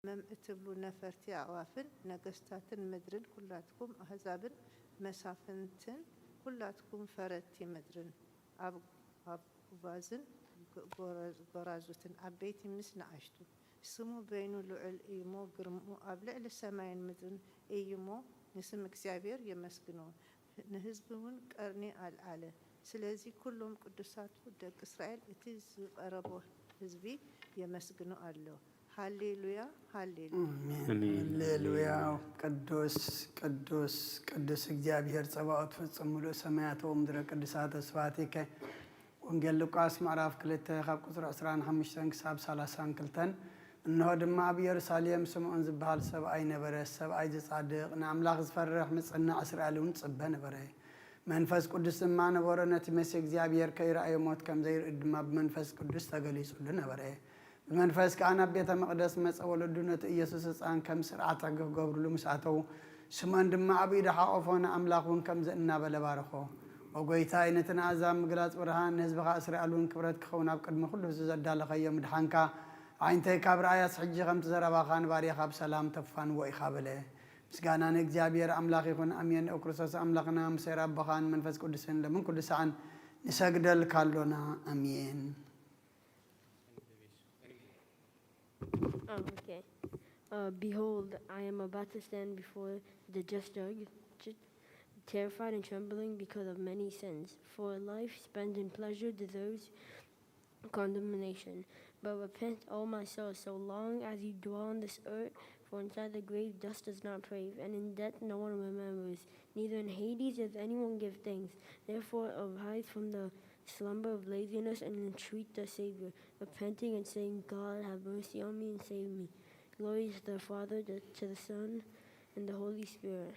መም እትብሉ ነፈርቲ ኣዕዋፍን ነገስታትን ምድርን፣ ኩላትኩም ኣህዛብን መሳፍንትን፣ ኩላትኩም ፈረድቲ ምድርን፣ ኣብ ኣብ ጉባዝን ጎረ- ጎራዙትን፣ ዓበይቲ ምስ ንኣሽቱ፣ ስሙ በይኑ ልዑል እዩሞ፣ ግርምኡ ኣብ ልዕሊ ሰማይን ምድርን እዩሞ፣ ንስም እግዚኣብሔር የመስግንዎ። ንህዝቢ እውን ቀርኒ ኣልዓለ። ስለዚ ኩሎም ቅዱሳቱ ደቂ እስራኤል፣ እቲ ዝቐረቦ ህዝቢ የመስግኖ ኣሎ። ሃሌሉያ፣ ሃሌሉያ። ሃሌሉያ። ቅዱስ ቅዱስ ቅዱስ እግዚኣብሔር ጸባኦት፣ ፍጹም ምሉእ ሰማያት ወምድረ ቅዱሳት ተስፋቲከ። ወንጌል ሉቃስ ምዕራፍ ክልተ ካብ ቁጽሪ ዕስራን ሓሙሽተን ክሳብ ሰላሳን ክልተን። እንሆ ድማ ኣብ ኢየሩሳሌም ስምዖን ዝበሃል ሰብኣይ ነበረ። ሰብኣይ ዝጻድቕ፣ ንኣምላኽ ዝፈርሕ፣ ምጽናዕ እስራኤል እውን ጽበ ነበረ። መንፈስ ቅዱስ ድማ ነበሮ። ነቲ መሲ እግዚኣብሔር ከይረኣዮ ሞት ከም ዘይርኢ ድማ ብመንፈስ ቅዱስ ተገሊጹሉ ነበረ። ብመንፈስ ከኣ ናብ ቤተ መቕደስ መጸ። ወለዱ ነቲ ኢየሱስ ህጻን ከም ስርዓት ሕጊ ክገብሩሉ ምስ ኣተዉ፣ ስምዖን ድማ ኣብ ኢዱ ሓቆፎ፣ ንኣምላኽ እውን ከምዚ እናበለ ባረኾ። ኦ ጐይታይ፣ ነቲ ንኣሕዛብ ምግላጽ ብርሃን፣ ንህዝብኻ እስራኤል እውን ክብረት ክኸውን ኣብ ቅድሚ ኩሉ ህዝቢ ዘዳለኸዮ ምድሓንካ፣ ኣዒንተይ ካብ ረኣያስ ሕጂ ከምቲ ዘረባኻ ንባርያኻ ብሰላም ተፋንዎ ኢኻ በለ። ምስጋና ንእግዚኣብሔር ኣምላኽ ይኹን፣ ኣሜን። ኦ ክርስቶስ ኣምላኽና፣ ምስ ኣቦኻን መንፈስ ቅዱስን ለምን ኩሉ ሰዓን ንሰግደልካ ኣሎና። ኣሜን። Oh, okay. Uh, behold, I am about to stand before the just judge, terrified and trembling because of many sins. For a life spent in pleasure deserves condemnation. But repent, O my soul, so long as you dwell on this earth, for inside the grave dust does not praise, and in death no one remembers, neither in Hades does anyone give thanks. Therefore arise from the slumber of laziness and entreat the Savior, repenting and saying, God, have mercy on me and save me. Glory to the Father, to the Son, and the Holy Spirit.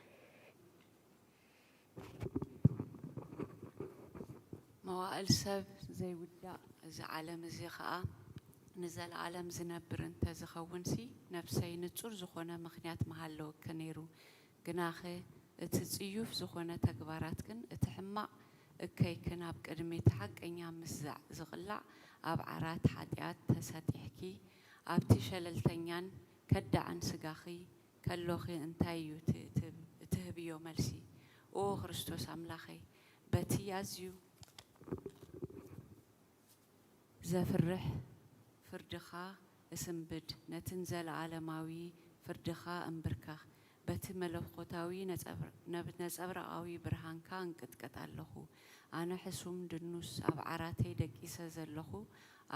መዋእል ሰብ ዘይውዳእ፣ እዚ ዓለም እዚ ኸኣ ንዘለኣለም ዝነብር እንተ ዝኸውንሲ፣ ነፍሰይ ንጹር ዝኾነ ምኽንያት ምሃለወኪ ነይሩ። ግናኸ እቲ ጽዩፍ ዝኾነ ተግባራትክን እቲ ሕማቕ እከይክን ኣብ ቅድሚ እቲ ሓቀኛ ምስዛዕ ዝቕላዕ ኣብ ዓራት ሓጢኣት ተሰጢሕኪ፣ ኣብቲ ሸለልተኛን ከዳዕን ስጋኺ ከሎኺ እንታይ እዩ እቲ ትህብ- ትህብዮ መልሲ? ኦ ክርስቶስ ኣምላኸይ፣ በቲ ኣዝዩ ዘፍርሕ ፍርድኻ እስንብድ፣ ነትን ዘለኣለማዊ ፍርድኻ እንብርከኽ። በቲ መለኮታዊ ነጸብር- ነብ- ነጸብራቓዊ ብርሃንካ እንቅጥቀጥ ኣለኹ። ኣነ ሕሱም ድኑስ ኣብ ዓራተይ ደቂሰ ዘለኹ፣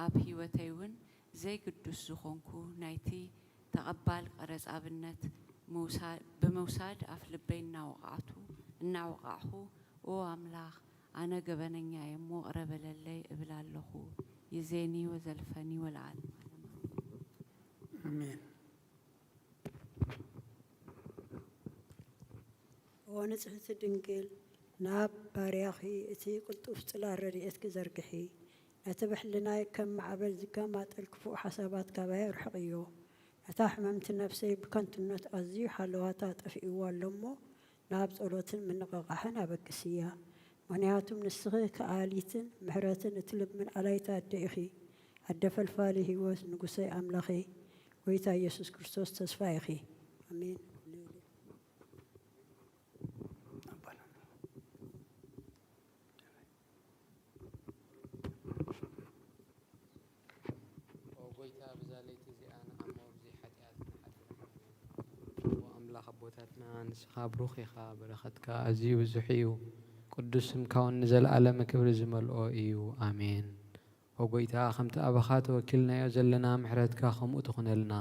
ኣብ ህይወተይ እውን ዘይግዱስ ዝኾንኩ፣ ናይቲ ተቐባል ቀረጽ ኣብነት ምውሳ- ብምውሳድ ኣፍልበይ እናወቓዕቱ እናወቓዕኹ፣ ኦ ኣምላኽ፣ ኣነ ገበነኛ እየ እሞ ቅረ በለለይ እብል ኣለኹ። ይዜኒ ወዘልፈኒ ወለዓለመ ዓለም ኣሜን። ኣሜን። ኦ ንጽህቲ ድንግል፣ ናብ ባርያኺ እቲ ቅልጡፍ ጽላል ረድኤትኪ ዘርግሒ። ነቲ ብሕልናይ ከም ማዕበል ዝገማጠል ክፉእ ሓሳባት ካባይ ኣርሕቕዮ። ነታ ሕምምቲ ነፍሰይ ብከንቱነት ኣዝዩ ሓለዋታ ጠፊእዋ ኣሎ እሞ፣ ናብ ጸሎትን ምንቕቓሕን ኣበግስያ። ምኽንያቱም ንስኺ ከኣሊትን ምሕረትን እትልምን ኣላይታ ኣደ ኢኺ። ኣደ ፈልፋሊ ህይወት፣ ንጉሰይ ኣምላኸይ፣ ጐይታ ኢየሱስ ክርስቶስ ተስፋ ኢኺ። ኣሜን። ኦ ጐይታ፣ ብዛ ለይቲ እዚኣ ንዓሞ ብዘይ ሓጢኣት ንሓድር። ኦ ኣምላኽ ኣቦታትና፣ ንስኻ ብሩኽ ኢኻ፣ በረኸትካ ኣዝዩ ብዙሕ እዩ። ቅዱስ ስምካ እውን ንዘለኣለም ክብሪ ዝመልኦ እዩ። ኣሜን። ኦ ጐይታ፣ ከምቲ ኣባኻ ተወኪልናዮ ዘለና ምሕረትካ ከምኡ ትኹነልና።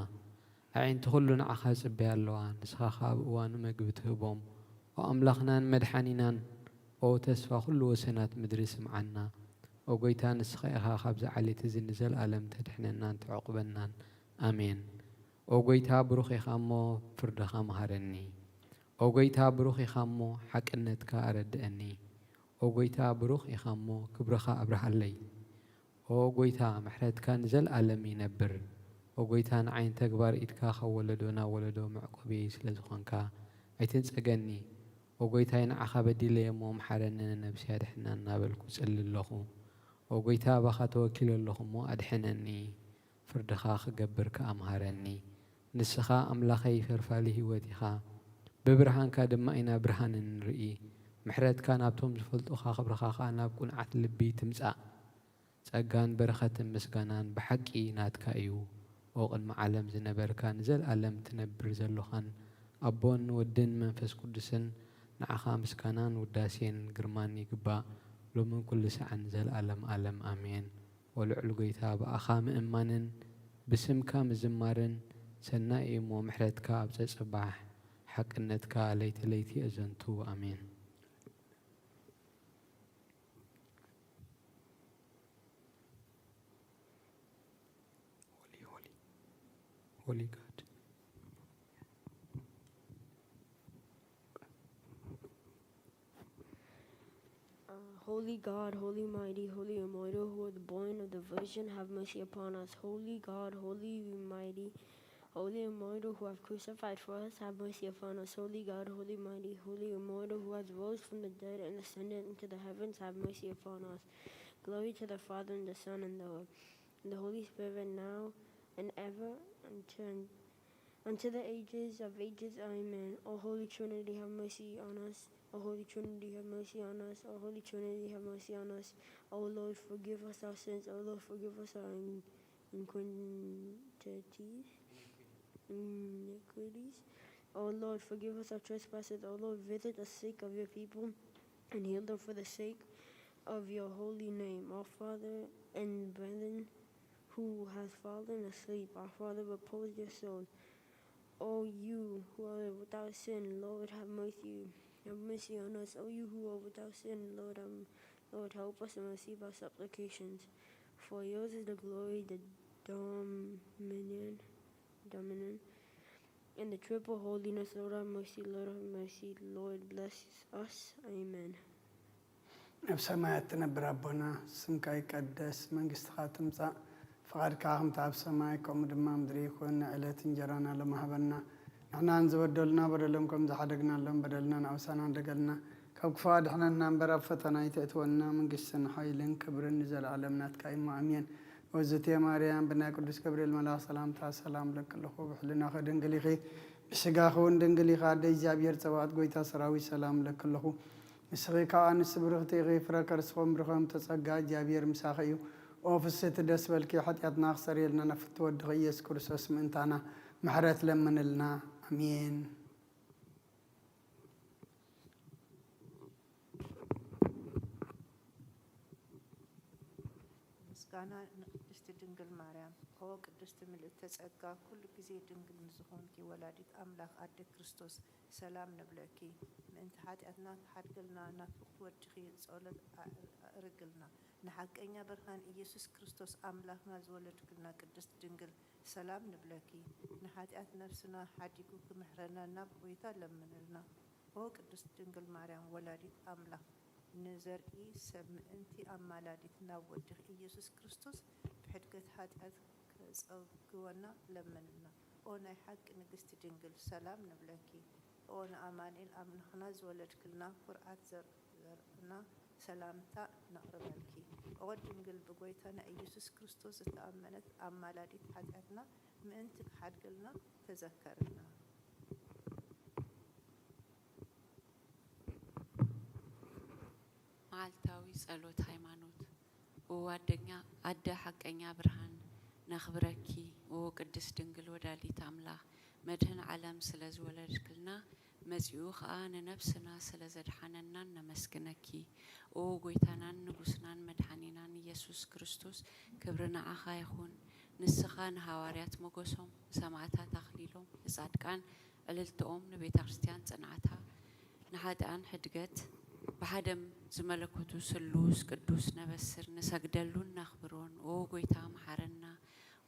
ኣዒንቲ ኹሉ ንዓኻ ይጽበያ ኣለዋ፣ ንስኻ ኸኣ ኣብ እዋኑ መግቢ ትህቦም። ኦ ኣምላኽናን መድሓኒናን፣ ኦ ተስፋ ኹሉ ወሰናት ምድሪ ስምዓና። ኦ ጐይታ፣ ንስኻ ኢኻ ካብዚ ዓሌት እዚ ንዘለኣለም ተድሕነናን ተዕቑበናን። ኣሜን። ኦ ጐይታ፣ ብሩኽ ኢኻ እሞ ፍርድኻ መሃረኒ። ኦ ጐይታ፣ ብሩኽ ኢኻ እሞ ሓቅነትካ ኣረድአኒ። ኦ ጐይታ፣ ብሩኽ ኢኻ እሞ ክብርኻ ኣብርሃለይ። ኦ ጐይታ፣ ምሕረትካ ንዘለኣለም ይነብር። ኦ ጐይታ፣ ንዓይን ተግባር ኢድካ ካብ ወለዶ ናብ ወለዶ መዕቆቢ ስለ ዝኾንካ ኣይትንጸገኒ። ኦ ጐይታይ፣ ንዓኻ በዲለየ እሞ ምሓረኒ፣ ንነብሰይ ኣድሕና እናበልኩ እጽሊ ኣለኹ። ኦ ጐይታ፣ ኣባኻ ተወኪለ ኣለኹ እሞ ኣድሕነኒ፣ ፍርድኻ ክገብር ከኣ ምሃረኒ። ንስኻ ኣምላኸይ ፈልፋሊ ህይወት ኢኻ፣ ብብርሃንካ ድማ ኢና ብርሃን እንርኢ። ምሕረትካ ናብቶም ዝፈልጡኻ፣ ክብርኻ ኸኣ ናብ ቅኑዓት ልቢ ትምጻእ። ጸጋን በረኸትን ምስጋናን ብሓቂ ናትካ እዩ። ኦ ቅድሚ ዓለም ዝነበርካ፣ ንዘለኣለም ትነብር ዘሎኻን፣ ኣቦን ወድን መንፈስ ቅዱስን፣ ንዓኻ ምስጋናን ውዳሴን ግርማን ይግባእ፣ ሎምን ኩሉ ሳዕን ዘለኣለም ኣለም ኣሜን። ኦ ልዑል ጐይታ፣ ብኣኻ ምእማንን ብስምካ ምዝማርን ሰናይ እዩ እሞ፣ ምሕረትካ ኣብ ጸጸባሕ፣ ሓቅነትካ ለይቲ ለይቲ የዘንቱ። ኣሜን። Holy, holy, holy God. Uh, Holy God, holy mighty, holy immortal, who was born of the Virgin, have mercy upon us. Holy God, holy mighty, holy immortal, who have crucified for us, have mercy upon us. Holy God, holy mighty, holy immortal, who has rose from the dead and ascended into the heavens, have mercy upon us. Glory to the Father, and the Son, and the, and the Holy Spirit, now and ever, and to, unto the ages of ages. Amen. O Holy Trinity, have mercy on us. O Holy Trinity, have mercy on us. O Holy Trinity, have mercy on us. O Lord, forgive us our sins. O Lord, forgive us our in-, iniquities. Iniquities. O Lord, forgive us our trespasses. O Lord, visit the sick of your people and heal them for the sake of your holy name. Our Father and brethren who has fallen asleep, our Father, repose your soul. O you who are without sin, Lord, have mercy. Have mercy on us. O you who are without sin, Lord, have, Lord, help us and receive our supplications. For yours is the glory, the dominion, dominion, and the triple holiness. Lord, have mercy. Lord, have mercy. Lord, bless us. Amen. ኣብ ሰማያት ትነብር ኣቦና፣ ስምካ ይቀደስ፣ መንግስትኻ ትምጻእ፣ ፍቓድካ ከምቲ ኣብ ሰማይ ከምኡ ድማ ምድሪ ይኹን። ንዕለት እንጀራና ሎሚ ሃበና፣ ንሕና ንዝበደሉና በደሎም ከም ዝሓደግናሎም በደልናን ኣበሳናን ደገልና፣ ካብ ክፉእ ኣድሕነና እምበር ኣብ ፈተና ኣይተእትወና፣ መንግስትን ሓይልን ክብርን ንዘለኣለም ናትካ እዩ እሞ ኣሜን። ወዝቴ ማርያም፣ ብናይ ቅዱስ ገብርኤል መልኣኽ ሰላምታ ሰላም እለኪ ኣለኹ፣ ብሕልናኺ ድንግል ኢኺ፣ ብስጋኺ እውን ድንግል ኢኻ። ኣደ እግዚኣብሔር ጸባኦት፣ ጎይታ ሰራዊት፣ ሰላም እለኪ ኣለኹ። ንስኺ ከኣ ኣንስቲ ብርኽቲ ኢኺ፣ ፍረ ከርስኺ እውን ብሩኽ እዩ፣ እምተ ጸጋ እግዚኣብሔር ምሳኺ እዩ። ኦ ፍስሕቲ ደስ በልኪ፣ ሓጢኣትና ክሰርየልና ናብ ፍትወ ወድኺ ኢየሱስ ክርስቶስ ምእንታና ምሕረት ለምንልና። ኣሜን። ምስጋና ንቅድስቲ ድንግል ማርያም። ኦ ቅድስቲ ምልእተ ጸጋ፣ ኩሉ ግዜ ድንግል ንዝኾንኪ ወላዲት ኣምላኽ ኣደ ክርስቶስ ሰላም ንብለኪ። ምእንቲ ሓጢኣትና ክሓድገልና ናብ ፍቕርቲ ወድኺ ጸሎት ኣዕርግልና። ንሓቀኛ ብርሃን ኢየሱስ ክርስቶስ ኣምላኽና ዝወለድክልና ቅድስት ድንግል ሰላም ንብለኪ። ንሓጢኣት ነፍስና ሓዲጉ ክምሕረና ናብ ጎይታ ለምንልና። ኦ ቅድስት ድንግል ማርያም ወላዲት ኣምላኽ፣ ንዘርኢ ሰብ ምእንቲ ኣማላዲት ናብ ወድኺ ኢየሱስ ክርስቶስ ብሕድገት ሓጢኣት ከጸግወና ለምንልና። ኦ ናይ ሓቂ ንግስቲ ድንግል ሰላም ንብለኪ። ኦ ንኣማኑኤል ኣምላኽና ዝወለድክልና ኩርዓት ዘር-፣ ዘርእና ሰላምታ ነቕርበልኪ። ኦ ድንግል ብጎይታና ኢየሱስ ክርስቶስ ዝተኣመነት ኣማላዲት ሓጢኣትና ምእንቲ ክሓድገልና ተዘከርልና። መዓልታዊ ጸሎት ሃይማኖት። ኦ ኣደኛ-፣ ኣደ ሓቀኛ ብርሃን ነኽብረኪ። ኦ ቅድስት ድንግል ወላዲት ኣምላኽ፣ መድህን ዓለም ስለ ዝወለድክልና፣ መጺኡ ኸኣ ንነብስና ስለ ዘድሓነናን ነመስግነኪ። ኦ ጎይታናን ንጉስናን መድሓኒናን ኢየሱስ ክርስቶስ፣ ክብሪ ንዓኻ ይኹን። ንስኻ ንሃዋርያት ሞገሶም፣ ንሰማዕታት ኣኽሊሎም፣ ንጻድቃን ዕልልትኦም፣ ንቤተ ክርስቲያን ጽንዓታ፣ ንሓጥኣን ሕድገት፣ ብሓደ ዝመለኮቱ ስሉስ ቅዱስ ነበስር፣ ንሰግደሉን ነኽብሮን። ኦ ጎይታ መሓረና፣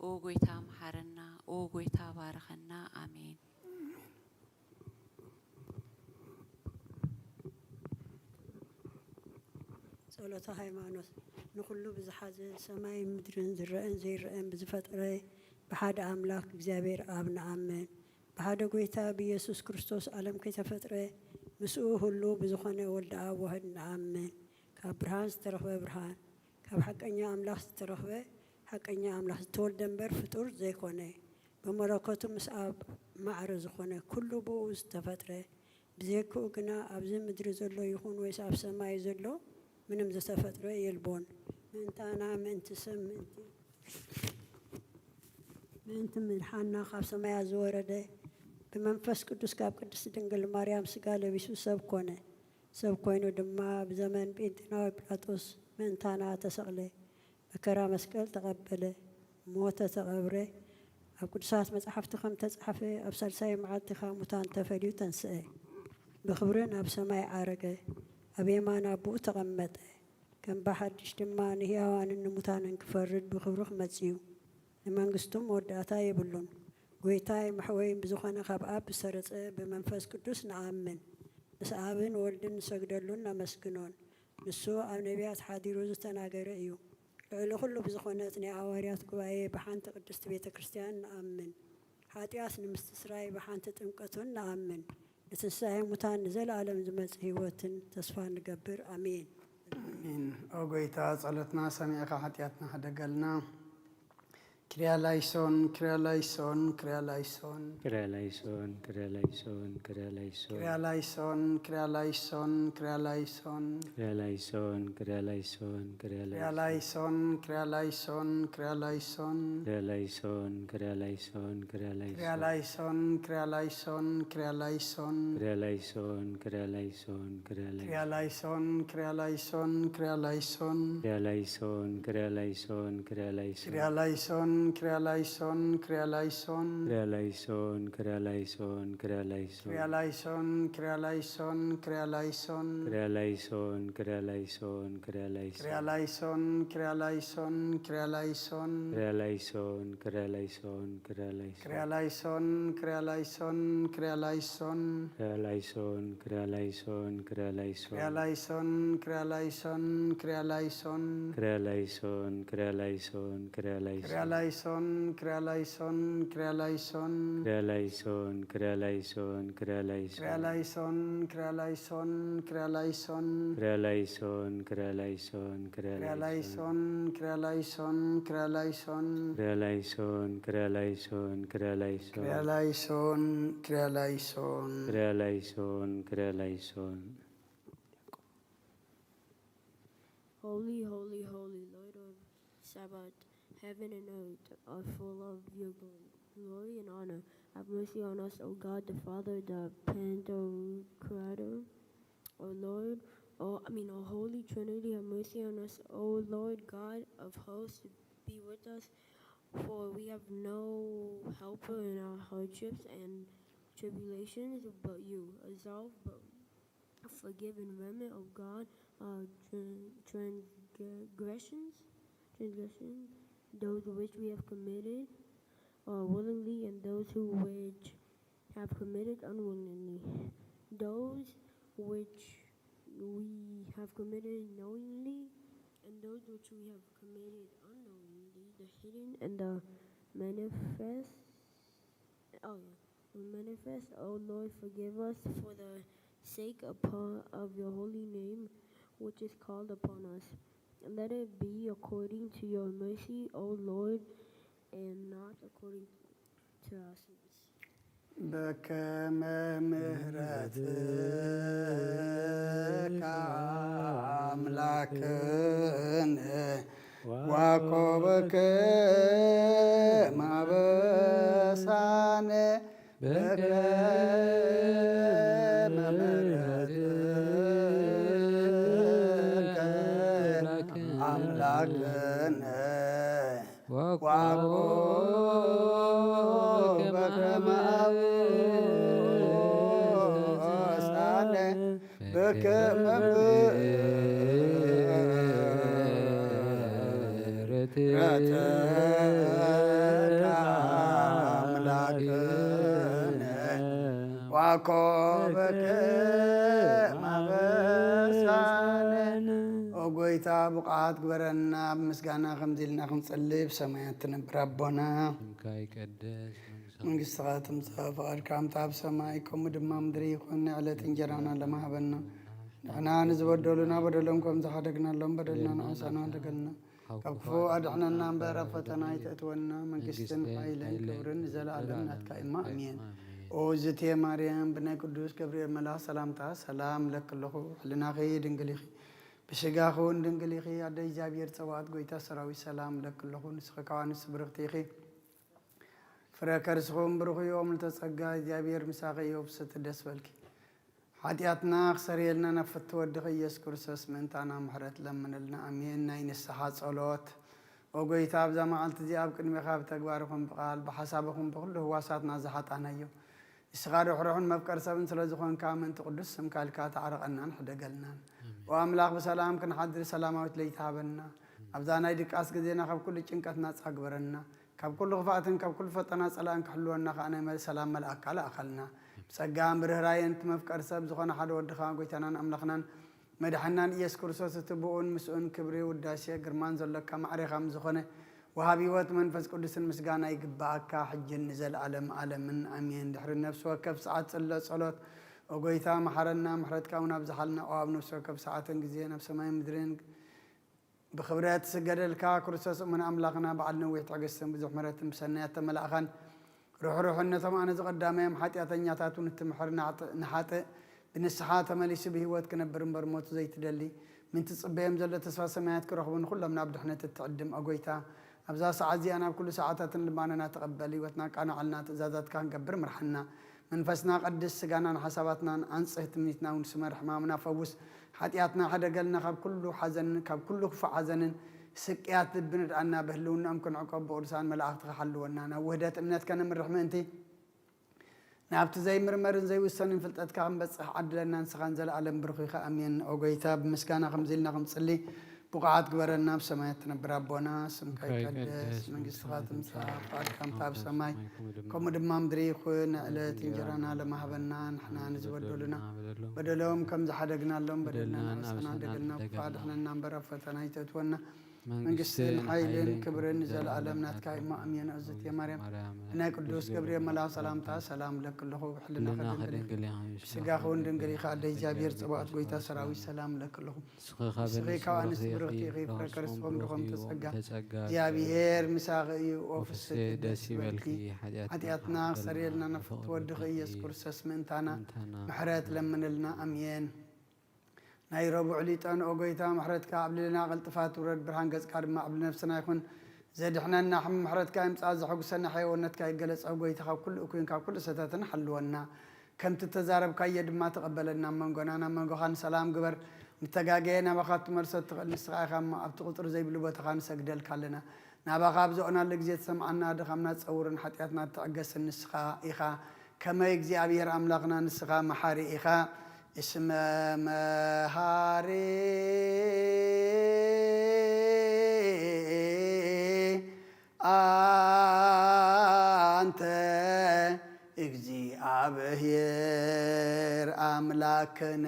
ኦ ጎይታ መሓረና፣ ኦ ጎይታ ባርኸና። ኣሜን። ጸሎተ ሃይማኖት። ንኹሉ ብዝሓዘ ሰማይን ምድርን ዝረአን ዘይረአን ብዝፈጠረ ብሓደ ኣምላኽ እግዚኣብሔር ኣብ ንኣምን። ብሓደ ጐይታ ብኢየሱስ ክርስቶስ ዓለም ከይተፈጥረ ምስኡ ህሉው ብዝኾነ ወልደ ኣብ ዋህድ ንኣምን። ካብ ብርሃን ዝተረኽበ ብርሃን፣ ካብ ሓቀኛ ኣምላኽ ዝተረኽበ ሓቀኛ ኣምላኽ፣ ዝተወልደ እምበር ፍጡር ዘይኮነ፣ ብመለኮቱ ምስ ኣብ ማዕረ ዝኾነ ኩሉ ብኡ ዝተፈጥረ፣ ብዘይክኡ ግና ኣብዚ ምድሪ ዘሎ ይኹን ወይስ ኣብ ሰማይ ዘሎ ምንም ዝተፈጥረ የልቦን። ምእንታና፣ ምእንቲ ሰብ፣ ምእንቲ ምእንቲ ምድሓና ካብ ሰማያት ዝወረደ፣ ብመንፈስ ቅዱስ ካብ ቅድስቲ ድንግል ማርያም ስጋ ለቢሱ ሰብ ኮነ። ሰብ ኮይኑ ድማ ብዘመን ጴንጤናዊ ጲላጦስ ምእንታና ተሰቕለ፣ መከራ መስቀል ተቐበለ፣ ሞተ፣ ተቐብረ። ኣብ ቅዱሳት መጻሕፍቲ ከም ተጻሕፈ፣ ኣብ ሳልሳይ መዓልቲ ካብ ሙታን ተፈልዩ ተንስአ፣ ብኽብሪ ናብ ሰማይ ዓረገ፣ ኣብ የማን ኣቦኡ ተቐመጠ። ከም ብሓድሽ ድማ ንህያዋንን ንሙታንን ክፈርድ ብኽብሩ ክመጽእ እዩ። ንመንግስቱ መወዳእታ የብሉን። ጎይታይ መሕወይን ብዝኾነ ካብ ኣብ ብሰረጸ ብመንፈስ ቅዱስ ንኣምን። ምስ ኣብን ወልድን ንሰግደሉን ነመስግኖን። ንሱ ኣብ ነቢያት ሓዲሩ ዝተናገረ እዩ። ልዕሊ ኩሉ ብዝኾነት ናይ ኣዋርያት ጉባኤ ብሓንቲ ቅድስቲ ቤተ ክርስቲያን ንኣምን። ሓጢኣት ንምስትስራይ ብሓንቲ ጥምቀቱን ንኣምን። ንትንሳኤ ሙታን ንዘለኣለም ዝመጽእ ህይወትን ተስፋ ንገብር። ኣሜን። ኣሜን። ኦ ጎይታ፣ ጸሎትና ሰሚዕካ ሓጢኣትና ሕደገልና። ክርያ ላይሶን፣ ክርያ ላይሶን፣ ክርያ ላይሶን። ክርያ ላይሶን፣ ክርያ ላይሶን፣ ክርያ ላይሶን። ክርያ ላይሶን፣ ክርያ ላይሶን፣ ክርያ ላይሶን። ክርያ ላይሶን፣ ክርያ ላይሶን፣ ክርያ ክርያ ላይሶን። ላይሶን፣ ክርያ ላይሶን፣ ክርያ ላይሶን። ክርያ ላይሶን፣ ክርያ ላይሶን፣ ክርያ ክርያ ላይሶን። ላይሶን፣ ክርያ ላይሶን፣ ክርያ ላይሶን። ክርያ ላይሶን፣ ክርያ ላይሶን፣ ክርያ ላይሶን። ክርያ ላይሶን፣ ክርያ ላይሶን፣ ክርያ ላይሶን። ክርያ ላይሶን፣ ክርያ ላይሶን፣ ክርያ ላይሶን። ክርያ ላይሶን፣ ክርያ ላይሶን፣ ክርያ ላይሶን። ክርያ ላይሶን፣ ክርያ ላይሶን፣ ክርያ ላይሶን። ክርያ ላይሶን፣ ክርያ ላይሶን፣ ክርያ ላይሶን። ክርያ ላይሶን፣ ክርያ ላይሶን፣ ክርያ ላይሶን። ክርያ ላይሶን፣ ክርያ ላይሶን፣ ክርያ ላይሶን። ክርያ ላይሶን፣ ክርያ ላይሶን፣ ክርያ ላይሶን። ክርያ ላይሶን፣ ክርያ ላይሶን፣ ክርያ ላይሶን። ክርያ ላይሶን፣ ክርያ ላይሶን፣ ክርያ ላይሶን። ክርያ ላይሶን፣ ክርያ ላይሶን፣ ክርያ ላይሶን። ክርያ ላይሶን፣ ክርያ ላይሶን፣ ክርያ ላይሶን። ክርያ ላይሶን፣ ክርያ ላይሶን፣ ክርያ ላይሶን። ክርያ ላይሶን፣ ክርያ ላይሶን፣ ክርያ ላይሶን። ክርያ ላይሶን፣ ክርያ ላይሶን፣ ክርያ ላይሶን። ክርያ ላይሶን፣ ክርያ ላይሶን፣ ክርያ ክርያ ላይሶን። ላይሶን፣ ክርያ ላይሶን፣ ክርያ ላይሶን። ክርያ ላይሶን፣ ክርያ ላይሶን፣ ክርያ ላይሶን። ክርያ ላይሶን፣ ክርያ ላይሶን። ክርያ ላይሶን፣ ክርያ ላይሶን። Holy, holy, holy, Lord of Sabaoth, heaven and earth are full of your gl-, glory and honor. Have mercy on us, O God, the Father, the Pantocrator, O Lord, O, I mean, O Holy Trinity, have mercy on us, O Lord God of hosts, be with us, for we have no helper in our hardships and tribulations but you. Absolve, but forgive and remit, O God, our tran-, transgressions, transgressions, those which we have committed, uh, willingly, and those who which have committed unwillingly, those which we have committed knowingly, and those which we have committed unknowingly, the hidden and the manifest. Oh, yeah. Manifest, O Lord, forgive us for the sake upon, of your holy name, which is called upon us. Let it be according to your mercy, O Lord, and not according to our sins. በከመ ምሕረትከ ኣምላክነ ዋኮበከ ማበሳነ በከመ ምሕረትከ ኣምላክነ ዋኮበከ ማበሳነ በከመ ምሕረትከ ኣምላክነ ዋኮበከ ማበሳነ። ኦ ጎይታ፣ ብቑዓት ግበረና፣ ኣብ ምስጋና ከምዚ ኢልና ክንጽሊ፣ ብሰማያት ትነብር ኣቦና፣ ስምካ ይቀደስ፣ መንግስትኻ ትምጻእ፣ ፍቓድካ ከምቲ ኣብ ሰማይ ከምኡ ድማ ምድሪ ይኹን። ዕለት እንጀራና ለማሃበና፣ ንሕና ንዝበደሉና በደሎም ከም ዝሓደግናሎም በደልና ንዓሳና ሓደገልና፣ ካብ ክፉ ኣድሕነና እምበር ኣብ ፈተና ኣይተእትወና። መንግስትን ሓይልን ክብርን ንዘለኣለም ናትካ እማ፣ ኣሜን። ኦ ዝቴ ማርያም፣ ብናይ ቅዱስ ገብርኤል መልኣኽ ሰላምታ ሰላም እለኪ ኣለኹ። ሕልናኺ ድንግል ኢኺ፣ ብስጋኺ እውን ድንግል ኢኺ። ኣደ እግዚኣብሔር ጸባኦት፣ ጎይታ ሰራዊት፣ ሰላም እለኪ ኣለኹ። ንስኺ ካብ ኣንስቲ ብርኽቲ ኢኺ፣ ፍረ ከርስኹም ብሩኽ እዩ። ኦም ልተጸጋ እግዚኣብሔር ምሳኺ እዩ። ብስቲ ደስ በልኪ። ሓጢኣትና ክሰርየልና ናብ ፍትወ ወድኺ ኢየሱስ ክርስቶስ ምእንታና ምሕረት ለምንልና። ኣሜን። ናይ ንስሓ ጸሎት። ኦ ጎይታ፣ ኣብዛ መዓልቲ እዚኣ ኣብ ቅድሜኻ ብተግባር ይኹን ብቓል፣ ብሓሳብ ይኹን ብኹሉ ህዋሳትና ዝሓጣናዮ፣ ንስኻ ርሕሩሕን መፍቀር ሰብን ስለ ዝኾንካ፣ ምእንቲ ቅዱስ ስምካ ኢልካ ተዓረቐናን ሕደገልናን። ኦ ኣምላኽ፣ ብሰላም ክንሓድር ሰላማዊት ለይቲ ሃበና። ኣብዛ ናይ ድቃስ ግዜና ካብ ኩሉ ጭንቀት ናጻ ግበረና። ካብ ኩሉ ክፍኣትን ካብ ኩሉ ፈተና ጸላእን ክሕልወና ከኣ ናይ መ-፣ ሰላም መልኣካ ለኣኸልና። ብጸጋን ብርህራየን እቲ መፍቀር ሰብ ዝኾነ ሓደ ወድኻ፣ ጎይታናን ኣምላኽናን መድሓናን ኢየሱስ ክርስቶስ፣ እቲ ብኡን ምስኡን ክብሪ፣ ውዳሴ፣ ግርማን ዘሎካ ማዕሬኻ ምስ ዝኾነ ወሃቢ ህይወት መንፈስ ቅዱስን ምስጋና ይግብኣካ፣ ሕጅን ንዘለኣለም ኣለምን ኣሜን። ድሕሪ ነፍሲ ወከፍ ሰዓት ጽለ ጸሎት፣ ኦ ጎይታ፣ መሓረና፣ ምሕረትካ እውን ኣብዝሓልና። ኦ ኣብ ነፍሲ ወከፍ ሰዓትን ግዜን ኣብ ሰማይን ምድርን ብኽብረት ትስገደልካ ክርስቶስ እሙን ኣምላኽና፣ በዓል ነዊሕ ትዕግስትን ብዙሕ ምሕረትን ብሰናያት ተመላእኻን ርሕሩሕን ነቶም ኣነ ዝቐዳማዮም ሓጢኣተኛታት እውን እትምሕር ናዕጥ-፣ ንሓጥእ ብንስሓ ተመሊሱ ብህይወት ክነብር እምበር ሞቱ ዘይትደሊ፣ ምን ትጽበዮም ዘሎ ተስፋ ሰማያት ክረኽቡ ንኹሎም ናብ ድሕነት እትዕድም፣ ኦ ጎይታ፣ ኣብዛ ሰዓት እዚኣ ናብ ኩሉ ሰዓታትን ልማነና ተቐበል፣ ህይወትና ኣቃናዕልና፣ ትእዛዛትካ ክንገብር ምርሓና። መንፈስና ቀድስ፣ ስጋናን ሓሳባትናን ኣንጽህ፣ ትምኒትና እውን ስመር፣ ሕማምና ፈውስ፣ ሓጢኣትና ሕደገልና፣ ካብ ኩሉ ሓዘንን ካብ ኩሉ ክፉእ ሓዘንን ስቅያት ልቢ ንድኣና፣ ብህልውናኦም ክንዕቆብ ብቅዱሳን መላእኽትኻ ሓልወና። ናብ ውህደት እምነት ከነምርሕ ምእንቲ፣ ናብቲ ዘይምርመርን ዘይውሰንን ፍልጠትካ ክንበጽሕ ዓድለና። ንስኻ ንዘለኣለም ብሩኽ ኢኻ። ኣሜን። ኦ ጎይታ፣ ብምስጋና ከምዚ ኢልና ክንጽሊ ብቑዓት ግበረና። ኣብ ሰማያት ትነብር ኣቦና፣ ስምካ ይቀደስ፣ መንግስትኻ ትምጻእ፣ ፍቓድካ ከምታ ኣብ ሰማይ ከምኡ ድማ ምድሪ ይኹን። ዕለት እንጀራና ለማህበና፣ ንሕና ንዝበደሉና በደሎም ከም ዝሓደግናሎም በደልና ንኣስና፣ ደገልና ክፉእ ኣድሕነና እምበር ኣብ ፈተና ኣይተእትወና። መንግስትን ሓይልን ክብርን ንዘለኣለም ናትካ እዩ። ኣሜን። እግዝእትየ ማርያም፣ ናይ ቅዱስ ገብርኤል መልኣኽ ሰላምታ ሰላም እለኪ ኣለኹ። ብሕልናኺ ድንግል ኢኺ፣ ብስጋኺ እውን ድንግል ኢኺ። ኣደ እግዚኣብሔር ጸባኦት፣ ጎይታ ሰራዊት፣ ሰላም እለኪ ኣለኹ። ንስኺ ካብ ኣንስቲ ብርኽቲ ኢኺ፣ ፍረ ከርስኺ እውን ብሩኽ እዩ። ጸጋ እግዚኣብሔር ምሳኺ እዩ። ኦ ፍስሕቲ ደስ ይበልኪ፣ ሓጢኣትና ክሰርየልና ናብ ፍትወ ወድኺ ኢየሱስ ክርስቶስ ምእንታና ምሕረት ለምንልና። ኣሜን። ናይ ረቡዕ ሊጠን፣ ኦ ጎይታ፣ ምሕረትካ ኣብ ልዕሌና ቀልጥፋ ትውረድ፣ ብርሃን ገጽካ ድማ ኣብ ነፍስና ይኹን። ዘድሕነና ሕም ምሕረትካ ይምጻእ፣ ዘሐጉሰና ሕያውነትካ ይገለጽ። ኦ ጎይታ፣ ካብ ኩሉ እኩይን ካብ ኩሉ ሰተትን ሓልወና። ከምቲ እተዛረብካዮ ድማ ተቐበለና። ኣብ መንጎና ናብ መንጎኻ ንሰላም ግበር። ንተጋገየ ናባኻ እትመልሶ እትኽእል ንስኻ ኢኻ እሞ፣ ኣብቲ ቁጽሪ ዘይብሉ ቦታኻ ንሰግደልካ ኣለና። ናባኻ ኣብ ዘእናሉ ግዜ ትሰምዓና፣ ድኻምና ትጸውርን ሓጢኣትና ትዕገስን ንስኻ ኢኻ። ከመይ እግዚኣብሔር ኣምላኽና ንስኻ መሓሪ ኢኻ። እስመ መሃሪ ኣንተ እግዚኣብሔር ኣምላክነ።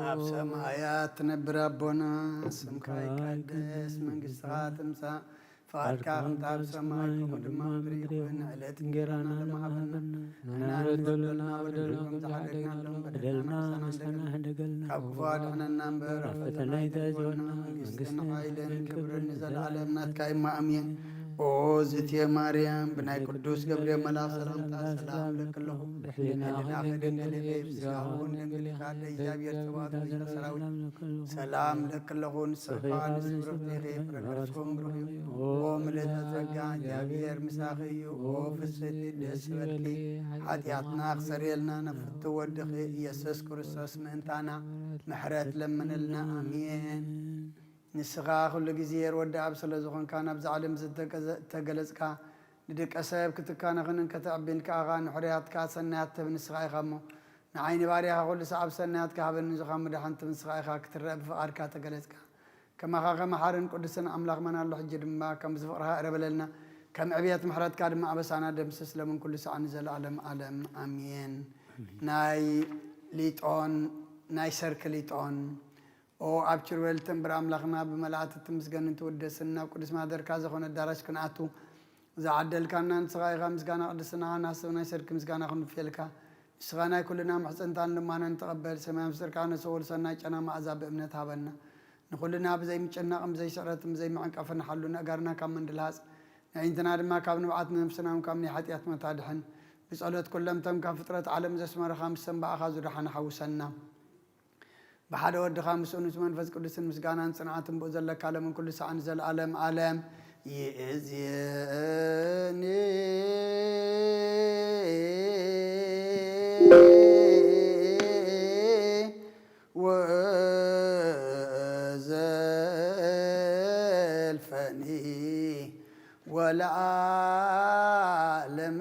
ኣብ ሰማያት ትነብር ኣቦና፣ ስምካ ይቀደስ፣ መንግስትኻ ትምጻእ፣ ፍቓድካ ከምቲ ኣብ ሰማይ ከምኡ ድማ ኣብ ምድሪ ይኹን። ዕለት እንጀራና ለማሃበና፣ ንሕና ንበደሉና በደልና ከም ዝሓደግናሎም በደልና ንስኻ ሕደገልና፣ ካብ ክፉ ኣድሕነና እምበር ኣብ ፈተና ኣይተእትወና። መንግስትን ሓይልን ክብርን ንዘለኣለም ናትካ እዩ። ኣሜን። ኦ ዝትየ ማርያም፣ ብናይ ቅዱስ ገብርኤል መልኣኽ ሰላምታ ሰላም እለኪ ኣለኹ። ብሕልናኺ ድንግል ኢኺ፣ ብስጋኺ እውን ድንግል ኢኺ። ኣደ እግዚኣብሔር ጸባኦት፣ ጎይታ ሰራዊት፣ ሰላም እለኪ ኣለኹ። ንስኺ ከኣ ኣንስቲ ብርኽቲ ኢኺ፣ ፍረ ከርስኺ እውን ብሩኽ እዩ። ኦ ምልእተ ጸጋ፣ እግዚኣብሔር ምሳኺ እዩ። ኦ ፍስሕቲ ደስ ይበልኪ፣ ሓጢኣትና ክሰርየልና ናብ ፍትው ወድኺ ኢየሱስ ክርስቶስ ምእንታና ምሕረት ለምንልና። ኣሜን። ንስኻ ኩሉ ግዜ ርወዲ ኣብ ስለ ዝኾንካ፣ ናብዛ ዓለም ዝተገዘ-፣ እተገለጽካ፣ ንደቂ ሰብ ክትካነኽንን ከተዕቢን ከኣ ንሕሩያትካ ሰናያት ትህብ ንስኻ ኢኻ እሞ፣ ንዓይ ንባርያኻ ኩሉ ሰዓብ ሰናያት ክሃበኒ፣ ንዝኻ ምድሓን ትህብ ንስኻ ኢኻ። ክትረአ ብፍቓድካ ተገለጽካ። ከማኻ ከመሓርን ቅዱስን ኣምላኽ መን ኣሎ? ሕጂ ድማ ከምዚ ፍቕርኻ እረበለልና፣ ከም ዕብየት ምሕረትካ ድማ ኣበሳና ደምስስ፣ ለምን ኩሉ ሰዓት ንዘለኣለም ኣለም። ኣሜን። ናይ ሊጦን ናይ ሰርክሊጦን። ኦ ኣብ ኪሩቤል ትንብር ኣምላኽና፣ ብመላእክቲ ትምስገንን ትውደስን፣ ናብ ቅዱስ ማደርካ ዝኾነ ኣዳራሽ ክንኣቱ ዝዓደልካና ንስኻ ኢኻ። ምስጋና ቅድስና ናስብ ናይ ሰርክ ምስጋና ክንውፍየልካ። ንስኻ ናይ ኩልና ምሕጽንታን ልማናን ተቐበል። ሰማይ ምስጢርካ ነሰወሉ ሰናይ ጨና መኣዛ ብእምነት ሃበና። ንኹልና ብዘይምጭናቕን ብዘይስዕረትን ብዘይምዕንቃፍን ሓሉ፣ ነእጋርና ካብ ምንድልሃጽ፣ ንኣዒንትና ድማ ካብ ንብዓት፣ ንነፍስና እውን ካብ ናይ ሓጢኣት መታድሕን፣ ብጸሎት ኩለምቶም ካብ ፍጥረት ዓለም ዘስመረኻ ምስ ሰንባእኻ ዝደሓነ ሓውሰና። ብሓደ ወድኻ ምስኡ ምስ መንፈስ ቅዱስን ምስጋናን ጽንዓትን ብኡ ዘለካ ለምን ኩሉ ሰዓን ዘለዓለም ዓለም ይእዝየኒ። ወዘልፈኒ ወለዓለመ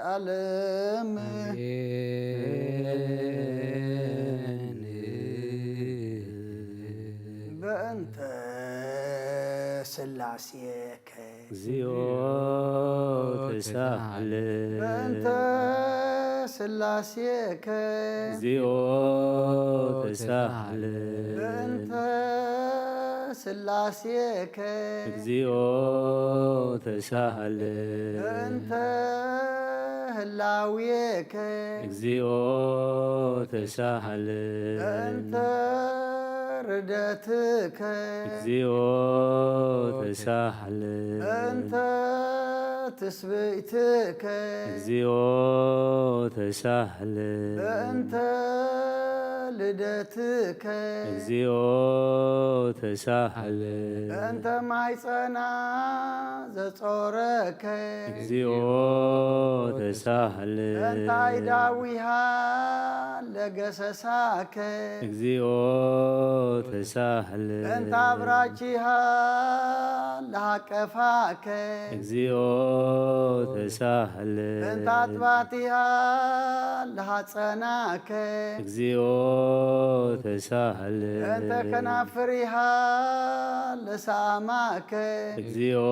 ዓለም። በእንተ ስላሴከ። እግዚኦ ተሳህለ። በእንተ ስላሴከ። እግዚኦ ተሳህለ። በእንተ ስላሴከ። እግዚኦ ተሳህለ። በእንተ ህላዌከ። እግዚኦ ተሳህለ። በእንተ ርደትከ። እግዚኦ ተሳህለ። በእንተ ትስብእትከ። እግዚኦ ተሳህለ። በእንተ ልደትከ። እግዚኦ ተሳህለ። በእንተ ማይጸና ዘጾረከ። እግዚኦ ተሳህለ። በእንታይ ዳዊሃ ለገሰሳከ። እግዚኦ ተሳህለ። በእንተ አብራኪሃ ለሃቀፋከ። እግዚኦ ተሳህለ። በእንተ አጥባቲሃ ለሃጸናከ። እግዚኦ ተሳህለ። በእንተ ከናፍሪሃ ለሳማከ። እግዚኦ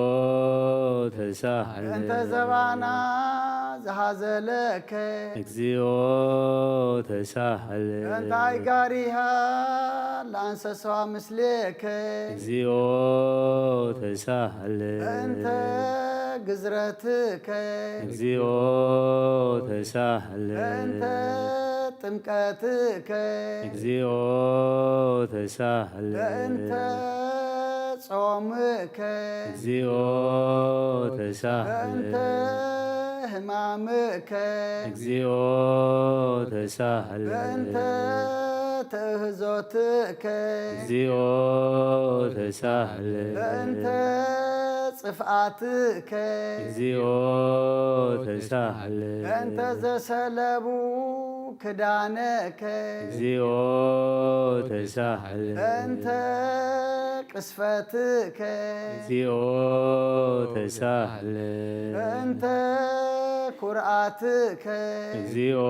ተሳህለ። በእንተ ዘባና ዝሃዘለከ። እግዚኦ ተሳህለ። በእንተ አይጋሪሃ ለአንሰሰዋ ምስሌከ። እግዚኦ ተሳህለ። በእንተ ግዝረትከ። እግዚኦ ተሳህለ። በእንተ ጥምቀትከ። እግዚኦ ተሳህለ። በእንተ ጾምከ። እግዚኦ ተሳህለ። በእንተ ሕማምከ። እግዚኦ ተሳህለ። በእንተ ትእህዞትከ። እግዚኦ ተሳህለ። በእንተ ጽፍኣትከ። እግዚኦ ተሳህለ። በእንተ ዘሰለቡ ክዳነከ። እግዚኦ ተሳህለ። በእንተ ቅስፈትከ። እግዚኦ ተሳህለ። በእንተ ኩርኣትከ። እግዚኦ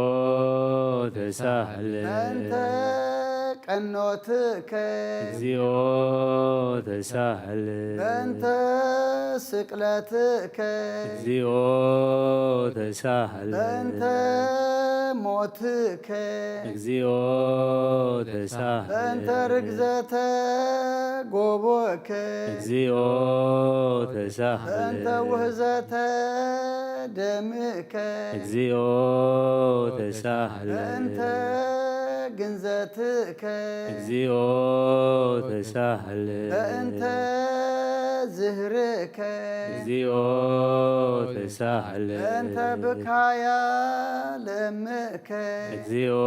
ተሳህለ። በእንተ ቀኖትከ። እግዚኦ ተሳህለ። በእንተ ስቅለትከ። እግዚኦ ተሳህለ። በእንተ ሞትከ። እግዚኦ ተሳህለ። በእንተ ርግዘተ ጎቦከ። እግዚኦ ተሳህለ። በእንተ ውህዘተ ደምከ። እግዚኦ ተሳህለ። በእንተ ግንዘትከ። እግዚኦ ተሳህለ። በእንተ ዝህርከ። እግዚኦ ተሳህለ። በእንተ ብካያ ለምእከ። እግዚኦ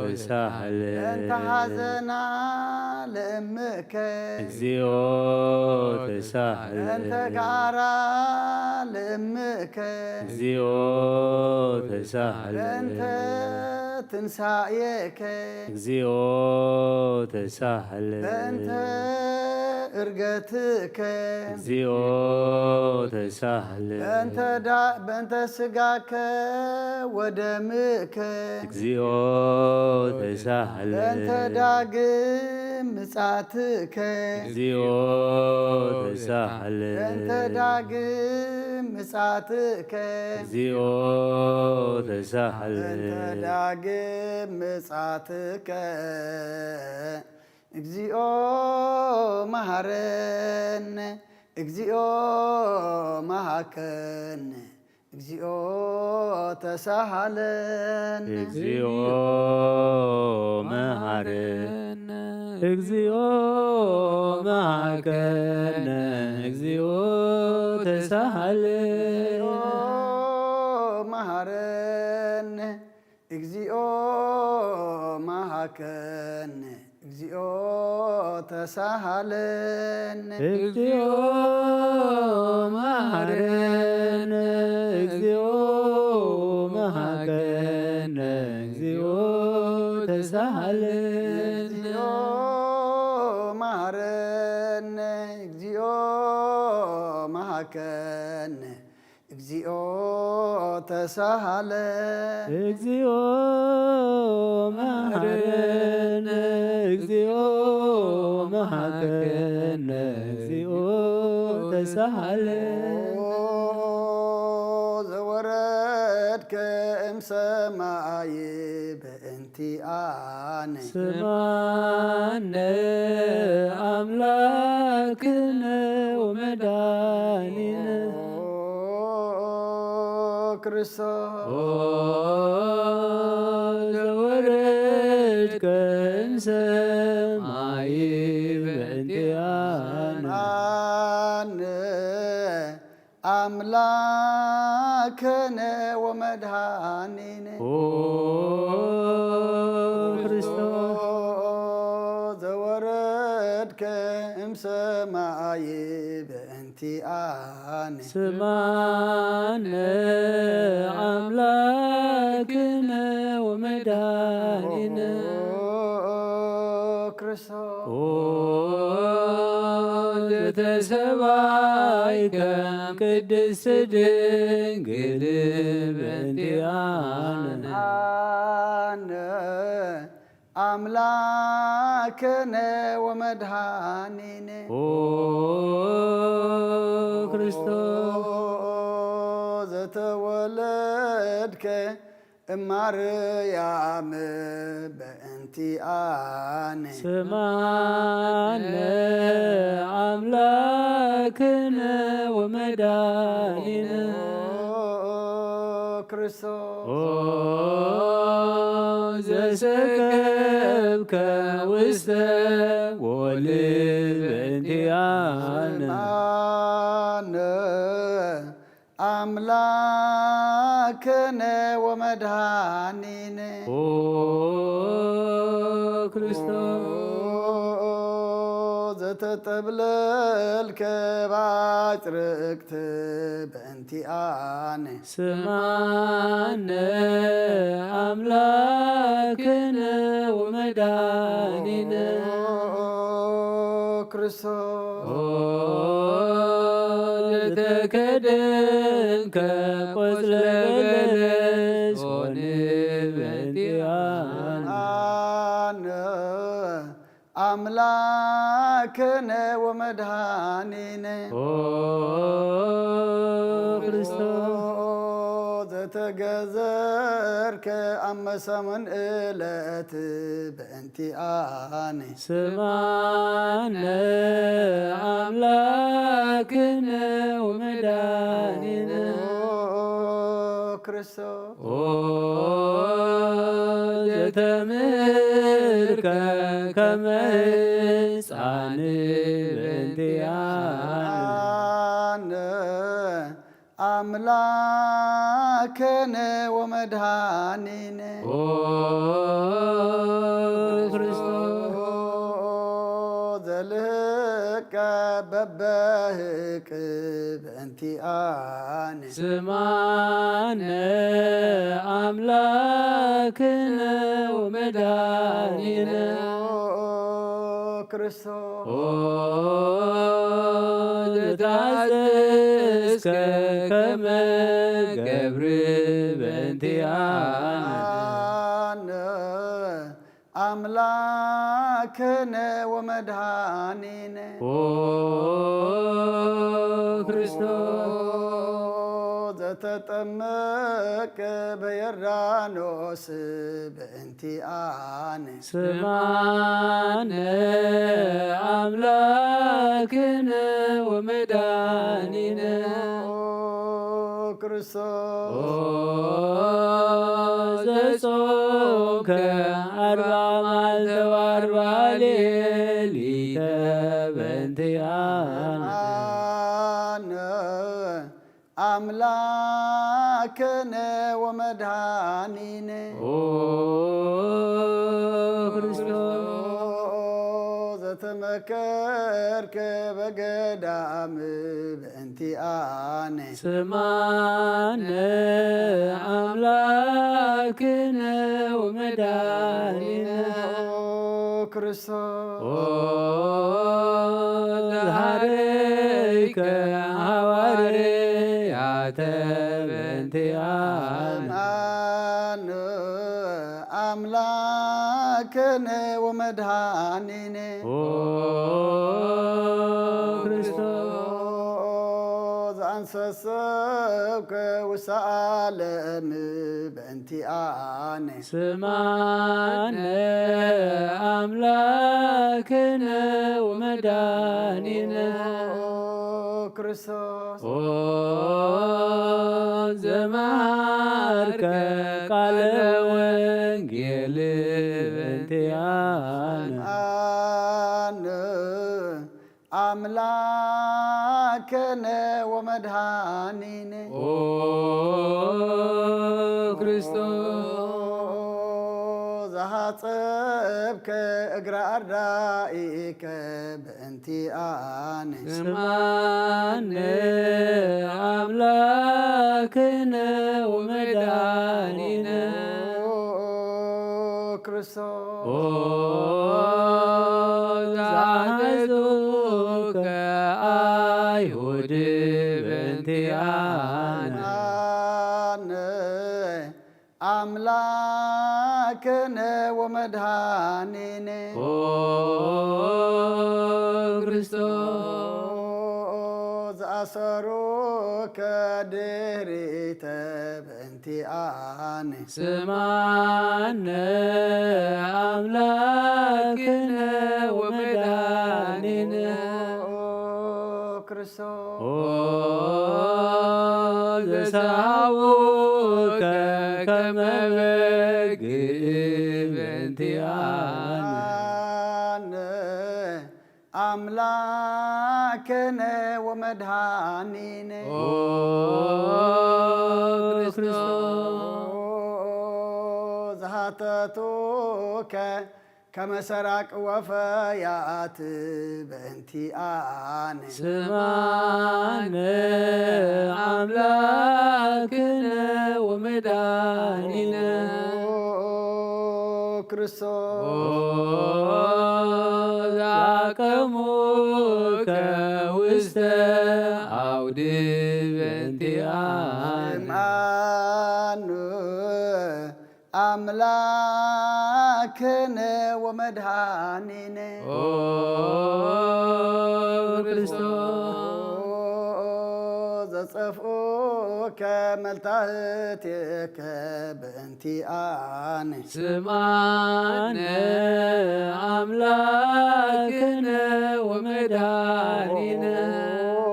ተሳህለ። በእንተ ሐዘና ለምእከ። እግዚኦ ተሳህለ። በእንተ ጋራ ለምእከ። እግዚኦ ተሳህለ። በእንተ ትንሳኤከ። እግዚኦ ተሳህለ። በእንተ እርገትከ። እግዚኦ ተሳህለ። በእንተ ዳ-፣ በእንተ ስጋከ ወደምከ። እግዚኦ ተሳህለ። በእንተ ዳግም ምጻትከ። እግዚኦ ተሳህለ። በእንተ ዳግም ምጻትከ እግዚኦ ተሳሃለነ እንተ ዳግም ምጻትከ እግዚኦ መሃረነ፣ እግዚኦ መሃከነ፣ እግዚኦ ተሳሃለነ። እግዚኦ መሃረነ እግዚኦ መሃከነ እግዚኦ ተሳሃለነ መሃረነ፣ እግዚኦ መሃከነ፣ እግዚኦ ተሳሃለነ። እግዚኦ መሃረነ እግዚኦ መሃከነ እግዚኦ ተሳሃለነ እግዚኦ መሃረነ፣ እግዚኦ መሃከነ፣ እግዚኦ ተሳሃለ። እግዚኦ መሃረነ እግዚኦ መሃከነ እግዚኦ ተሳሃለ ኦ ዘወረድከ እም ሰማይ በእንቲኣነ ስማነ ኣምላክነ ወመድኃኒነ ኦ ክርስቶስ ኦ ዘወረድከ እምሰማይ በእንቲኣነ ኣነ ኣምላክነ ወመድኃኒነ ኦ ክርስቶስ ዘወረድከ እምሰማይ በእንቲኣነ ስማነ ኣምላክነ ወመድኃኒነ ክርስቶስ ኦ ዘተሰባይከ ቅድስት ድንግል በእንቲኣነ ኣነ ኣምላክነ ወመድኃኒነ ኦ ክርስቶስ ዘተወለድከ እማርያም በእንቲኣነ ስማነ ኣምላክነ ወመድኃኒነ ክርስቶስ ኦ ዘሰከብከ ውስተ ወልድ በእንቲኣነ ስማነ ኣምላክነ ወመድኃኒነ ኦ ክርስቶስ ዘተጠብለልከ ባጭርቅት በእንቲኣነ ስማነ ኣምላክነ ወመድኃኒነ ክርስቶስ ኦ ዘተከደንከ ቆጽለ በለስ ሆን በእንቲኣነ ኣነ ኣምላክነ ወመድኃኒነ ኦ ክርስቶስ ዘተገዘርከ ኣብ መሰሙን እለት በእንቲኣነ ስማነ ኣምላክነ ወመድኃኒነ ክርስቶስ ኦ ዘተምህርከ ከመ ሕፃን በእንቲኣነ ኣነ ኣምላክነ ወመድኃኒነ ኦ ክርስቶስ ዘልህቀ በበህቅ በእንቲኣነ ስማነ ኣምላክነ ወመድኃኒነ ክርስቶስ ኦ ዘተኣዘዝከ ከመ ገብር በእንቲኣነ ኣነ ኣምላክነ ወመድኃኒነ ኦ ክርስቶስ ተጠመቀ በዮርዳኖስ በእንቲኣነ። ስማነ ኣምላክነ ወመድኃኒነ። ኦ ክርስቶስ ኦ ዘጾምከ ኣርባ መዓልተ ወኣርባ ሌሊተ በእንቲኣነ። ኣነ ኣምላክነ ወመድኃኒነ። ኦ ክርስቶስ ዘተመከርከ በገዳም በእንቲኣነ። ስማነ ኣምላክነ ወመድኃኒነ። ኦ ክርስቶስ ኦ ዘሃረይከ ሃዋርያተ በእንቲኣነ። ኣነ ኣምላክነ ወመድኃኒነ። ኦ ክርስቶስ ዘኣንሰሰብከ ውሳኣለም በእንቲኣነ። ስማነ ኣምላክነ ወመድኃኒነ። ኦ ክርስቶስ ኦ ዘመሃርከ ቃለ ወንጌል በእንቲኣነ። ኣነ ኣምላክነ ወመድኃኒነ። ኦ ክርስቶስ ዘሃጸብከ እግረ ኣርዳኢከ በእንቲኣነ። ስማነ ኣምላክነ ወመድኃኒነ። ኦ ክርስቶስ ኦ ዘሓዘዙከ ኣይሁድ በእንቲኣነ። ኣነ ኣምላክነ ወመድኃኒነ። ኦ ክርስቶስ ዘኣሰሩከ ድሪተ በእንቲኣነ። ስማነ ኣምላክነ ወመድኃኒነ። ኦ ክርስቶስ ኦ ዘሰሃቡከ ከመ በግዕ በእንቲኣነ። ኣነ ኣምላክነ ወመድኃኒነ። ኦ ክርስቶስ ዘሃተቱከ ከመ ሰራቅ ወፈያት በእንቲኣነ። ስማነ ኣምላክነ ወመድኃኒነ። ኦ ክርስቶስ ኦ ዘኣቀሙከ ውስተ ዓውዲ በእንቲኣነ። ስምዓኑ ኣምላክነ ወመድኃኒነ። ኦ ክርስቶስ ዘጸፍኡከ መልታህቴከ በእንቲኣነ። ስምዓነ ኣምላክነ ወመድኃኒነ። ኦ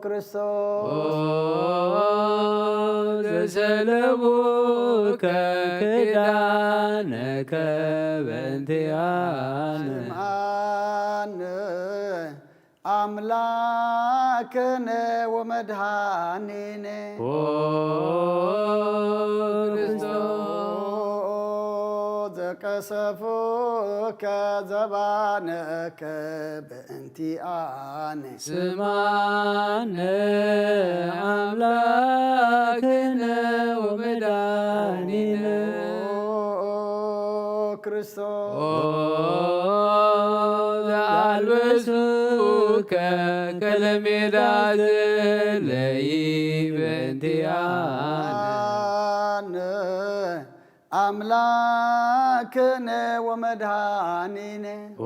ክርስቶስ ኦ ዘሰለቡከ ክዳነከ በእንቲኣነ። ስምዓነ ኣምላክነ ወመድኃኒነ። ኦ ክርስቶስ ዘቀሰፉከ ዘባነከ በእንቲኣነ። ስምዓነ ኣምላክነ ወመድኃኒነ። ኦ ክርስቶስ ኦ ዘኣልበሱከ ከለሜዳ ዘለይ በእንቲኣነ። ኣነ ኣምላክነ ወመድኃኒነ። ኦ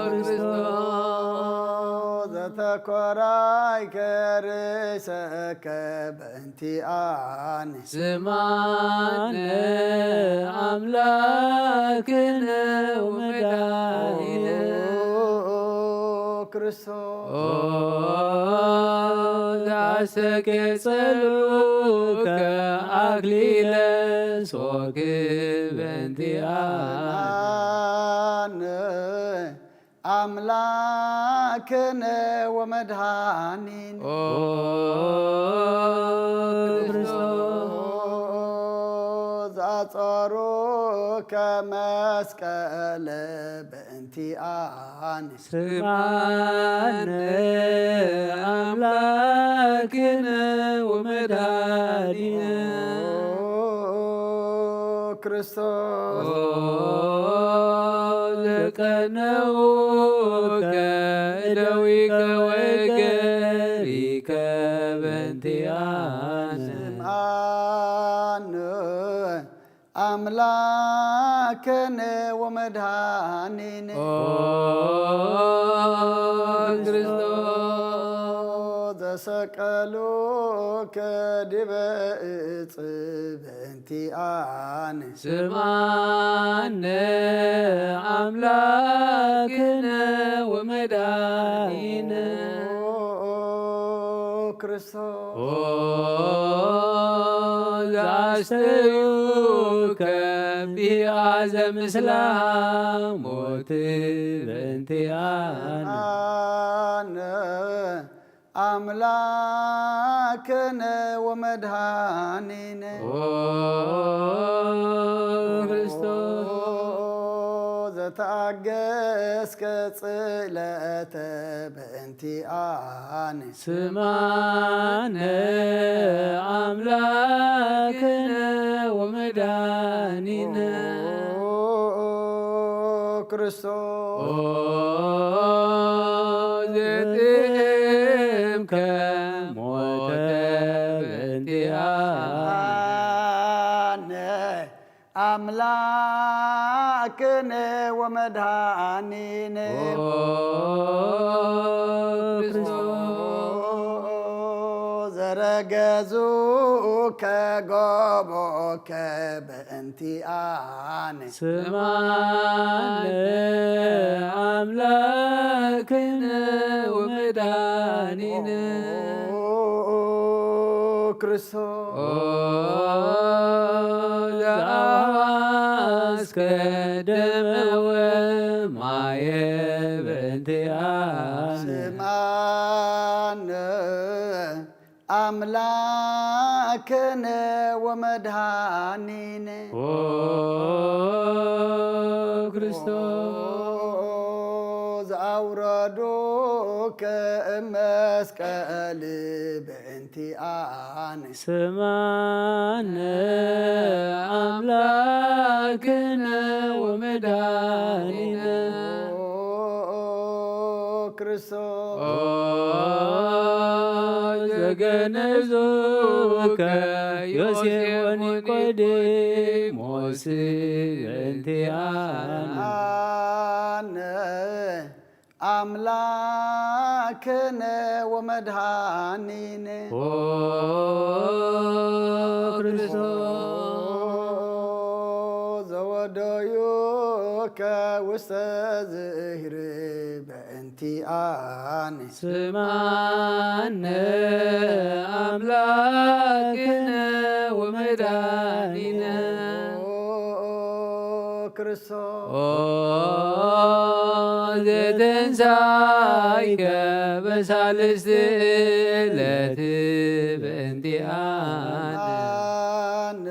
ክርስቶስ ተኮራይከ ርእሰከ በእንቲኣነ። ስምዓነ ኣምላክነ ወመድኃኒነ። ኦ ክርስቶስ። ኦ ዘአስተኬ ጸሎከ አክሊለ ሶክ በእንቲአነ። አነ አምላክነ ወመድኃኒነ። ኦ ክርስቶስ። ዘአጸሩከ መስቀለ በእንቲአነ። ስምዓነ አምላክነ ወመድኃኒነ። ኦ ክርስቶስ። ኦ ዘቀነውከ እደዊከ ወእገሪከ በእንቲአነ። ስምዓነ አምላክነ ወመድኃኒነ። ኦ ክርስቶስ። ዘሰቀሉከ ዲበ እጽ በእንቲአነ። ስምዓነ አምላክነ ወመድኃኒነ። ኦ ክርስቶስ። ኦ ዘአስተዩከ ቢአዘ ምስላ ሞት በእንቲአነ። አነ አምላክነ ወመድኃኒነ። ኦ ክርስቶስ። ዘተአገስከ ጽለተ በእንቲአነ። ስምዓነ አምላክነ ወመድኃኒነ። ኦ ክርስቶስ። ኦ ዘጥዕምከ ሞተ በእንቲአነ። አምላክነ ወመድኃኒነ። ኦ ክርስቶስ። ዘረገዙከ ገቦከ በእንቲአነ። ስምዓነ አምላክነ ወመድኃኒነ። ኦ ክርስቶስ። ኦ ዘአፍሰስከ ደመ ወማየ በእንቲአነ። ስምዓነ አምላክነ ወመድኃኒነ። ኦ ክርስቶስ። ዘአውረዱከ እመስቀል በእንቲአነ። ስምዓነ አምላክነ ወመድኃኒነ። ኦ ክርስቶስ። ኦ ዘገነዙከ ዮሴፍ ወኒቆዲሞስ በእንቲአነ። አነ አምላክነ ወመድኃኒነ። ኦ ክርስቶስ። ዘወደዩከ ውስተ ዝእህር በእንቲአነ። ስምዓነ አምላክነ ወመድኃኒነ። ኦ ክርስቶስ። ኦ ዘተንሳይከ በሳልስት ዕለት በእንቲአነ። አነ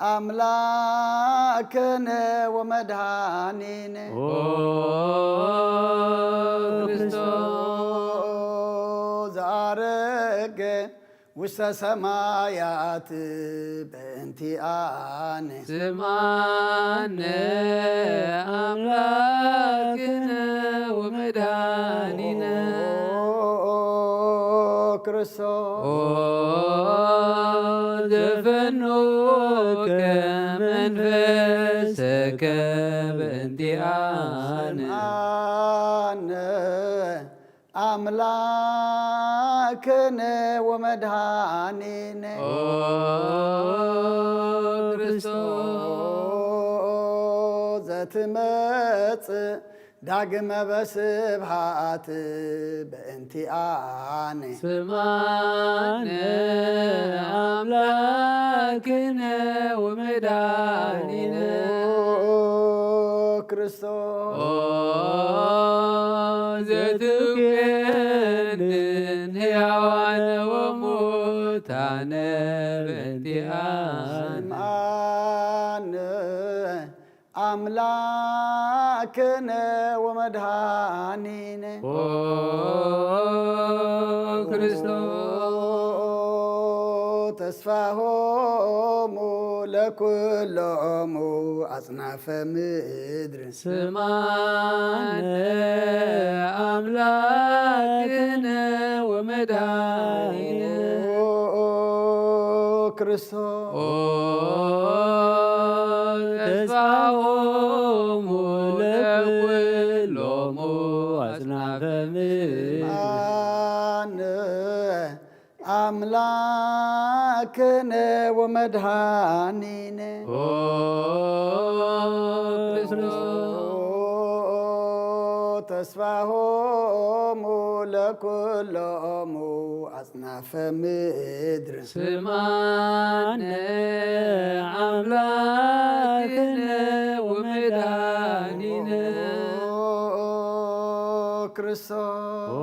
አምላክነ ወመድኃኒነ። ኦ ክርስቶስ። ዘአረገ ውስተ ሰማያት በእንቲአነ። ስምዓነ አምላክነ ወመድኃኒነ። ኦ ክርስቶስ። ኦ ዘፈኖከ መንፈሰከ በእንቲአነ። ስምዓነ ኣምላክነ ወመድኃኒነ ኦ ክርስቶስ ዘትመጽእ ዳግመ በስብሃት በእንቲኣነ ስማነ ኣምላክነ ወመድኃኒነ ኦ ክርስቶስ ኦ ዘትቤንን ሕያዋነ ወሙታነ በእንቲኣነ ስማነ ኣምላክነ ወመድኃኒነ ኦ ክርስቶስ ተስፋሆሙ ለኩሎሙ ኣጽናፈ ምድር ስማነ ኣምላክነ ወመድኃኒነ ኦ ክርስቶስ ኦ ተስፋሆሙ ለኩሎሙ ኣጽናፈ ምድር ስማነ ኣምላክነ ወመድኃኒነ ኦ ክርስቶስ ተስፋሆሙ ለኩሎሙ ኣጽናፈ ምድር ስማነ ኣምላክነ ወመድኃኒነ ኦ ክርስቶስ ኦ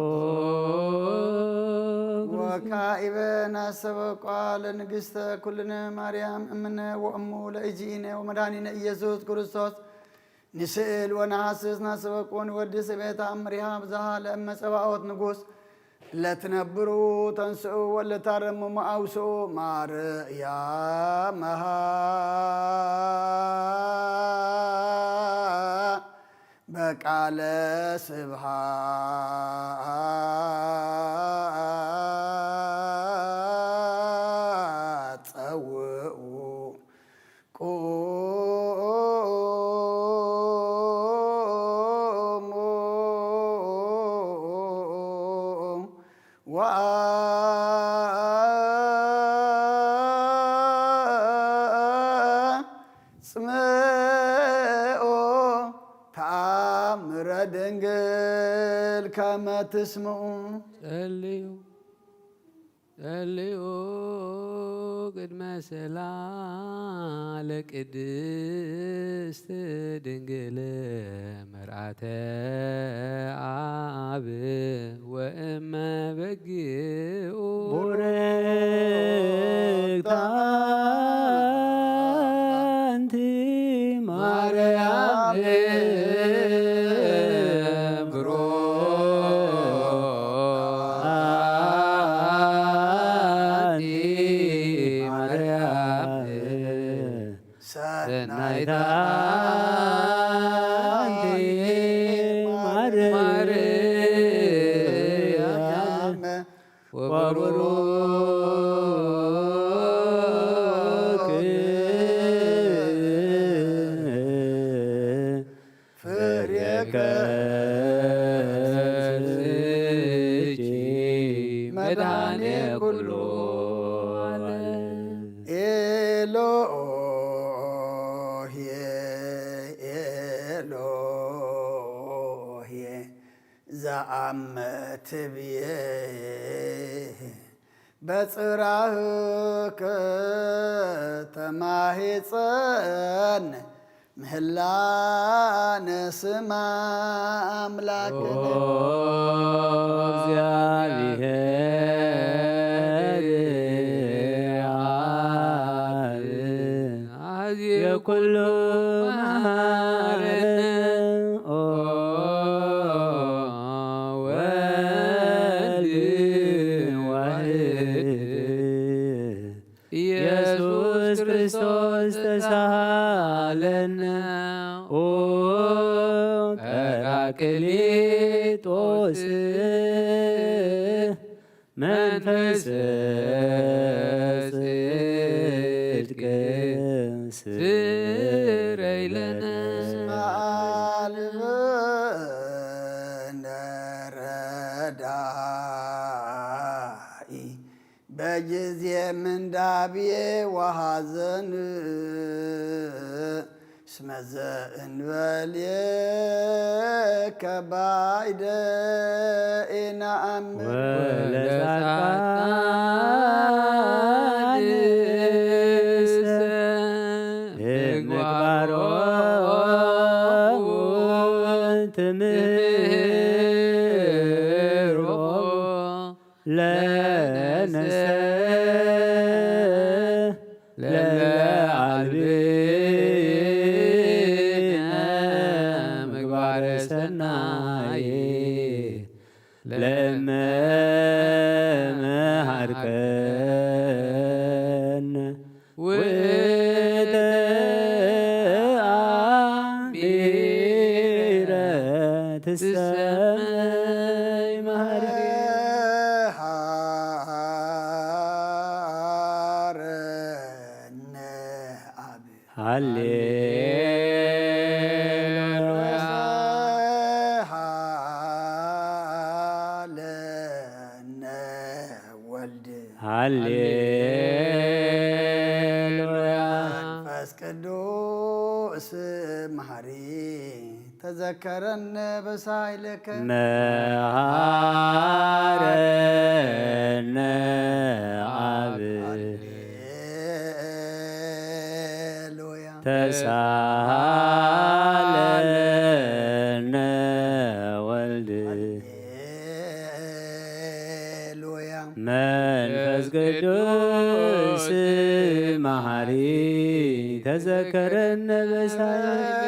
ወካኢበ ናሰበቋ ለንግስተ ኩልነ ማርያም እምነ ወእሙ ለእግዚእነ ወመድኃኒነ ኢየሱስ ክርስቶስ ንስእል ወነሐስስ ናሰበቁ ንወድስ ቤት ኣምሪሃ ብዝሃ ለእመ ጸባኦት ንጉስ ለትነብሩ ተንስኡ ወለታረምሙ ኣውስኡ ማርያም መሃ በቃለ ስብሃት ጸውኡ ቁሙ ወአጽምዑ ተአምረ ድንግል ከመ ትስምዑ። ጸልዩ ጸልዩ ቅድመ ስእላ ለቅድስት ድንግል መርዓተ አብ ወእመ በጊኡ ቡርክት አንቲ ማርያም ብሩክ አንቲ ማርያም ሰናይታ አንቲ ማርያም ወቡሩክ ፍሬ ከርሥኪ መድኃኔ ኩሉ ዓለም። ኤሎሄ ኤሎሄ ዘአመ ትብዬ በጽራህከ ተማሂጸን ምህላነ ስማ አምላክነ። ኦ እግዚአብሔር አብ አዝየ ኩሉ መሐረነ። ኦ ወልድ ዋሕድ ኢየሱስ ክርስቶስ ተሳሃለነ። ኦ ጳራቅሊጦስ መንፈስ ጽድቅ ስረይ ለነ። ረዳኢ በጊዜ ምንዳቤ ወሐዘን። እስመ ዘእንበሌከ ባይደ ኢነአምን። ወለጻድቃንሰ ምግባሮሙ ትምህሮ ለነፍሰ ለለአልብነ ምግባረ ሰናይ ለእመ መሃርከነ ውእተ አሚረ ትሰመይ መሃሪ። መሃረነ አብ። ሃሌሉያ። ሃሌሉያ። ወልድ። ሃሌሉያ። መንፈስ ቅዱስ መሐሪ ተዘከረነ በሳይለከ። መሃረነ አብ። ሃሌሉያ። ተሳሃለነ ወልድ። ሃሌሉያ። መንፈስ ቅዱስ መሐሪ ተዘከረነ በሳይልከ።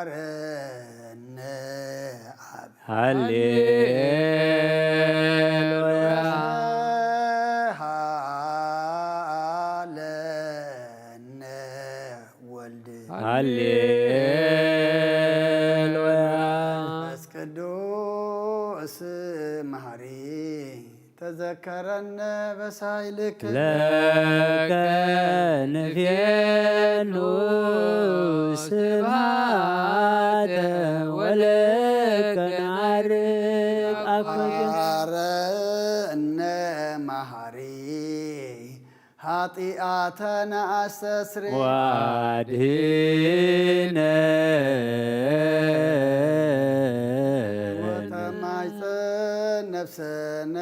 ሃረነ አብ። ሃሌሉያ። ሃለነ ወልድ። ሃሌሉያ። መንፈስ ቅዱስ መሐሪ ተዘከረነ በሳይልክ። ለከ ንፌኑ ስብሐተ ወለከ ነዐርግ አኮተ። መሐረነ መሐሪ ኃጢአተነ አስተስሪ። ወአድህነ። ወተማይፀን ነፍሰነ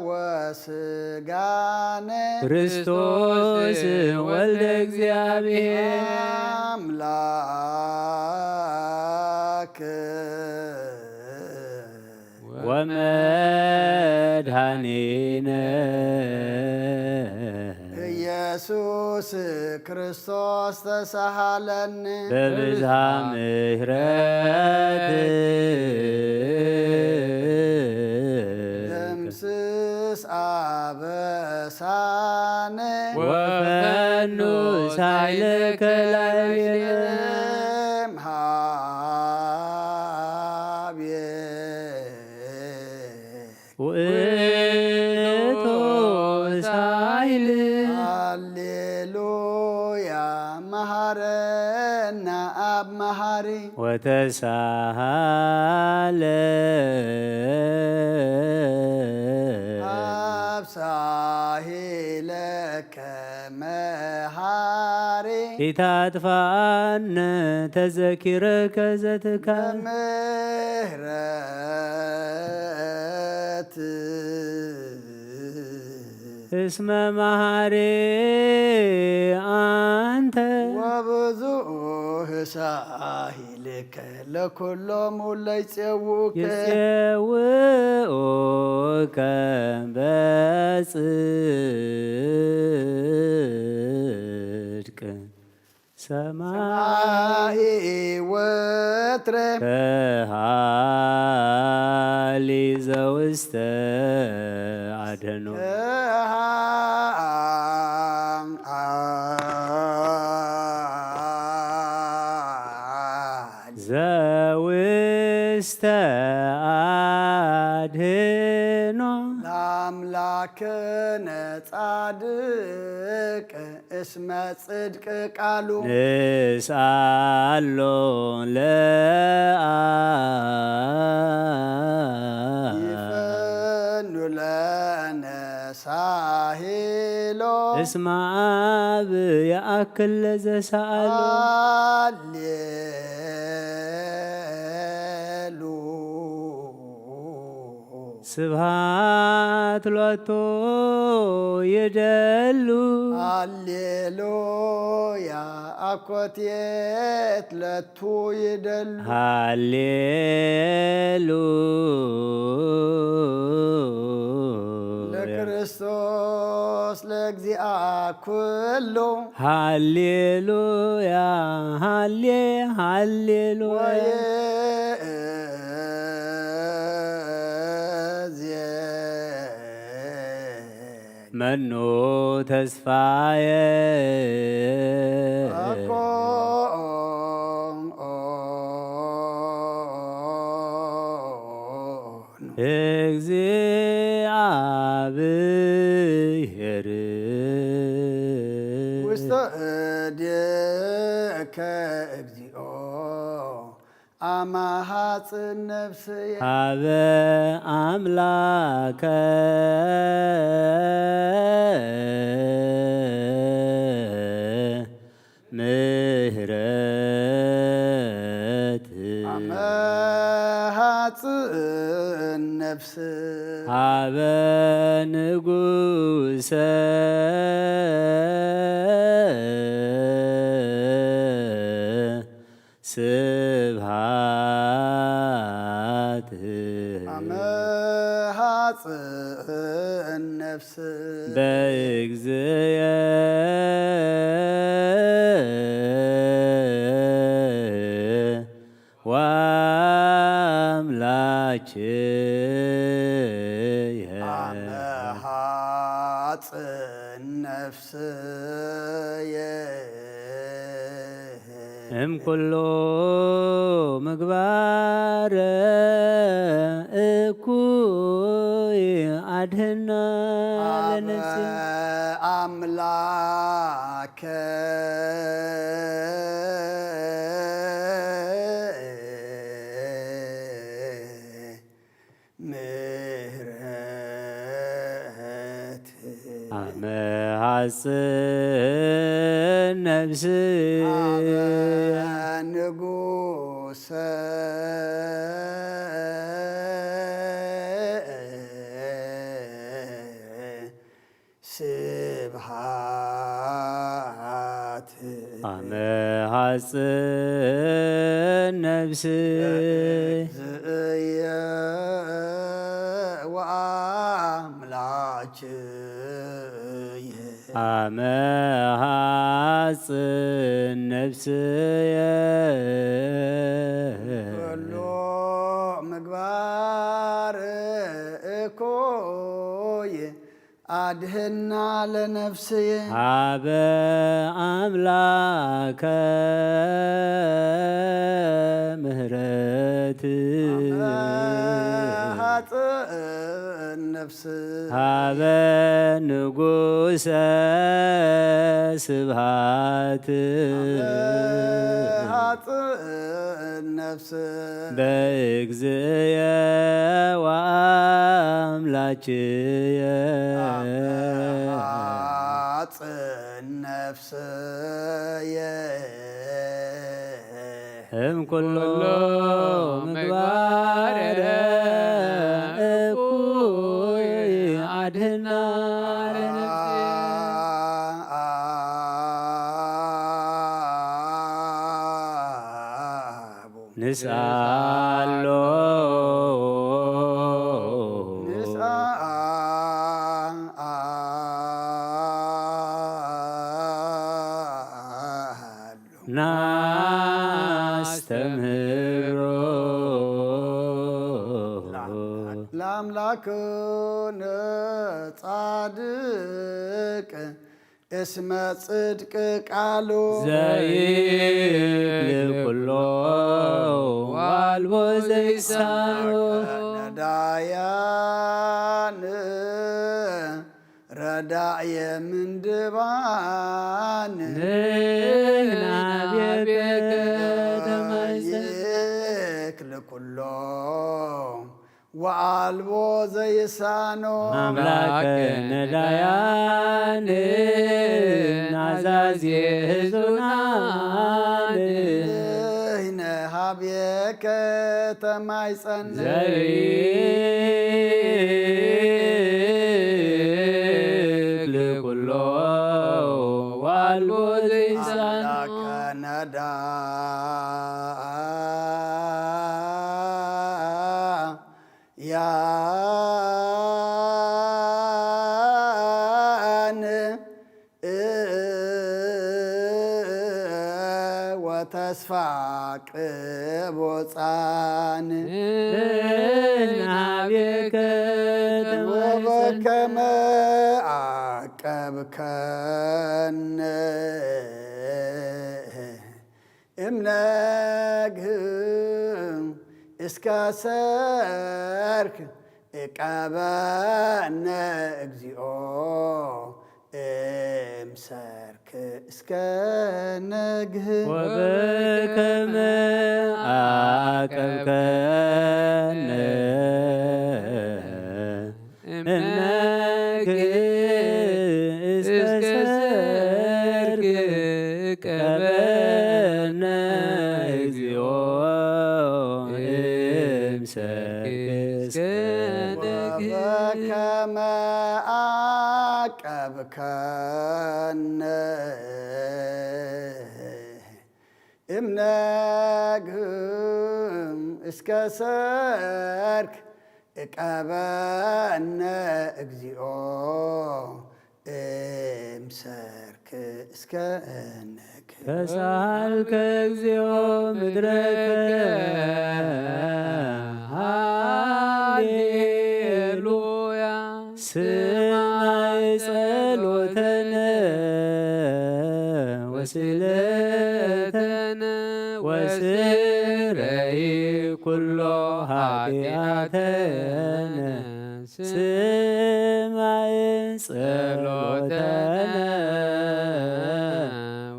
ወስጋነ። ክርስቶስ ወልደ እግዚአብሔር። አምላክ ወመድኃኒነ ኢየሱስ ክርስቶስ ተሳሃለነ። በብዝሃ ምሕረት ደምስስ አበሳነ። ወፈኑ ሳይልከ ላዕሌነ። እምሃቤ ውእቱ ሳይል። ሃሌሉያ መሐረነ አብ መሐሪ። ወተሳሃለ አብ ሳሂለከ መሐሪ። ኢታጥፋነ ተዘኪረከ ዘትካል። ምሕረት እስመ መሐሪ አንተ። ወብዙሕ ሳሂልከ ለኩሎም እለ ይጼውኡከ። ይጼውኡከ በጽድቅ ሰማይ ሰማይ ወትረ። ከሃሊ ዘውስተ አድህኖ። ከሃ-፣ ዘውስተ አድህኖ። ለአምላክነ ጻድቅ እስመ ጽድቅ ቃሉ። ንስአሎ ለአ እስመ አብ የአክል ለዘሰአሎ። ሃሌሉ ስብሃት ሎቱ ይደሉ። ሃሌሉያ አኮቴት ለቱ ይደሉ። ሃሌሉ ለክርስቶስ ለእግዚአ ኩሉ ሃሌሉያ ሃሌ ሃሌሉያ። ወየእዜን መኑ ተስፋየ አኮ እግዚአብሔር ውስተ እዴከ እግዚኦ አማሃጽን ነፍስየ ሀበ አምላከ ምህረት አመሃጽን ነፍስ ሀበ ንጉሰ ስብሃት አመሃጽን ነፍስ በእግዚእየ ወአምላክየ አመሃጽን ነፍስየ እምኩሉ ምግባር እኩይ አድህና ለነፍስየ አምላከ ምህረት አመ ሐጽን ነፍስ ንጉሰ ስብሃት አመ ሐጽን ነፍስ ዝእየ ወአምላክየ አመ ሐጽን ነፍስየ ኩሉ ምግባር እኩይ አድህና ለነፍስየ ሀበ አምላከ ምህረት ሀጽን ነፍስ ሀበ ንጉሰ ስብሃት ሀጽን ነፍስ በእግዚእየ ወአምላክየ ሀጽን ነፍስየ እምኩሉ ምግባር እኩይ አድህና ለነፍስየ ንስአሎ ንስአሎ ናስተምህሮ ለአምላክነ ጻድቅ እስመ ጽድቅ ቃሉ ዘይብል ኩሎ ዋልቦ ዘይሳኖ ነዳያን ረዳእየ ምንድባን ንሕና ቤከ ተማይዘን ይክል ኩሎ ወአልቦ ዘይሳኖ። ኣምላክ ነዳያን ኣዛዚ ህዙናን ንህነ ሀቤከ ተማይጸን። ዘሪክ ልኩሎ ወአልቦ ዘይሳኖ አምላከ ነዳ ያን ወተስፋ ቅቦፃን ንህነ ሀቤከ ተማይጸን ወበከመ አቀብከነ እምነግህ እስከ ሰርክ እቀበነ እግዚኦ እምሰርክ እስከ ነግህ ወበከመ አቀብከነ እምነግህ እስከ ሰርክ ቀበነ እግዚኦ እምሰርክ እስከ ነግህ ወበከመ አቀብከነ እምነግህ እስከ ሰርክ እቀበነ እግዚኦ እምሰርክ እስከ ነግህ ተሳልከ እግዚኦ ምድረከ ሃሌሉያ ስማይ ጸሎተነ ወስእለተነ ወስረይ ኩሎ ኃጢአተነ ስማይ ጸሎተነ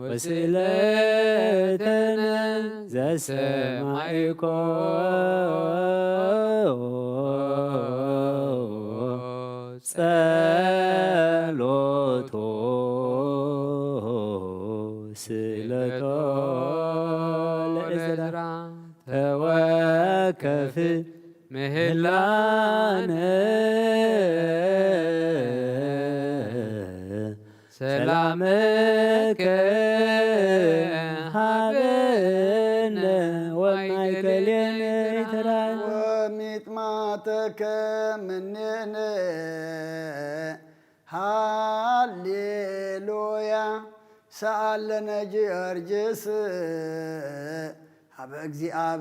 ወስእለተነ ዘሰማይኮ ጸሎቶ ስእለቶ ለእዝራ ተወከፍ ምህላነ ሰላምከ ሃበነ ወማእከሌነ ኤርትራ ወሚጥማተከ ምኔነ ሃሌሉያ ሰአለነ ጊዮርጊስ ሀበ እግዚኣብሔር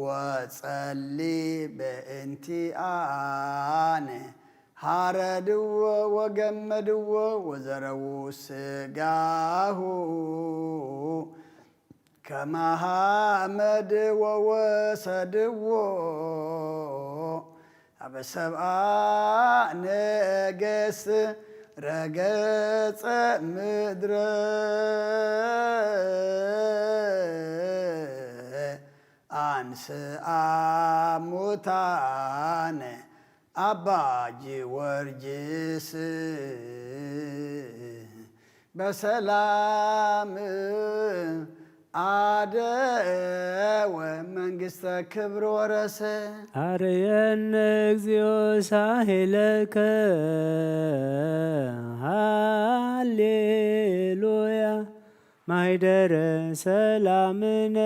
ወጸሊ በእንቲአነ ሐረድዎ ወገመድዎ ወዘረዉ ስጋሁ ከመ ሐመድ ወወሰድዎ ሀበ ሰብአ ነገስት ረገጸ ምድረ አንስአ ሙታነ አባ ጊዮርጊስ በሰላም አደወ መንግስተ ክብር ወረሰ። አርየነ እግዚኦ ሳሄለከ ሃሌሉያ ማይደረ ሰላምነ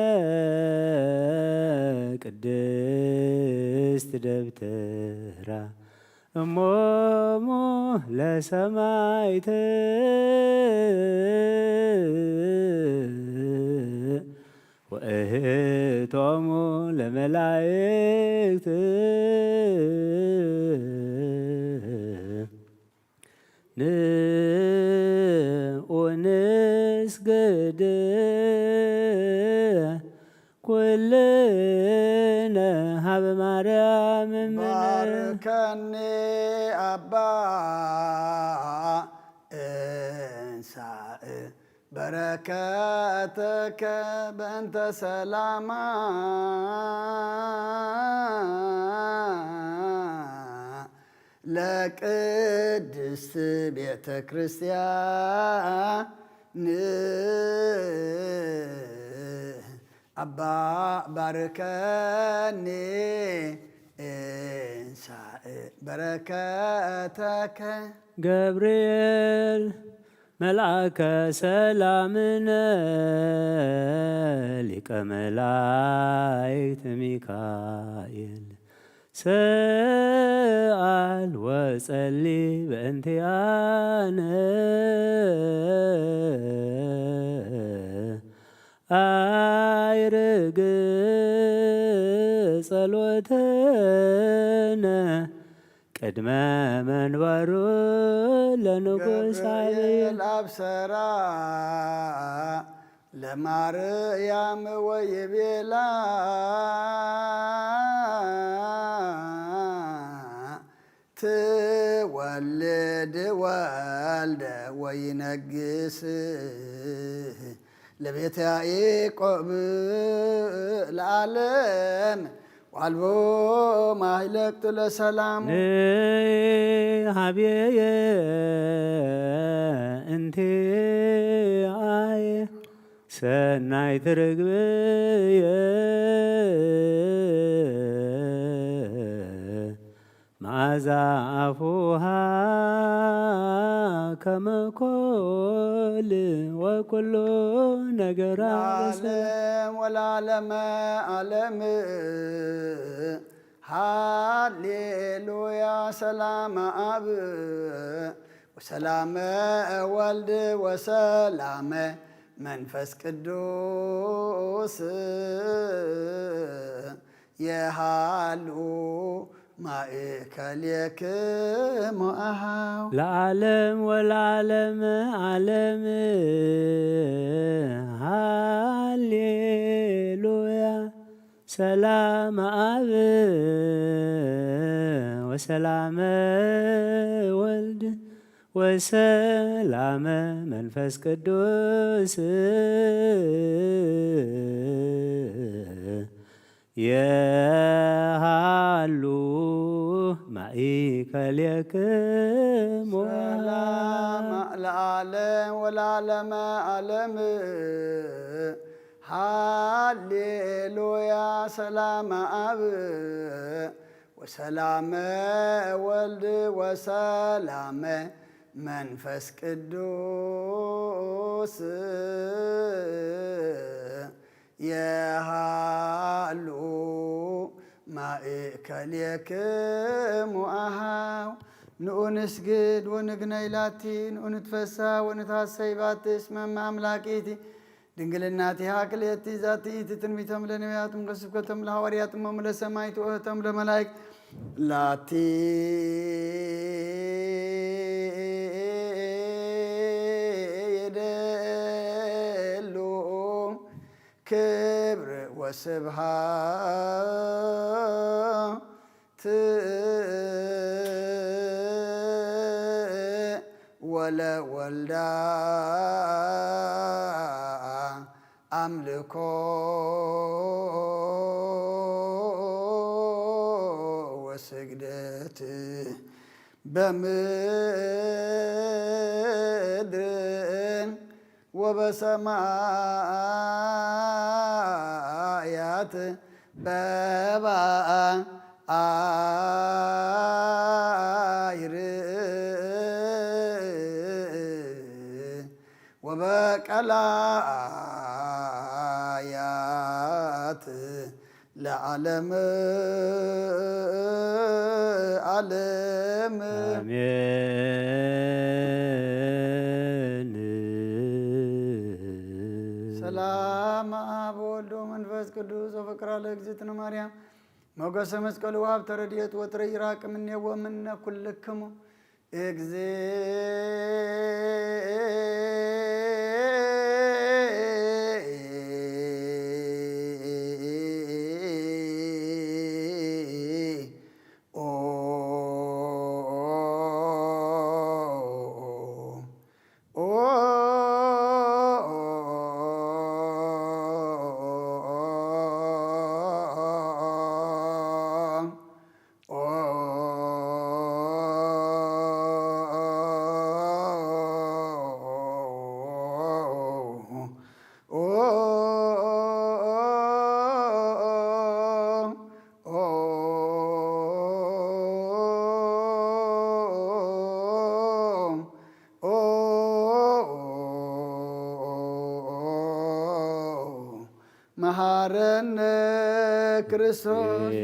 ቅድስት ደብተራ እሞሙ ለሰማይት ወእህቶሙ ለመላእክት ንዑ ንስግድ ኩልነ ሀበ ማርያም እምነ ባርከኒ አባ እንሳእ በረከተከ በእንተ ሰላማ ለቅድስት ቤተ ክርስቲያን። አባ ባርከኒ እንሳእ በረከተከ። ገብርኤል መልአከ ሰላምነ ሊቀ መላእክት ሚካኤል ሰአል ወጸሊ በእንቲአነ። አይርግ ጸሎተነ ቅድመ መንበሩ ለንጉስ አብየ። ገብርኤል አብሰራ ለማርያም ወይቤላ ትወልድ ወልደ ወይነግስ ለቤተ ያዕቆብ ለዓለም ዋልቦ ማይለቅቱ ለሰላም። ንሃብየ እንቲአየ ሰናይት ርግብየ መዓዛ አፉሃ ከመ ኮል ወኩሉ ነገራ ለዓለም ወለዓለመ ዓለም። ሃሌሉያ ሰላመ አብ ወሰላመ ወልድ ወሰላመ መንፈስ ቅዱስ የሃሉ ማእከሌክሙ አሃው። ለዓለም ወለዓለመ ዓለም ሃሌሉያ። ሰላመ አብ ወሰላመ ወልድ ወሰላመ መንፈስ ቅዱስ የሃሉ ማእከሌክሙ። ሰላም ለዓለም ወለዓለመ ዓለም። ሃሌሉያ ሰላመ አብ ወሰላመ ወልድ ወሰላመ መንፈስ ቅዱስ የሃሉ ማእከሌክሙ አሃው። ንኡ ንስግድ ወንግነይ ላቲ፣ ንኡ ንትፈሳ ወንታሰይ ባቲ፣ እስመ እመ አምላኪቲ ድንግልናቲሃ ክልኤቲ ዛቲ ይእቲ ትንቢቶም ለነቢያትም ከስብከቶም ለሐዋርያትም ለሰማይት ወእህቶም ለመላይክ ላቲ ይደሉ ክብር ወስብሃት ወለወልዳ አምልኮ ወስግደት በምድር ወበሰማያት በባይር ወበቀላያት ለዓለም ዓለም። አሜን። ሰላም አብ ወወልድ ወመንፈስ ቅዱስ ወፍቅራ ለእግዝእትነ ማርያም ሞገሰ መስቀሉ ወሀብተ ረድኤት ወጥረ ይራቅ እምኔሁ ወእምነ ኩልክሙ እግዚኦ። መሃረነ ክርስቶስ።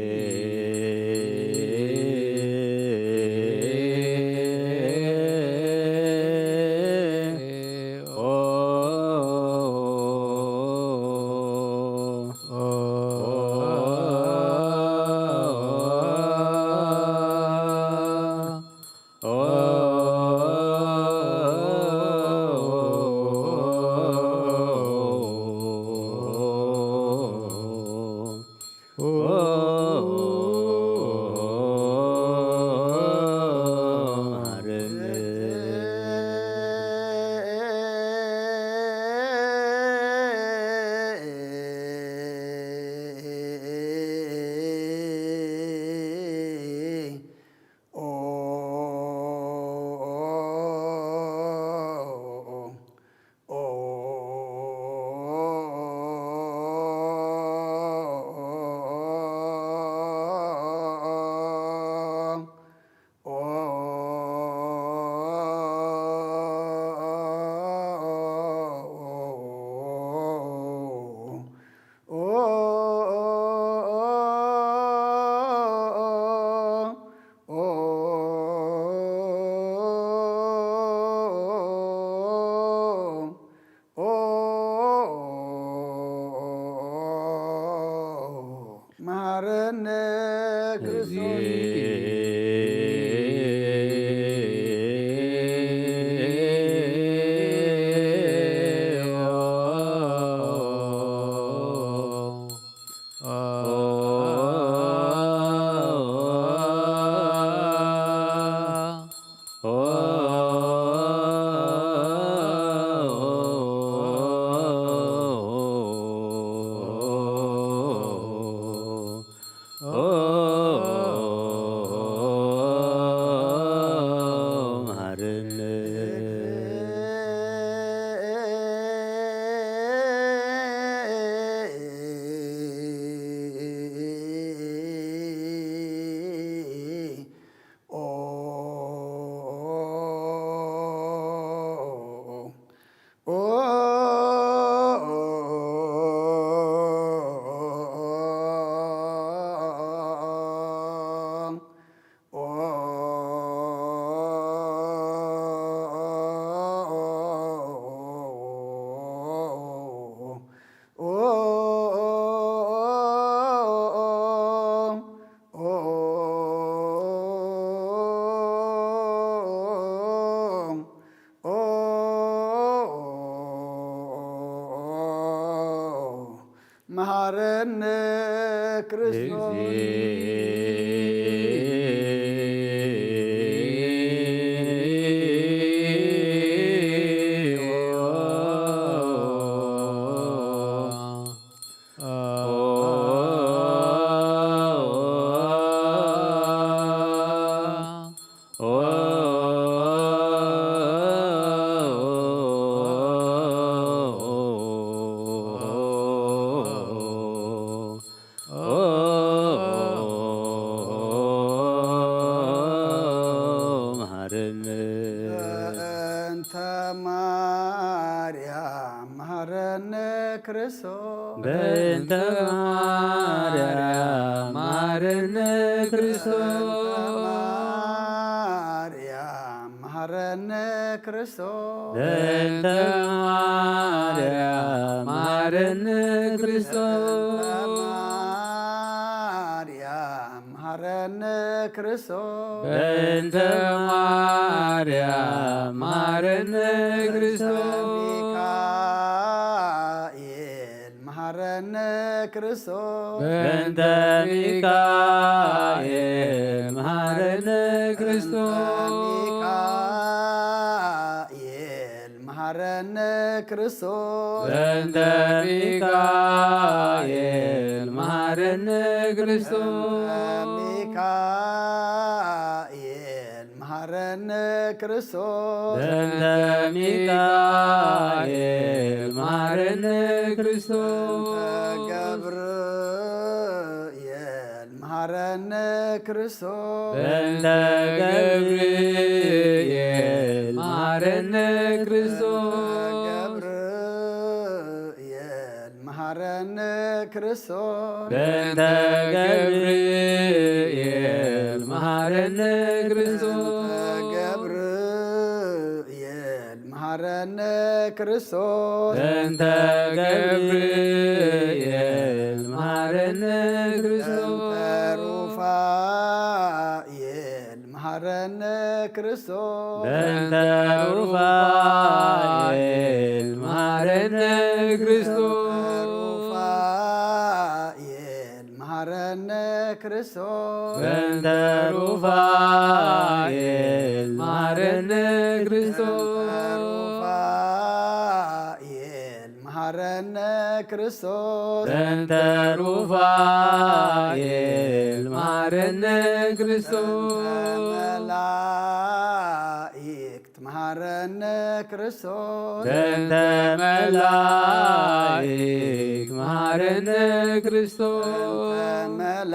መሃረነ ክርስቶስ። መሃረነ ክርስቶስ። በእንተ ማርያም መሃረነ ክርስቶስ። በእንተ ማርያም መሃረነ ክርስቶስ። በእንተ ማርያም መሃረነ ክርስቶስ። በእንተ ማርያም መሃረነ ክርስቶስ። በእንተ ማርያም መሃረነ ክርስቶስ። በእንተ ማርያም መሃረነ ክርስቶስ። ሚካኤል መሃረነ ክርስቶስ። በእንተ ሚካኤል መሃረነ ክርስቶስ። በእንተ ሚካኤል መሃረነ ክርስቶስ። በእንተ ሚካኤል መሃረነ ክርስቶስ። በእንተ ሚካኤል መሃረነ ክርስቶስ። በእንተ ሚካኤል መሃረነ ክርስቶስ። በእንተ ገብርኤል መሃረነ ክርስቶስ። በእንተ ገብርኤል መሃረነ ክርስቶስ። በእንተ ገብርኤል መሃረነ ክርስቶስ በእንተ ገብርኤል መሃረነ ክርስቶስ። በእንተ ገብርኤል መሃረነ ክርስቶስ። በእንተ ገብርኤል መሃረነ ክርስቶስ። በእንተ ሩፋኤል መሃረነ ክርስቶስ። በእንተ ሩፋኤል መሃረነ ክርስቶስ። በእንተ ሩፋኤል መሃረነ ክርስቶስ። በእንተ ሩፋኤል መሃረነ ክርስቶስ። በእንተ ሩፋኤል መሃረነ ክርስቶስ። በእንተ ሩፋኤል መሃረነ ክርስቶስ። በእንተ መላእክት መሃረነ ክርስቶስ። በእንተ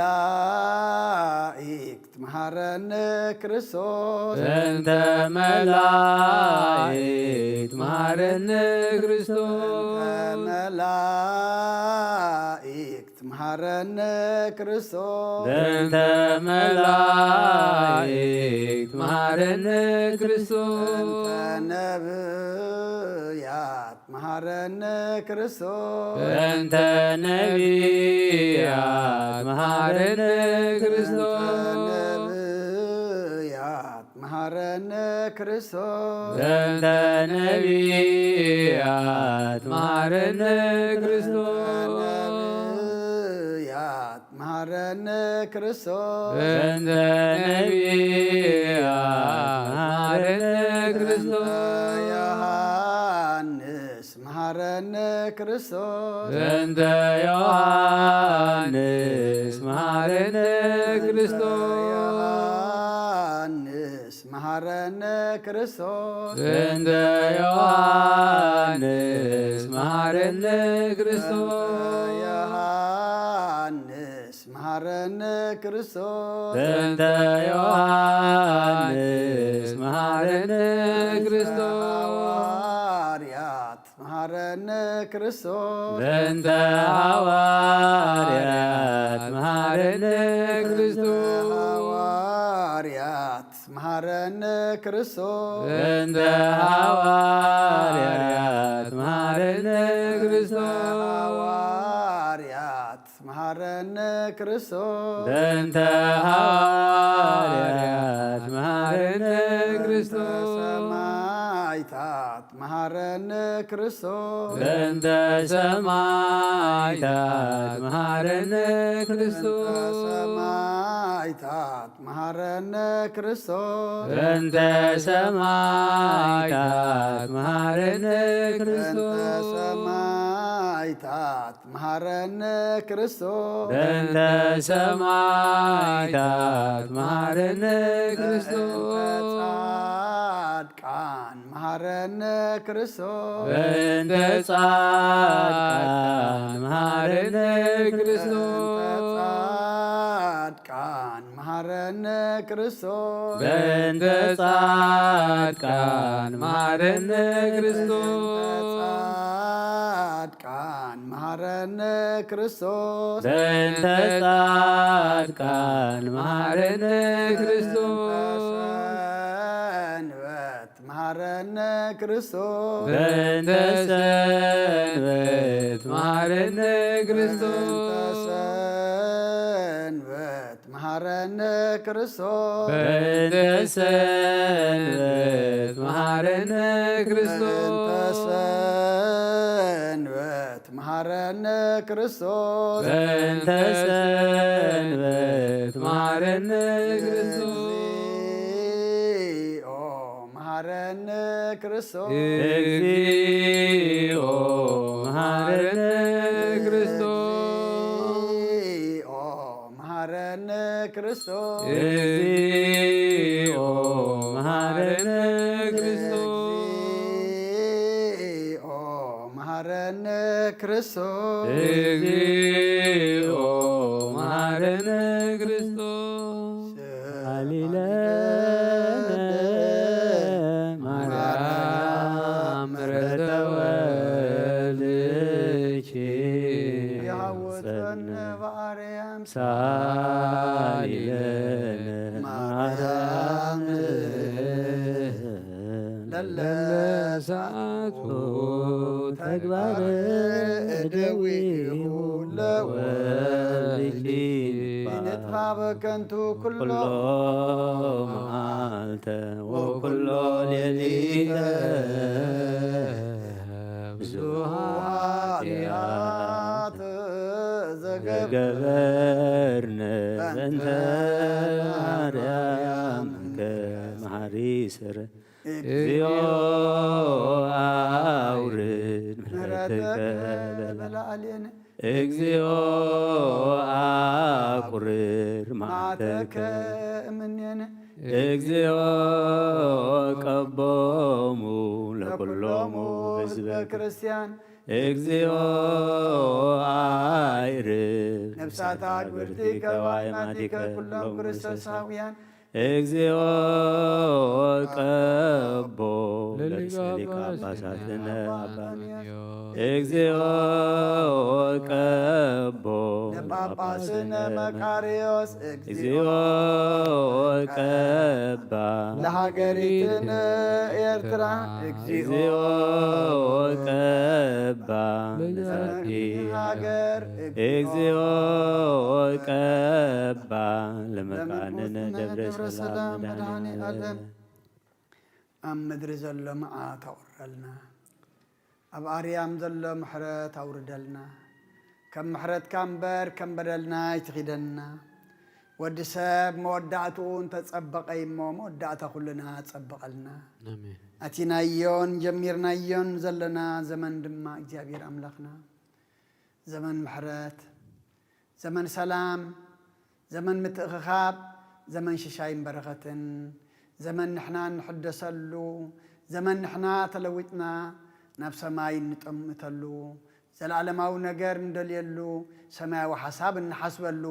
መላእክት መሃረነ ክርስቶስ። በእንተ መላእክት መሃረነ ክርስቶስ። በእንተ መላእክት መሃረነ ክርስቶስ። በእንተ መላእክት መሃረነ ክርስቶስ። በእንተ መላእክት መሃረነ ክርስቶስ። በእንተ ነብያት መሃረነ ክርስቶስ። በእንተ ነቢያት መሃረነ ክርስቶስ። በእንተ ነብያት መሃረነ ክርስቶስ። በእንተ ነቢያት መሃረነ ክርስቶስ። በእንተ ነብያት መሃረነ ክርስቶስ። በእንተ ነቢያት መሃረነ ክርስቶስ። በእንተ ዮሐንስ መሃረነ ክርስቶስ። በእንተ ዮሐንስ መሃረነ ክርስቶስ። ዮሐንስ መሃረነ ክርስቶስ። በእንተ ዮሐንስ መሃረነ ክርስቶስ። ዮሐንስ መሃረነ ክርስቶስ። በእንተ ዮሐንስ መሃረነ ክርስቶስ። ሐዋርያት መሃረነ ክርስቶስ። በእንተ ሐዋርያት መሃረነ ክርስቶስ። ሐዋርያት መሃረነ ክርስቶስ። በእንተ ሐዋርያት መሃረነ ክርስቶስ። ሐዋርያት መሃረነ ክርስቶስ። በእንተ ሐዋርያት መሃረነ ክርስቶስ። ሰማዕታት መሃረነ ክርስቶስ። በእንተ ሰማዕታት መሃረነ ክርስቶስ። ሰማዕታት መሃረነ ክርስቶስ። በእንተ ሰማዕታት መሃረነ በእንተ ክርስቶስ። ሰማዕታት መሃረነ ክርስቶስ። በእንተ ሰማዕታት መሃረነ ክርስቶስ። በእንተ ጻድቃን መሃረነ ክርስቶስ። በእንተ ጻድቃን መሃረነ ክርስቶስ። በእንተ ጻድቃን መሃረነ ክርስቶስ። በእንተ ጻድቃን መሃረነ ክርስቶስ። በእንተ ጻድቃን መሃረነ ክርስቶስ። በእንተ ጻድቃን መሃረነ ክርስቶስ። በእንተ ሰንበት መሃረነ ክርስቶስ። በእንተ ሰንበት መሃረነ ክርስቶስ። በእንተ ሰንበት መሃረነ ክርስቶስ። በእንተ ሰንበት መሃረነ ክርስቶስ። በእንተ ሰንበት መሃረነ ክርስቶስ። በእንተ ሰንበት መሃረነ ክርስቶስ። እግዚኦ መሃረነ ክርስቶስ። እግዚኦ መሃረነ ክርስቶስ። እግዚኦ መሃረነ ክርስቶስ። እግዚኦ መሃረነ ክርስቶስ። እግዚኦ መሃረነ ክርስቶስ። እግዚኦ መሃረነ ክርስቶስ። ሃሌሉያ። ማርያም ምሕረተ ወልድኪ። የሐውፅ ማርያም ሳሊለነ ማርያም ለለሳቱ ተግባረ እደዊሁ ለወልድኪ ንጥፋ በከንቱ ኩሎ ኩሎ መዓልተ ወኩሎ ሌሊተ ብዙ ኃጢአት ዘገበርነ በእንተ ማርያም ከመ ሐሪ ስረ እግዚኦ አውርድ ምሕረትከ በላዕሌነ። እግዚኦ አቁርር መዓተከ እምኔነ። እግዚኦ ቀቦሙ ለኩሎሙ ህዝበ ክርስቲያን። እግዚኦ አይርብ ነፍሳተ አግብርቲከ ወአይማቲከ ኩሎም ክርስቶሳውያን። እግዚኦ ቀቦ ለርእሰ ሊቃነ ጳጳሳትነ አባ እንጦንዮስ። እግዚኦ ቀቦ ለጳጳስነ መቃርዮስ። እግዚኦ ቀባ ለሃገሪትነ ኤርትራ። እግዚኦ ቀባ ለዛቲ ሃገር። እግዚኦ ቀባ ለመካንነ ደብረ ሰላም መድኃኔ ዓለም። ኣብ ምድሪ ዘሎ መዓት ኣውርደልና፣ ኣብ ኣርያም ዘሎ ምሕረት ኣውርደልና። ከም ምሕረትካ እምበር ከም በደልና ኣይትኺደና። ወዲ ሰብ መወዳእትኡ እንተጸበቐ እሞ መወዳእታ ኩልና ጸብቐልና። ኣሜን። ኣቲናዮን ጀሚርናዮን ዘለና ዘመን ድማ እግዚኣብሔር ኣምላኽና ዘመን ምሕረት፣ ዘመን ሰላም፣ ዘመን ምትእኽኻብ፣ ዘመን ሽሻይን በረኸትን፣ ዘመን ንሕና እንሕደሰሉ፣ ዘመን ንሕና ተለዊጥና ናብ ሰማይ እንጠምተሉ፣ ዘለዓለማዊ ነገር እንደልየሉ፣ ሰማያዊ ሓሳብ እንሓስበሉ፣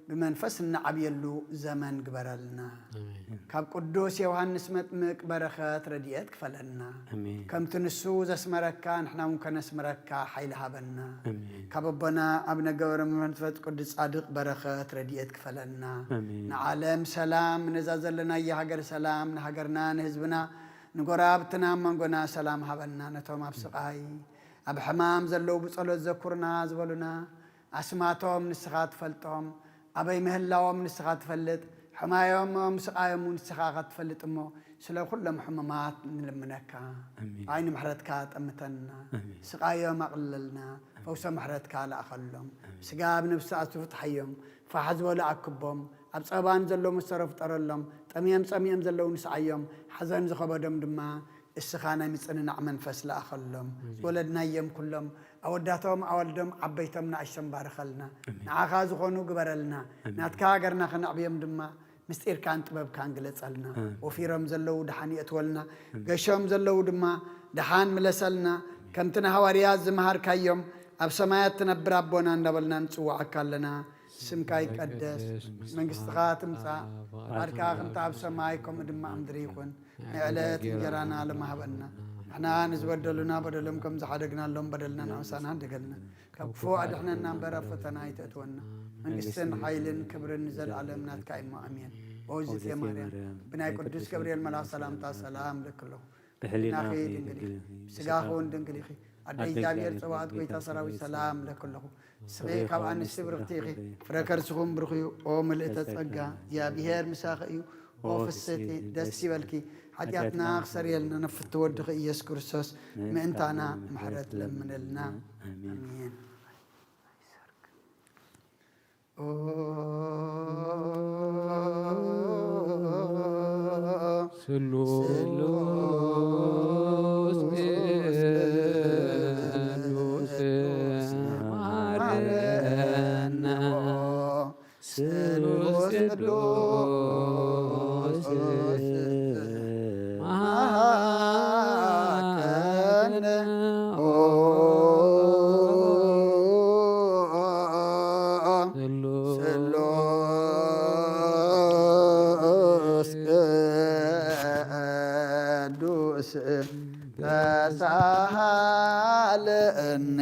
ብመንፈስ እንዓብየሉ ዘመን ግበረልና። ኣሜን። ካብ ቅዱስ ዮሃንስ መጥምቅ በረኸት ረድኤት ክፈለና። ኣሜን። ከምቲ ንሱ ዘስመረካ ንሕና እውን ከነስምረካ ሓይሊ ሃበና። ኣሜን። ካብ ኣቦና ኣቡነ ገብረ መንፈስ ቅዱስ ጻድቕ በረኸት ረድኤት ክፈለና። ኣሜን። ንዓለም ሰላም፣ ነዛ ዘለናያ ሃገር ሰላም፣ ንሃገርና ንህዝብና ንጎረባብትና ኣብ መንጎና ሰላም ሃበና። ነቶም ኣብ ስቓይ ኣብ ሕማም ዘለዉ ብጸሎት ዘኩርና ዝበሉና ኣስማቶም ንስኻ ትፈልጦም፣ ኣበይ ምህላዎም ንስኻ ትፈልጥ፣ ሕማዮሞም ስቓዮም ንስኻ ኢኻ ትፈልጥ እሞ፣ ስለ ኩሎም ሕሙማት ንልምነካ። ኣሜን። ብዓይኒ ምሕረትካ ጠምተና፣ ኣሜን። ስቓዮም ኣቕልለልና፣ ኣሜን። ፈውሰ ምሕረትካ ለኣኸሎም። ኣሜን። ስጋ ብነብሲ ኣትዩ ፍትሓዮም፣ ፋሕ ዝበሉ ኣክቦም፣ ኣብ ጸበባ ንዘለዉ መሰሮ ፍጠረሎም፣ ጠምዮም ጸሚኦም ዘለዉ ንስዓዮም፣ ሓዘን ዝኸበዶም ድማ እስኻ ናይ ምጽንናዕ መንፈስ ለኣኸሎም። ኣሜን። ዝወለድናዮም ኩሎም ኣወዳቶም ኣዋልዶም ዓበይቶም ንኣሽቶም ባርኸልና። ኣሜን። ንዓኻ ዝኾኑ ግበረልና። ኣሜን። ናትካ ሃገርና ከነዕብዮም ድማ ምስጢርካን ጥበብካን ግለጸልና። ኣሜን። ወፊሮም ዘለዉ ደሓን የእትወልና። ኣሜን። ገሾም ዘለዉ ድማ ደሓን ምለሰልና። ኣሜን። ከምቲ ንሃዋርያት ዝመሃርካዮም ኣብ ሰማያት ትነብር ኣቦና እንዳበልና ንጽውዓካ ኣለና። ስምካ ይቀደስ፣ መንግስትኻ ትምጻእ፣ ፍቓድካ ከምቲ ኣብ ሰማይ ከምኡ ድማ ኣብ ምድሪ ይኹን። ንዕለት እንጀራና ሎሚ ሃበና። ንሕና ንዝበደሉና በደሎም ከም ዝሓደግናሎም በደልና ንኣምሳና ሃደገልና። ካብ ክፉእ ኣድሕነና እምበር ኣብ ፈተና ኣይተእትወና። መንግስትን ሓይልን ክብርን ንዘለኣለም ናትካ እሞ ኣሜን። ኦዝቴ ማርያም ብናይ ቅዱስ ገብርኤል መልኣኽ ሰላምታ ሰላም እብለኪ ኣለኹ። ብሕሊናኺ ድንግል ኢኺ፣ ብስጋኺ እውን ድንግል ኢኺ። ኣደ እግዚኣብሔር ጸባኦት ጎይታ ሰራዊት ሰላም እብለኪ ኣለኹ። ንስኺ ካብ ኣንስቲ ብርኽቲ ኢኺ፣ ፍረ ከርስኹም ብሩኽ እዩ። ኦ ምልእተ ጸጋ፣ እግዚኣብሔር ምሳኺ እዩ። ኦ ፍስሕቲ ደስ ይበልኪ፣ ሓጢኣትና ክሰርየልና ነፍቲ ወድኺ ኢየሱስ ክርስቶስ ምእንታና ምሕረት ለምንልና። ኣሜን። ኣሜን። ኦ ስሉስ ስሉስ ቅዱስ ቅዱስ መሐረነ። ስሉስ ቅዱስ መሐረነ። ኦ ስሉስ ስሉስ ቅዱስ ተሳሃለነ።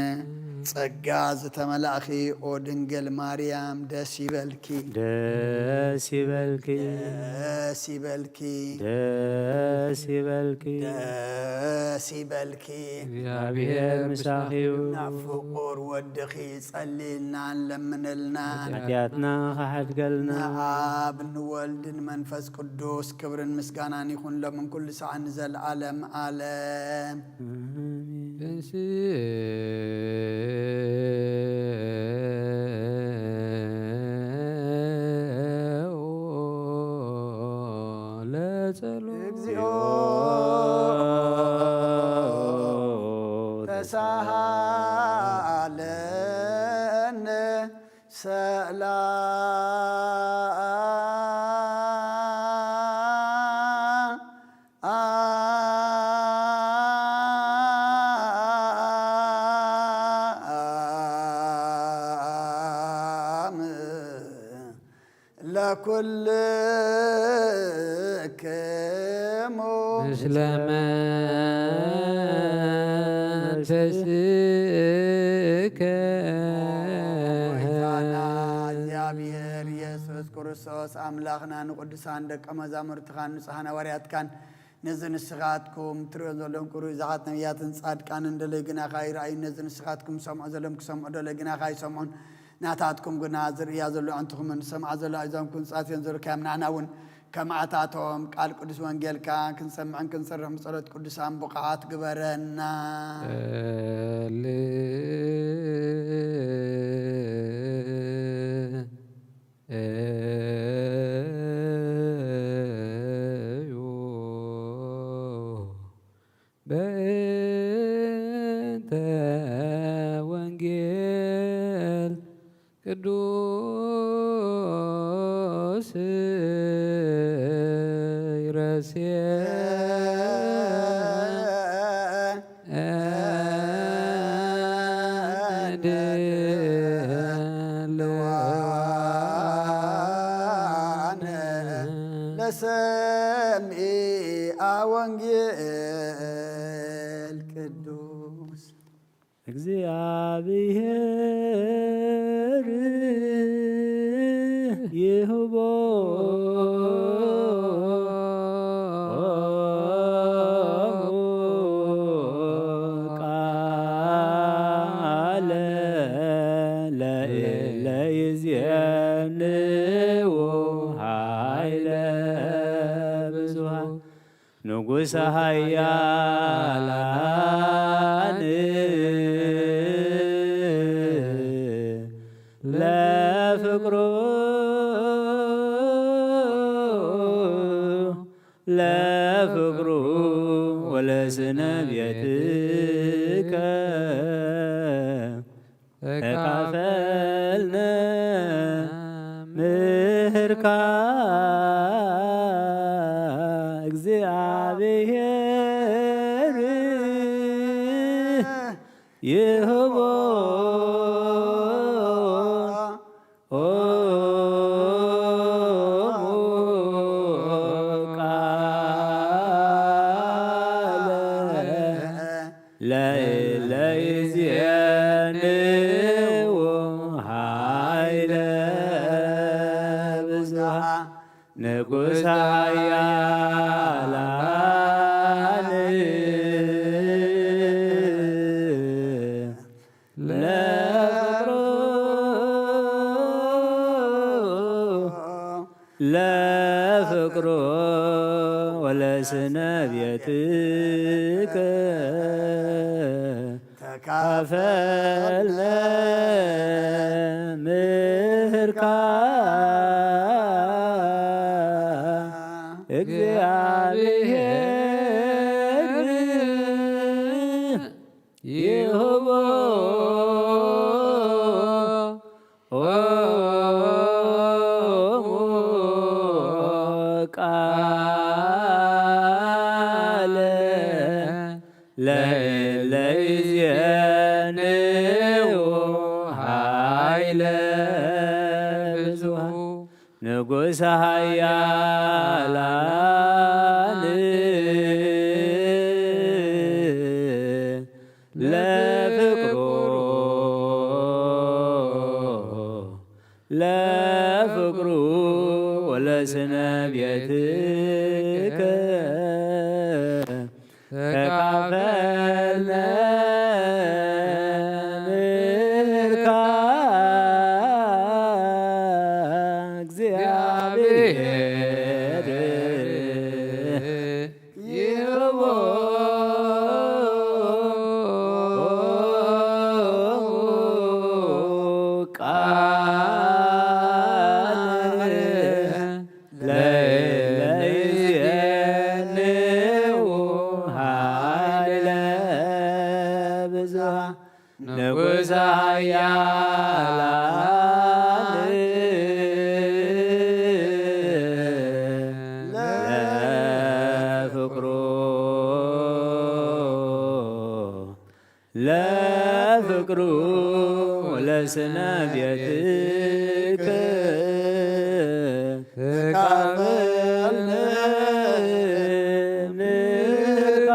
ጸጋ ዝተመላእኺ ኦ ድንግል ማርያም ደስ ይበልኪ። ደስ ይበልኪ። ደስ ይበልኪ። ደስ ይበልኪ። ደስ ይበልኪ። እግዚኣብሔር ምሳኺ እዩ። ናብ ፍቑር ወድኺ ጸልይልና፣ ለምንልና። ኃጢኣትና ኸሓድገልና። ንኣብ ንወልድ ንመንፈስ ቅዱስ ክብርን ምስጋናን ይኹን፣ ሎምን ኩሉ ሰዓት ንዘለዓለም ዓለም። ኣሜን። ተንሥኦ ለጸሎት። እግዚኦ ተሳሃለነ ሰላ ለኩልክሙ ምስለ መንፈስከ። ጌታና እግዚኣብሔር ኢየሱስ ክርስቶስ ኣምላኽና ንቅዱሳን ደቀ መዛሙርትኻን ንጹሓን ሃዋርያትካን ነዚ ንስኻትኩም ትርእዮ ዘለኹም ቅሩይ ብዙሓት ነቢያትን ጻድቃንን ደለዩ ግናኻ ይረኣዩ። ነዚ ንስኻትኩም ሰምዖ ዘለኹም ክሰምዑ ደለዩ ግናኻ ኣይሰምዑን። ናታትኩም ግና ዝርእያ ዘሎ ኣዕንትኹምን ዝሰምዓ ዘሎ ኣእዛንኩም ጻስዮን ዘርካዮም ንዓና እውን ከማዕታቶም ቃል ቅዱስ ወንጌልካ ክንሰምዕን ክንሰርሕ ብጸሎት ቅዱሳን ብቑዓት ግበረና። በእንተ ወንጌል ቅዱስ ይረሴ ለሰሚአ ወንጌል ቅዱስ እግዚኣብሔር ይህቦ ቃለ ለእለ ይዜንዎ ኃይለ ብዙኃ ንጉሠ ኃያላን ለፍቅሩ ለፍቅሩ ወለስነ ቤትከ ተካፈልነ ምህርካ እግዚኣብሔር ይህቦ ቃለ ለእለ ይዜንዎ ኃይለ ብዙኃ ንጉሠ ኃያላን ለፍቅሩ ለፍቅሩ ወለስነ ቤትከ ተካፈልነ ምህርካ እግዚኣብሔር ይህቦ ቃለ ለእለ ይዜንዎ ኃይለ ብዙኃ ንጉሠ ኃያላን ለፍቅሩ ፍቅሩ ወለስነ ቤትከ ተካፈልነ ምልካ እግዚአብሔር ይህቦ ቃል ለይዜንው ኃይለ ብዙኃ ንጉሠ ኃያላን ለፍቅሩ ለፍቅሩ ለስነ ቤትከ ተካፈልነ ምልካ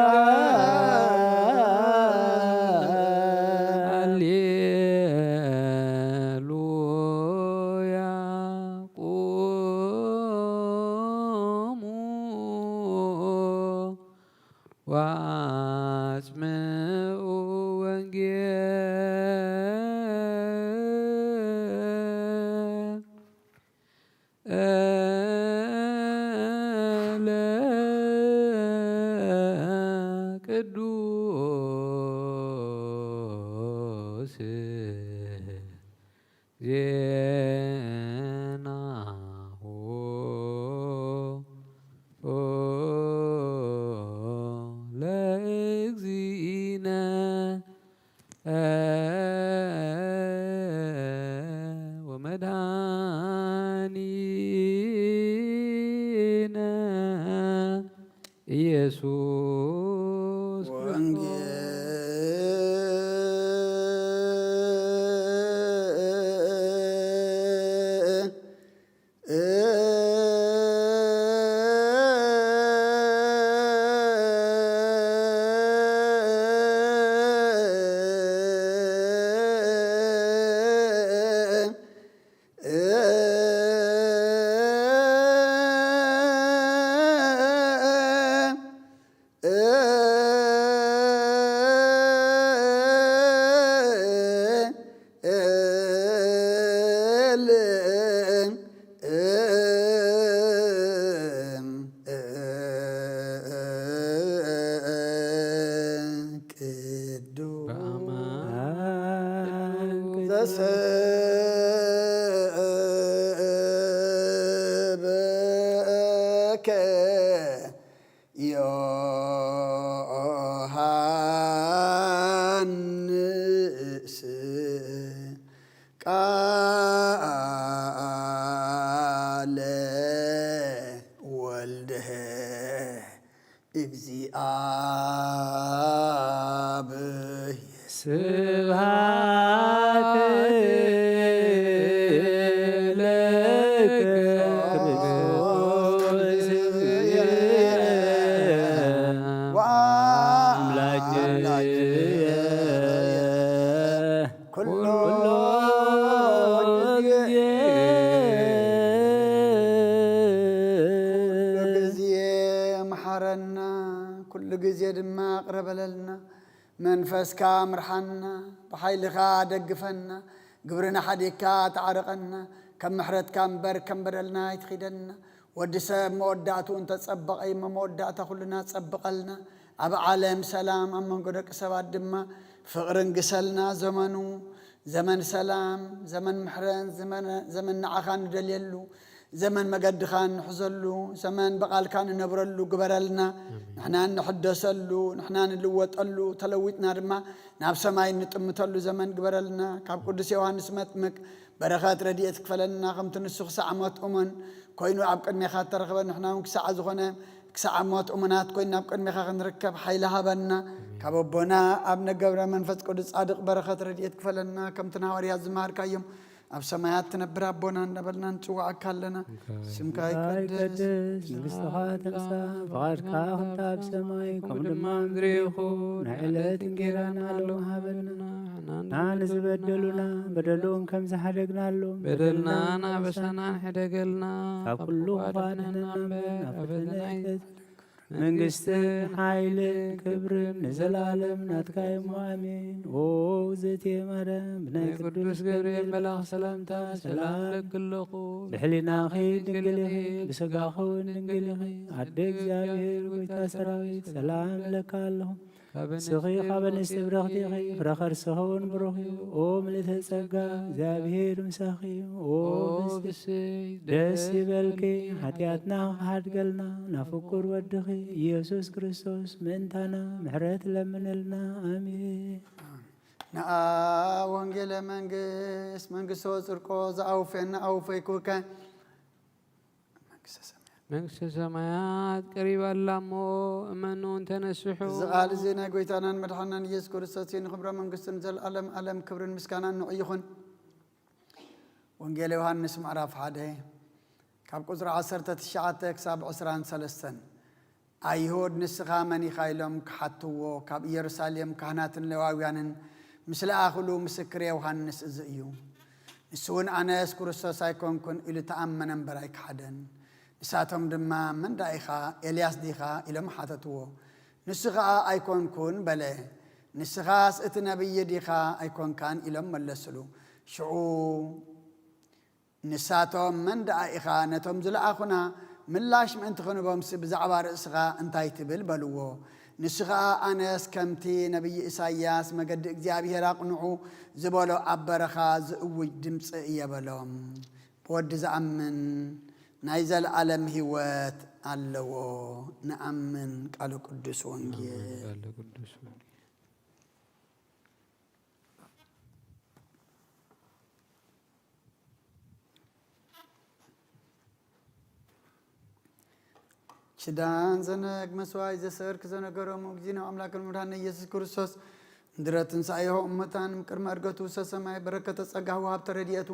ሃሌሉያ። ቁሙ ወአጽምዑ ወንጌለ ቅዱስ ዜናሁ ለእግዚእነ ወመድኃኒነ ኢየሱስ ወንጌል ቅዱስ ዘስእለከ ዮሐንስ ቃለ ወልድህ እግዚኣብሔር። ስብሐት ለከ ክርስቶስ አምላክ ኩሉ ጊዜ ኩሉ ጊዜ መሓረና፣ ኩሉ ጊዜ ድማ ይቕረ በለልና። መንፈስካ ምርሓና፣ ብሓይልኻ ደግፈና፣ ግብርና ሓዲግካ ተዓርቐና፣ ከም ምሕረትካ እምበር ከም በደልና ኣይትኺደና። ወዲ ሰብ መወዳእትኡ እንተጸበቐ እሞ መወዳእታ ኩልና ጸብቐልና። ኣብ ዓለም ሰላም፣ ኣብ መንጎ ደቂ ሰባት ድማ ፍቕርን ግሰልና። ዘመኑ ዘመን ሰላም፣ ዘመን ምሕረት፣ ዘመን፣ ዘመን ንዓኻ ንደልየሉ፣ ዘመን መገድኻ ንሕዘሉ፣ ዘመን ብቓልካ ንነብረሉ ግበረልና። ኣሜን። ንሕና እንሕደሰሉ፣ ንሕና ንልወጠሉ፣ ተለዊጥና ድማ ናብ ሰማይ እንጥምተሉ ዘመን ግበረልና። ካብ ቅዱስ ዮሃንስ መጥምቅ በረኸት ረድኤት ክፈለና። ከምቲ ንሱ ክሳዕ ሞት እሙን ኮይኑ ኣብ ቅድሜኻ እተረኽበ፣ ንሕና እውን ክሳዕ ዝኾነ ክሳዕ ሞት እሙናት ኮይና ኣብ ቅድሜኻ ክንርከብ ሓይሊ ሃበና። ካብ ኣቦና ኣብ ነገብረ መንፈስ ቅዱስ ጻድቕ በረኸት ረድኤት ክፈለና። ከምቲ ንሃዋርያት ዝመሃርካዮም ኣብ ሰማያት ትነብር ኣቦና እንዳበልና ንጽውዓካ ኣለና። ስምካ ይቀደስ፣ መንግስትኻ ትምጻእ፣ ፍቓድካ ከምታ ኣብ ሰማይ ከምኡ ድማ ምድሪ ይኹን። ናይ ዕለት እንጌራና ሎሚ ሃበና፣ ንሕና ንዝበደሉና በደሎም ከም ዝሓደግናሎም በደልናን ኣበሳናን ሕደገልና፣ ካብ ኩሉ ክፉእ ኣድሕነና እምበር፣ ናብ ፈተነ ኣይተእትወና። መንግስትን ሓይልን ክብርን ንዘለኣለም ናትካ እሞ፣ ኣሜን። ኦ እግዝእትየ ማርያም፣ ብናይ ናይ ቅዱስ ቅዱስ ገብርኤል ገብርኤል መልኣኽ ሰላምታ ሰላም ሰላም እለኪ ኣለኹ። ብሕሊናኺ ድንግል ኢኺ፣ ብስጋኺ እውን ድንግል ኢኺ። ኣደ እግዚኣብሔር፣ ጎይታ ሰራዊት፣ ሰላም እለካ ኣለኹ። ካብ ንስኺ ኣንስቲ ካብ ኣንስቲ ብርኽቲ ኢኺ፣ ብርኽቲ ኢኺ፣ ፍረ ከርስኺ እውን ብሩኽ እዩ። ኦ ምልእተ ጸጋ፣ እግዚኣብሔር ምሳኺ እዩ። ኦ ኦ ብስቲ ብስይ ደስ ይበልኪ፣ ሓጢኣትና ክሓድገልና ናብ ፍቁር ወድኺ ኢየሱስ ክርስቶስ ምእንታና ምሕረት ለምንልና። ኣሜን። ነኣ ወንጌለ መንግስት፣ መንግስቶ ጽድቆ ዘኣውፈየና ኣውፈይኩከ። መንግስተ ሰማያት። መንግስተ ሰማያት ቀሪባ ኣላ እሞ እመኑ እንተነስሑ። እዚ ቃል እዚ ናይ ጎይታናን መድሓናን ኢየሱስ ክርስቶስ እዩ። ንኽብረ መንግስቱ ንዘለኣለም ኣለም ክብርን ምስጋናን ንዑ ይኹን። ወንጌል ዮሃንስ ምዕራፍ ሓደ ካብ ቁጽሪ ዓሰርተ ትሽዓተ ክሳብ ዕስራን ሰለስተን። ኣይሁድ፣ "ንስኻ መን ኢኻ?" ኢሎም ክሓትዎ ካብ ኢየሩሳሌም ካህናትን ሌዋውያንን ምስ ለኣኹሉ፣ "ምስክር ዮሃንስ እዚ እዩ። ንሱ እውን ኣነስ ክርስቶስ ኣይኮንኩን" ኢሉ ተኣመነ እምበር ኣይከሓደን። ንሳቶም ድማ፣ "መን ደኣ ኢኻ? ኤልያስ ዲኻ?" ኢሎም ሓተትዎ። ንሱ ኸኣ፣ "ኣይኮንኩን" በለ። "ንስኻስ እቲ ነብዪ ዲኻ? ኣይኮንካን" ኢሎም መለስሉ። ሽዑ ንሳቶም፣ "መን ደኣ ኢኻ?" ነቶም ዝለኣኹና ምላሽ ምእንቲ ክንህቦምሲ፣ "ብዛዕባ ርእስኻ እንታይ ትብል?" በልዎ። ንሱ ኸኣ፣ "ኣነስ ከምቲ ነብዪ ኢሳይያስ፣ 'መገዲ እግዚኣብሔር ኣቕንዑ' ዝበሎ ኣብ በረኻ ዝእውጅ ድምጺ እየ" በሎም። ብወዲ ዝኣምን ናይ ዘለኣለም ህይወት ኣለዎ። ንኣምን። ቃሉ ቅዱስ ወንጌል። ቃሉ ቅዱስ ወንጌል። ኪዳን ዘነግ መስዋዕት ዘሰርክ ዘነገሮም እግዚእነ ኣምላክን መድኃኒነ ኢየሱስ ክርስቶስ፣ ምድረ ትንሣኤሁ እመታን ቅድመ ዕርገቱ ሰሰማይ በረከተ ጸጋሁ ሃብተ ረድኤቱ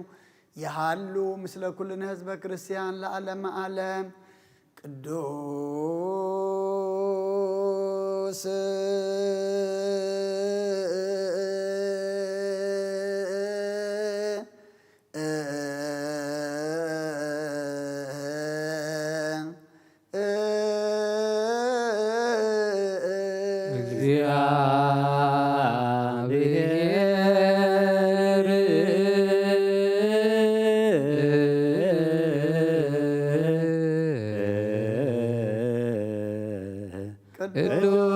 ይሃሉ ምስለ ኩልነ ህዝበ ክርስቲያን ለዓለመ ዓለም። ቅዱስ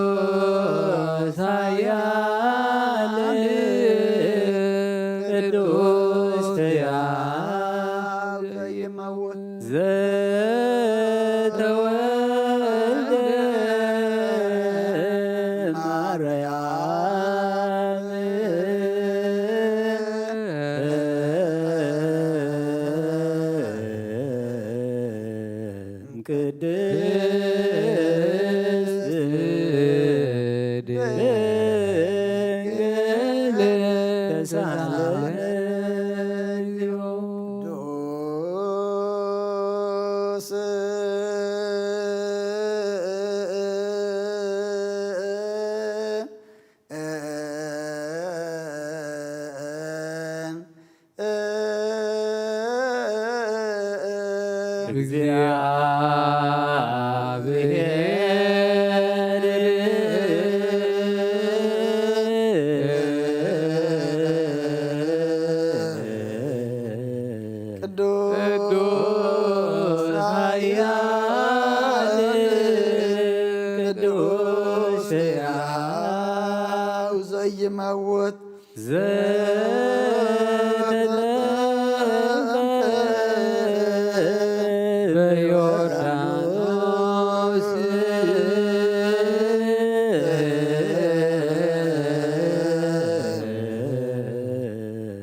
ቅዱስ ኃያል ቅዱስ ሕያው ዘይመውት ዘተወልደ ማርያም ቅድስት ድንግል ተሳሃለነ እግዚኦ። ቅዱስ እግዚአብሔር ቅዱስ ኃያል ቅዱስ ሕያው ዘይመውት ዘተጠምቀ በዮርዳኖስ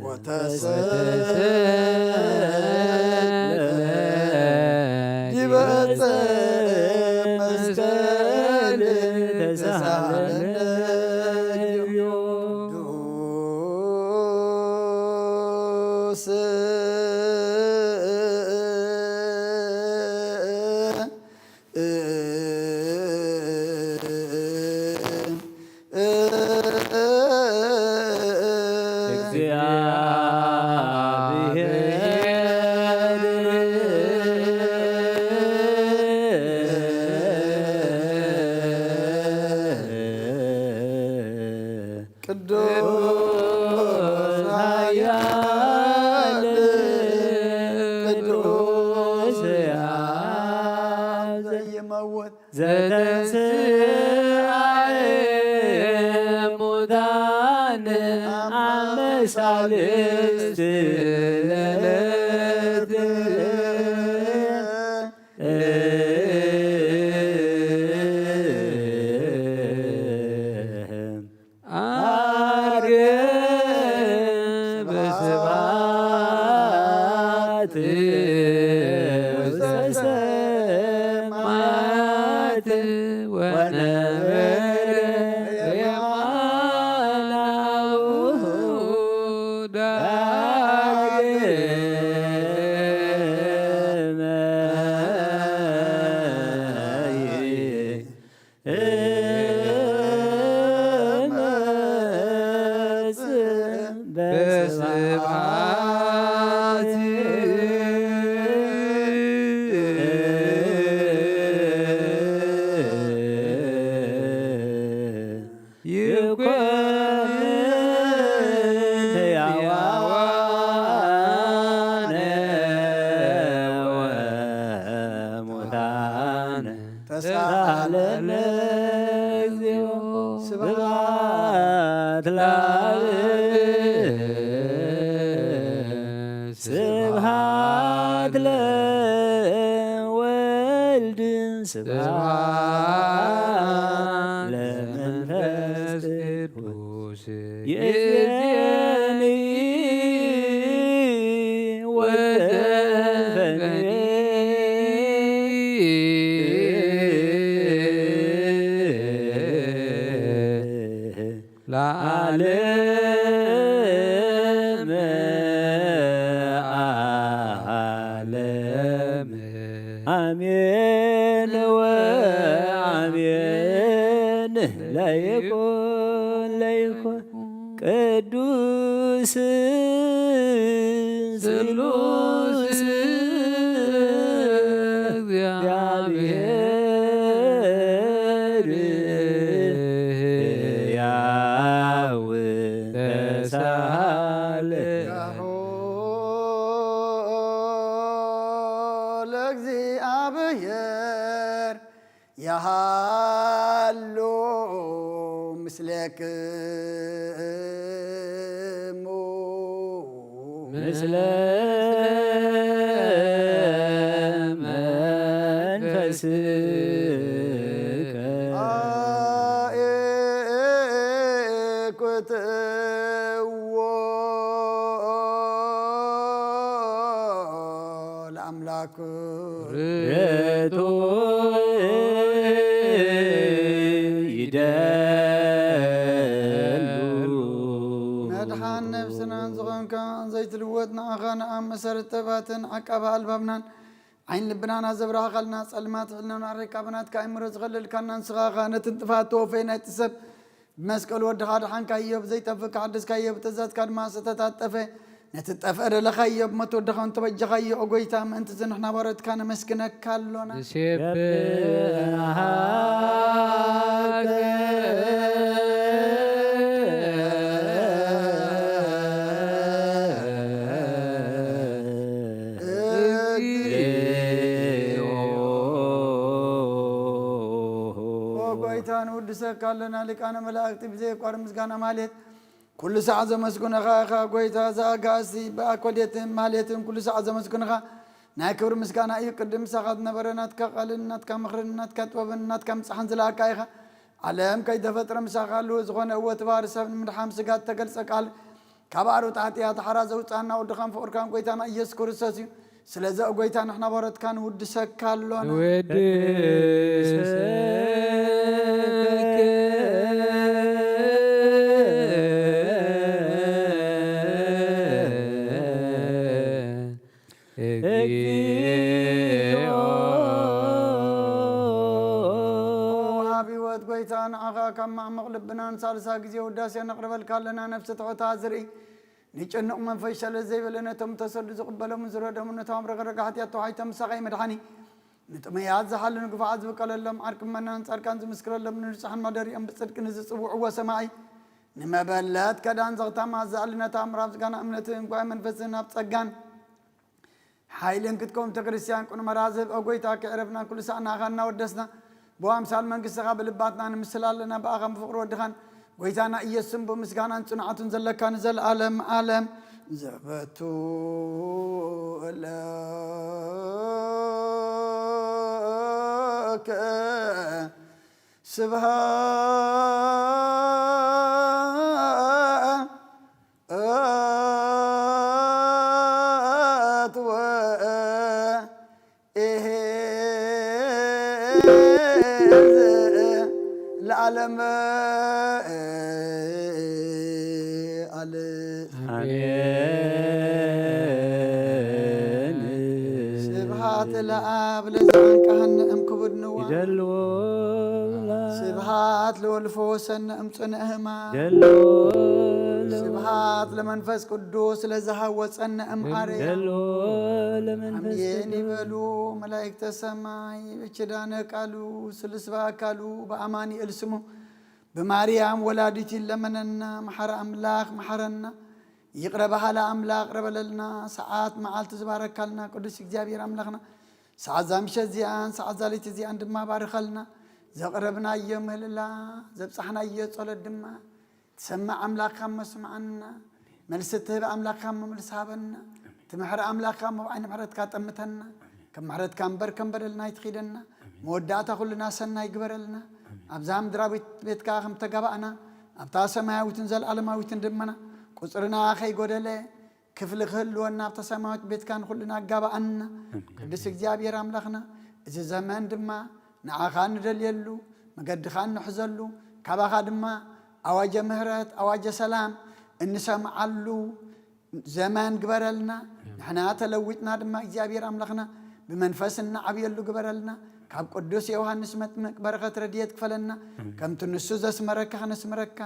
ወተሰቅለ ዲበ ዕፀ መስቀል ተሳሃለነ እግዚኦ። ስያብ ዘይመውት ዘተንስኣ ሙታን ኣብ ሳልስቲ ዕለት ዓርገ ብስብሐት ውስተ ሰማያት ወነበረ የማናሁ ዳግመ እመጽእ በስብሐት። ይኩን ሕያዋነ ወሙታነ ተሳለነ እግዚኦ። ስብሐት ለአብ። ስብሐት ለወልድ። ስብሐት ለመንፈስ ቅዱስ። ይእዜኒ ወዘልፈኒ ለዓለመ ዓለም። አሜን ወአሜን። ለይኩን ለይኩን ቅዱስ ስሉስ ስሉስ እግዚአብሔር ሕያው ተሳለ። ለእግዚአብሔር ያሃሉ ምስሌክሙ ምስለ መንፈስከ አኤኩትዎ ለአምላክ ርቱ ይደሉ። መድሓን ነብስናን ዝኾንካ ዘይትልወጥ ንዓኻ ንኣብ መሰረት ጥበባትን ዓቃቢ ኣልባብናን ዓይን ልብናን ኣዘብራህኻልና ጸልማት ሕልናን ኣረካ ብናትካ ኣእምሮ ዝኸለልካና ንስኻ ኸኣ ነቲ ንጥፋት ተወፈየ ናይቲ ሰብ ብመስቀል ወድኻ ኣድሓንካዮ፣ ብዘይጠፍእ ከሓደስካዮ፣ ብትእዛዝካ ድማ ዝተታጠፈ ነቲ ዝጠፍአ ደለኻዮ፣ ብሞት ወድኻ እውን ተበጀኻዮ። ኦ ጐይታ፣ ምእንቲ እዚ ንሕና ባሮትካ ነመስግነካ ኣሎና። ንሴብሐከ እግዚኦ። ኦ ጐይታ፣ ንውድሰካ ኣለና። ሊቃነ መላእክቲ ብዘየቋርጥ ምስጋና ማለት ኩሉ ሳዕ ዘመስግኑኻ ኢኻ ጐይታ። እዚ ኣጋእዝቲ ብኣኮሌትን ማሌትን ኩሉ ሳዕ ዘመስግኑኻ ናይ ክብሪ ምስጋና እዩ። ቅድም ምሳኻ ዝነበረ ናትካ ቃልን ናትካ ምኽርን ናትካ ጥበብን ናትካ ምጽሓን ዝለኣካ ኢኻ። ዓለም ከይተፈጥረ ምሳኻ ኣለዉ። ዝኾነ እወ እቲ ባህሪ ሰብ ንምድሓን ስጋ እተገልጸ ቃል ካብ ኣሮት ሓጢኣት ሓራ ዘውጽኣና ወድኻን ፍቑርካን ጐይታና ኢየሱስ ክርስቶስ እዩ። ስለዚ ኦ ጐይታ ንሕና ባሮትካ ንውድሰካ ኣሎና። ንወድሰካ እግዚኦ። ኣብ ህይወት ጐይታ ንዓኻ ካብ ማዕሙቕ ልብና ንሳልሳ ግዜ ውዳሴ ነቕርበልካ ኣለና። ነፍሲ ትሑታ ዝርኢ ንጭኑቕ መንፈስ ሸለል ዘይበለ ነቶም ተሰዱ ዝቕበሎምን ዝረደሙ ነቶም ኣብ ረግረግ ሓጢኣት ተዋሒጦም ምሳኻ መድሓኒ ንጥሙያት ዝሓሉ ንግፉዓት ዝብቀለሎም ዓርኪ ምእመናን ጻድቃን ዝምስክረሎም ንንጹሓን ማደሪኦም ብጽድቂ ንዝጽውዕዎ ሰማዒ ንመበለት ከዳን ዘኽታማ ዝኣሊ ነታ እምራ ምስጋና እምነትን እንቋይ መንፈስን ኣብ ጸጋን ሓይልን ክትከውን ቤተክርስትያን ቅኑመራ ዝህብ ኦ ጎይታ፣ ከዕረፍና ኩሉ ሳዕ ንኣኻ እናወደስና፣ ብኣምሳል መንግስትኻ ብልባትና ንምስል ኣለና። ብኣኻን ብፍቕሪ ወድኻን ጎይታና ኢየሱስን ብምስጋናን ጽንዓቱን ዘለካ ንዘለኣለም ዓለም ዘበቱ እለከ ስብሃት ወ ለዓለም ዓለም። ኣሜን። ስብሃት ለኣብ ለዘኣንቀሃነ እምክቡድ ንዋ። ይደልዎ ላ። ስብሃት ለወልፎ ሰነ እምፅነ እህማ። ይደልዎ ላ። ስብሃት ለመንፈስ ቅዱስ ለዘሃወፀነ እምኣርያ። ይደልዎ ለመንፈስ ኣሜን ቅዱስ። ይበሉ መላእክተ ሰማይ። ብኪዳነ ቃሉ ስሉስ በአካሉ በአማኑኤል ስሙ ብማርያም ወላዲት ይለመነና። መሓሪ ኣምላኽ መሓረና። ይቕረ በሃሊ ኣምላኽ ቅረ በለልና። ሰዓት መዓልቲ ዝባረካልና ቅዱስ እግዚኣብሔር ኣምላኽና ሰዓት ዛ ምሸት እዚኣን ሰዓት ዛ ለይቲ እዚኣን ድማ ባርኸልና። ዘቕረብናዮ ምህልላ ዘብጻሕናዮ ጸሎት ድማ ትሰምዕ ኣምላኽ ካብ መስምዓና፣ መልሲ ትህብ ኣምላኽ ካብ መልሲ ሃበና፣ ትምሕር ኣምላኽ ካብ መብዓይ ምሕረትካ ጠምተና፣ ከም ምሕረትካ እምበር ከም በደልና ኣይትኺደና፣ መወዳእታ ኩልና ሰናይ ግበረልና። ኣብዛ ምድራዊት ቤትካ ከም ተጋባእና ኣብታ ሰማያዊትን ዘለዓለማዊትን ድማ ቁጽርና ከይጎደለ ክፍሊ ክህልወና ኣብታ ሰማያዊት ቤትካ ንኹልና ኣጋባኣና። ኣሜን። ቅዱስ እግዚኣብሔር ኣምላኽና፣ እዚ ዘመን ድማ ንዓኻ ንደልየሉ፣ መገድኻ እንሕዘሉ፣ ካባኻ ድማ ኣዋጀ ምህረት፣ ኣዋጀ ሰላም እንሰምዓሉ ዘመን ግበረልና። ኣሜን። ንሕና ተለዊጥና ድማ እግዚኣብሔር ኣምላኽና ብመንፈስ እንዓብየሉ ግበረልና። ካብ ቅዱስ ዮሃንስ መጥምቅ በረኸት ረድኤት ክፈለና። ኣሜን። ከምቲ ንሱ ዘስመረካ ክነስምረካ፣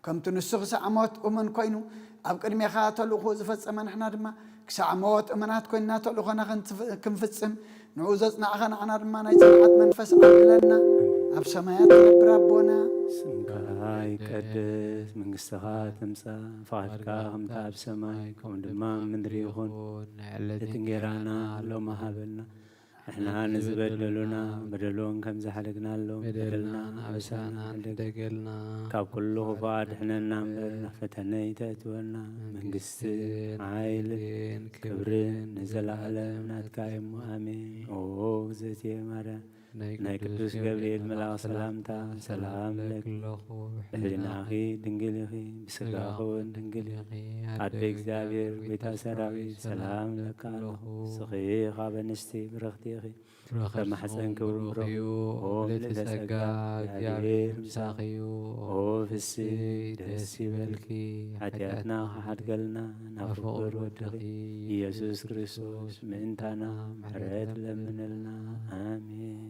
ከምቲ ንሱ ክሳዕ ሞት እሙን ኮይኑ ኣብ ቅድሜኻ ተልእኾ ዝፈጸመ፣ ንሕና ድማ ክሳዕ ሞት እሙናት ኮይንና ተልእኾና ክንትፍ-፣ ክንፍጽም ንዑ ዘጽናዕኻ ንዓና ድማ ናይ ጽንዓት መንፈስ ዓድለና። ኣብ ሰማያት ትነብር ኣቦና፣ ስምካ ይቀደስ፣ መንግስትኻ ትምጻእ፣ ፍቓድካ ከምታ ኣብ ሰማይ ከምኡ ድማ ኣብ ምድሪ ይኹን። ናይ ዕለት እቲ እንጌራና ሎሚ ሃበና። ንሕና ንዝበደሉና በደሎም ከም ዝሓደግናሎም በደልና በደልና ኣበሳና ኣበሳና ኣበሳና ትሕደገልና። ካብ ኩሉ ክፉእ ኣድሕነና እምበር ናብ ፈተነ ኣይተእትወና። መንግስትን መንግስትን ሓይልን ክብርን ክብርን ንዘለኣለም ናትካ እዩ እሞ ኣሜን። ኦ እግዝእትየ ማርያም ናይ ናይ ቅዱስ ቅዱስ ገብርኤል ገብርኤል መልኣኽ መልኣኽ ሰላምታ ሰላምታ ሰላም ሰላም ለኪ ለኪ ኣለኹ። ብሕሊናኺ ድንግል ኢኺ፣ ብስጋኺ እውን ድንግል ኢኺ። ኣደ ኣደ እግዚኣብሔር እግዚኣብሔር ጎይታ ጎይታ ሰራዊት ሰራዊት ሰላም ሰላም ለኪ ለኪ ኣለኹ። ኣለኹ። ንስኺ ካብ ኣንስቲ ብርኽቲ ኢኺ፣ ካብ ማሕፀን ክብሩ ብሩኽ እዩ። ኦ ምልዕተ ጸጋ፣ ጸጋ፣ እግዚኣብሔር ምሳኺ እዩ። ኦ ፍስሕቲ ደስ ይበልኪ፣ ሓጢኣትና ክሓድገልና ናብ ፍቁር ወድኺ ኢየሱስ ክርስቶስ ምእንታና ምሕረት ለምንልና። ኣሜን።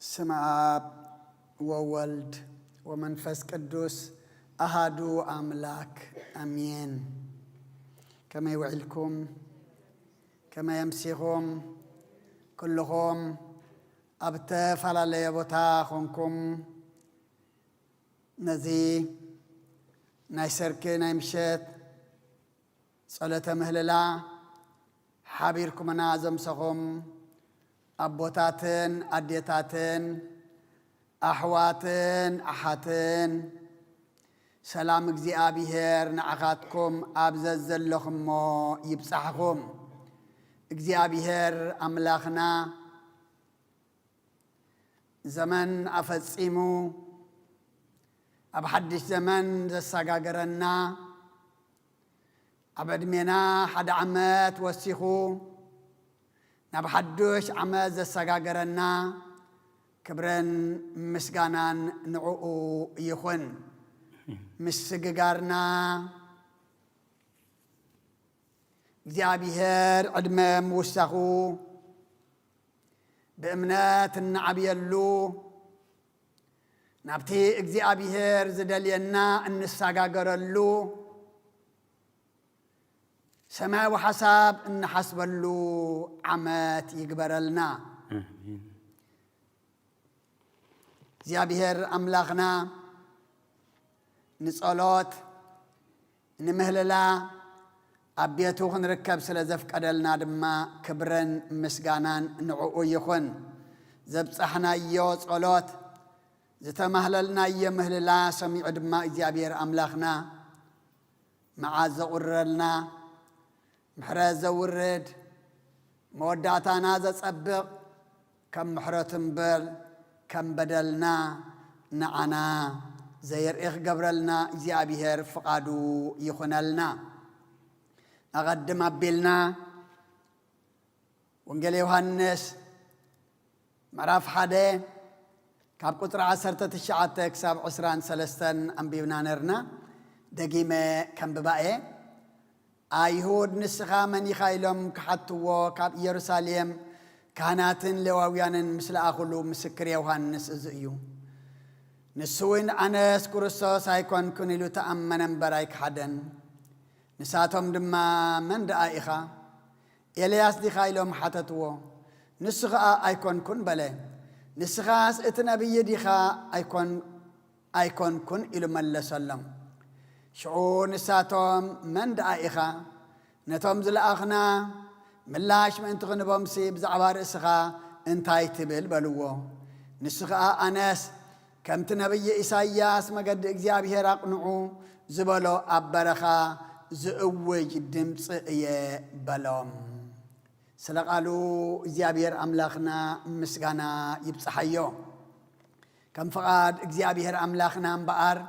ስመ ኣብ ወወልድ ወመንፈስ ቅዱስ ኣሃዱ ኣምላክ ኣሜን። ከመይ ውዒልኩም? ከመይ ኣምሲኹም? ኩልኹም ኣብ እተፈላለየ ቦታ ኾንኩም ነዚ ናይ ሰርኪ ናይ ምሸት ጸሎተ ምህልላ ሓቢርኩምና ዘምሰኹም ኣቦታትን ኣዴታትን ኣሕዋትን ኣሓትን ሰላም እግዚኣብሔር ንዓኻትኩም ኣብ ዘዘለኹሞ ይብጻሕኹም። እግዚኣብሔር ኣምላኽና ዘመን ኣፈጺሙ ኣብ ሓድሽ ዘመን ዘሰጋገረና፣ ኣብ ዕድሜና ሓደ ዓመት ወሲኹ ናብ ሓዱሽ ዓመት ዘሰጋገረና ክብርን ምስጋናን ንዕኡ ይኹን። ምስግጋርና እግዚኣብሔር ዕድመ ምውሳኹ ብእምነት እንዓብየሉ፣ ናብቲ እግዚኣብሔር ዝደልየና እንሰጋገረሉ፣ ሰማያዊ ሓሳብ እንሓስበሉ ዓመት ይግበረልና። ኣሜን። እግዚኣብሔር ኣምላኽና ንጸሎት፣ ንምህልላ ኣብ ቤቱ ክንርከብ ስለ ዘፍቀደልና ድማ ክብርን ምስጋናን ንዕኡ ይኹን። ዘብጻሕናዮ ጸሎት፣ ዝተማህለልናዮ ምህልላ ሰሚዑ ድማ እግዚኣብሔር ኣምላኽና መዓዝ ዘቑርረልና፣ ምሕረት ዘውርድ፣ መወዳእታና ዘጸብቕ፣ ከም ምሕረቱ እምበር ከም በደልና ንዓና ዘየርኢ ክገብረልና እግዚኣብሔር ፍቓዱ ይኹነልና። ኣቐድም ኣቢልና ወንጌል ዮሃንስ ምዕራፍ ሓደ ካብ ቁጽሪ ዓሰርተ ትሽዓተ ክሳብ ዕስራን ሰለስተን ኣንቢብና ነርና። ደጊመ ከንብባ እየ። ኣይሁድ፣ "ንስኻ መን ኢኻ?" ኢሎም ክሓትዎ ካብ ኢየሩሳሌም ካህናትን ሌዋውያንን ምስ ለኣኹሉ፣ ምስክር ዮሃንስ እዚ እዩ። ንሱ እውን፣ "ኣነስ ክርስቶስ ኣይኮንኩን" ኢሉ ተኣመነ እምበር ኣይከሓደን። ንሳቶም ድማ፣ "መን ደኣ ኢኻ? ኤልያስ ዲኻ?" ኢሎም ሓተትዎ። ንሱ ኸኣ፣ "ኣይኮንኩን" በለ። "ንስኻስ እቲ ነቢይ ዲኻ? ኣይኮን-፣ ኣይኮንኩን" ኢሉ መለሰሎም። ሽዑ ንሳቶም፣ "መን ደኣ ኢኻ? ነቶም ዝለኣኽና ምላሽ ምእንቲ ክንቦምሲ ብዛዕባ ርእስኻ እንታይ ትብል?" በልዎ። ንሱ ኸኣ፣ "ኣነስ ከምቲ ነቢይ ኢሳይያስ መገዲ እግዚኣብሔር ኣቕንዑ ዝበሎ ኣብ በረኻ ዝእውጅ ድምፂ እየ" በሎም። ስለ ቃሉ እግዚኣብሔር ኣምላኽና ምስጋና ይብጽሓዮ። ከም ፍቓድ እግዚኣብሔር ኣምላኽና እምበኣር፣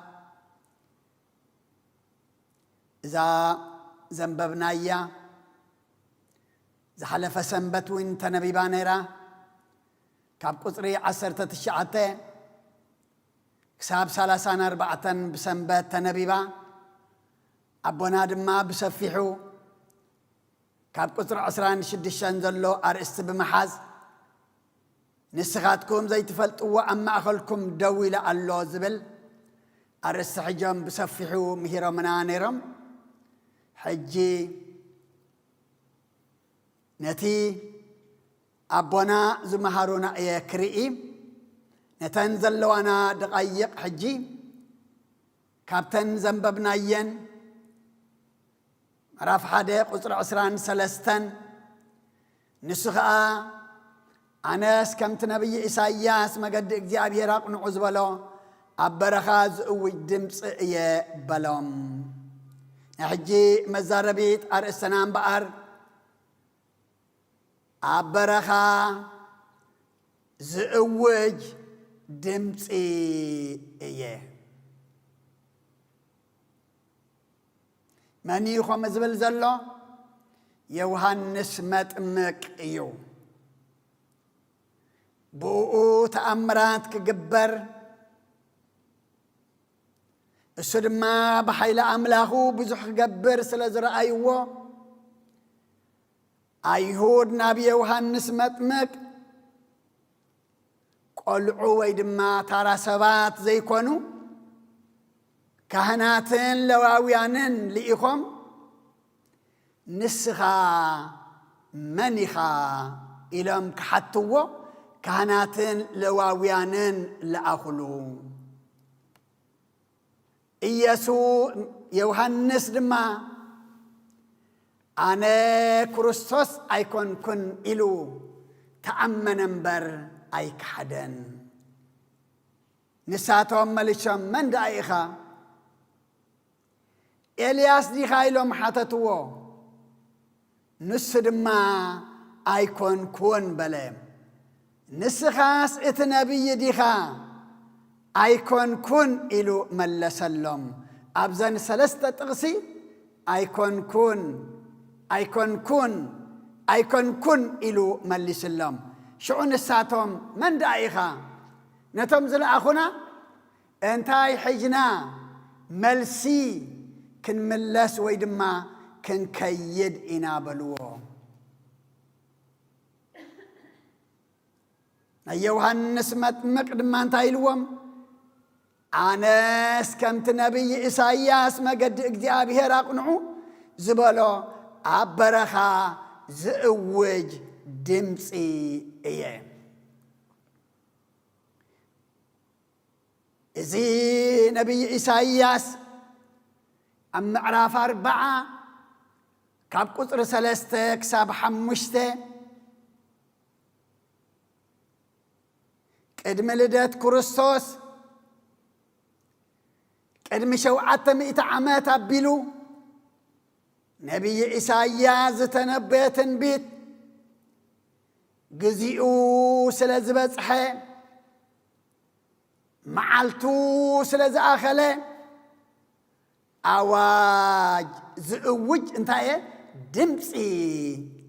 እዛ ዘንበብናያ ዝሓለፈ ሰንበት እውን ተነቢባ ነይራ። ካብ ቁጽሪ ዓሰርተ ትሽዓተ ክሳብ ሰላሳን ኣርባዕተን ብሰንበት ተነቢባ። ኣቦና ድማ ብሰፊሑ ካብ ቁጽሪ ዕስራን ሽዱሽተን ዘሎ ኣርእስቲ ብምሓዝ፣ "ንስኻትኩም ዘይትፈልጥዎ ኣብ ማእከልኩም ደው ኢሉ ኣሎ" ዝብል ኣርእስቲ ሒዞም ብሰፊሑ ምሂሮምና ነይሮም። ሕጂ ነቲ ኣቦና ዝመሃሩና እየ ክርኢ። ነተን ዘለዋና ደቓይቕ ሕጂ ካብተን ዘንበብናየን ምዕራፍ ሓደ ቁጽሪ ዕስራን ሰለስተን፣ ንሱ ኸኣ፣ "ኣነስ ከምቲ ነቢይ ኢሳይያስ መገዲ እግዚኣብሔር ኣቕንዑ ዝበሎ ኣብ በረኻ ዝእውጅ ድምፂ እየ" በሎም። ናይ ሕጂ መዛረቢት ኣርእስትና እምበኣር፣ ኣብ በረኻ ዝእውጅ ድምፂ እየ። መን እዩ ከምኡ ዝብል ዘሎ? ዮሃንስ መጥምቅ እዩ። ብእኡ ተኣምራት ክግበር፣ እሱ ድማ ብሓይሊ ኣምላኹ ብዙሕ ክገብር ስለ ዝረኣይዎ፣ ኣይሁድ ናብ ዮሃንስ መጥምቅ ቆልዑ ወይ ድማ ታራ ሰባት ዘይኮኑ፣ ካህናትን ለዋውያንን ልኢኾም፣ "ንስኻ መን ኢኻ?" ኢሎም ክሓትዎ፣ ካህናትን ለዋውያንን ለኣኹሉ። ኢየሱ-፣ ዮሃንስ ድማ፣ "ኣነ ክርስቶስ ኣይኮንኩን" ኢሉ ተኣመነ እምበር ኣይከሓደን። ንሳቶም መሊሶም፣ "መን ደኣ ኢኻ? ኤልያስ ዲኻ?" ኢሎም ሓተትዎ። ንሱ ድማ፣ "ኣይኮንኩን" በለ። "ንስኻስ እቲ ነቢይ ዲኻ?" "ኣይኮንኩን" ኢሉ መለሰሎም። ኣብዘን ሰለስተ ጥቕሲ "ኣይኮንኩን፣ ኣይኮንኩን፣ ኣይኮንኩን" ኢሉ መሊስሎም። ሽዑ ንሳቶም፣ "መን ደኣ ኢኻ?" ነቶም ዝለኣኹና እንታይ ሒዝና መልሲ ክንምለስ ወይ ድማ ክንከይድ ኢና በልዎ። ናይ ዮሃንስ መጥምቕ ድማ እንታይ ኢልዎም? ኣነስ ከምቲ ነቢይ ኢሳይያስ መገዲ እግዚኣብሔር ኣቕንዑ ዝበሎ ኣብ በረኻ ዝእውጅ ድምፂ እየ። እዚ ነቢይ ኢሳይያስ ኣብ ምዕራፍ ኣርብዓ ካብ ቁፅሪ ሰለስተ ክሳብ ሓሙሽተ ቅድሚ ልደት ክርስቶስ ቅድሚ ሸውዓተ ሚእቲ ዓመት ኣቢሉ ነቢይ ኢሳይያስ ዝተነበየ ትንቢት ግዚኡ ስለ ዝበጽሐ፣ መዓልቱ ስለ ዝኣኸለ፣ ኣዋጅ ዝእውጅ እንታይ እየ? ድምፂ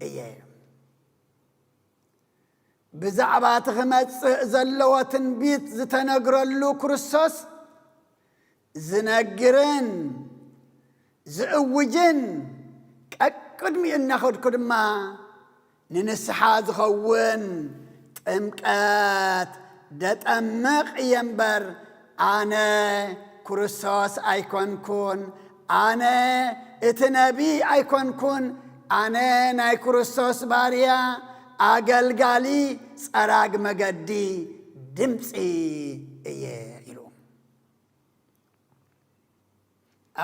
እየ። ብዛዕባ እቲ ክመጽእ ዘለዎ ትንቢት ዝተነግረሉ ክርስቶስ ዝነግርን ዝእውጅን፣ ቀቅድሚኡ እናኸድኩ ድማ ንንስሓ ዝኸውን ጥምቀት ደጠምቕ እየ እምበር፣ ኣነ ክርስቶስ ኣይኮንኩን፣ ኣነ እቲ ነቢይ ኣይኮንኩን፣ ኣነ ናይ ክርስቶስ ባርያ፣ ኣገልጋሊ፣ ጸራግ መገዲ፣ ድምፂ እየ ኢሉ።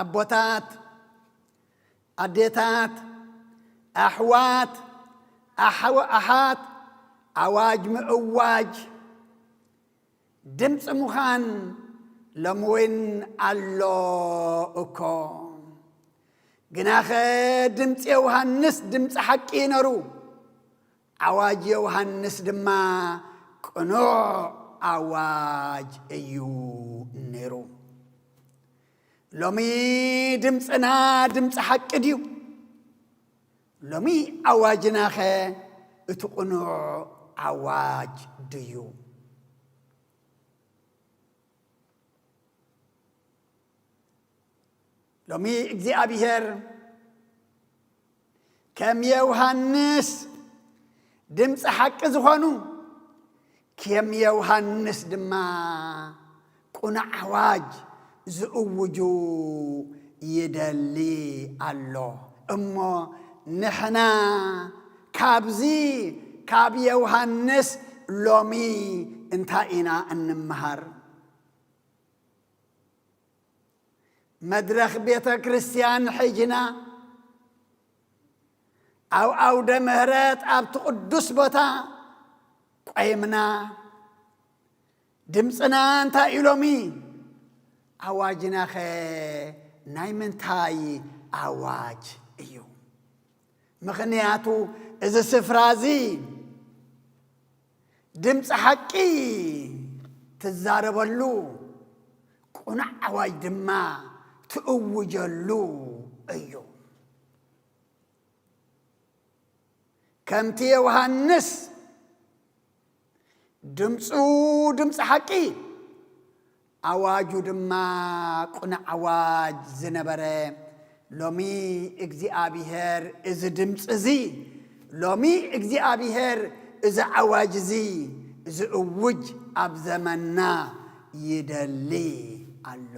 ኣቦታት፣ ኣዴታት፣ ኣሕዋት፣ ኣሓው-፣ ኣሓት፣ ኣዋጅ ምእዋጅ፣ ድምፂ ምዃን ሎሚ እውን ኣሎ እኮ። ግናኸ ድምፂ ዮሃንስ ድምፂ ሓቂ እዩ ነሩ። ኣዋጅ ዮሃንስ ድማ ቅኑዕ ኣዋጅ እዩ ነይሩ። ሎሚ ድምፅና ድምፂ ሓቂ ድዩ? ሎሚ ኣዋጅናኸ እቲ ቅኑዕ ኣዋጅ ድዩ? ሎሚ እግዚኣብሔር ከም ዮሃንስ ድምፂ ሓቂ ዝኾኑ፣ ከም ዮሃንስ ድማ ቅኑዕ ኣዋጅ ዝእውጁ ይደሊ ኣሎ። እሞ ንሕና ካብዚ ካብ ዮሃንስ ሎሚ እንታይ ኢና እንመሃር? መድረኽ ቤተ ክርስቲያን ሒዝና፣ ኣብ ኣውደ ምሕረት ኣብቲ ቅዱስ ቦታ ቆይምና፣ ድምፅና እንታይ እዩ ሎሚ? ኣዋጅናኸ ናይ ምንታይ ኣዋጅ እዩ? ምኽንያቱ እዚ ስፍራ እዚ ድምፂ ሓቂ ትዛረበሉ፣ ቅኑዕ ኣዋጅ ድማ ትእውጀሉ እዩ። ከምቲ ዮሃንስ ድምፁ ድምፂ ሓቂ፣ ኣዋጁ ድማ ቅኑዕ ኣዋጅ ዝነበረ፣ ሎሚ እግዚኣብሔር እዚ ድምፂ እዚ፣ ሎሚ እግዚኣብሔር እዚ ኣዋጅ እዚ ዝእውጅ ኣብ ዘመንና ይደሊ ኣሎ።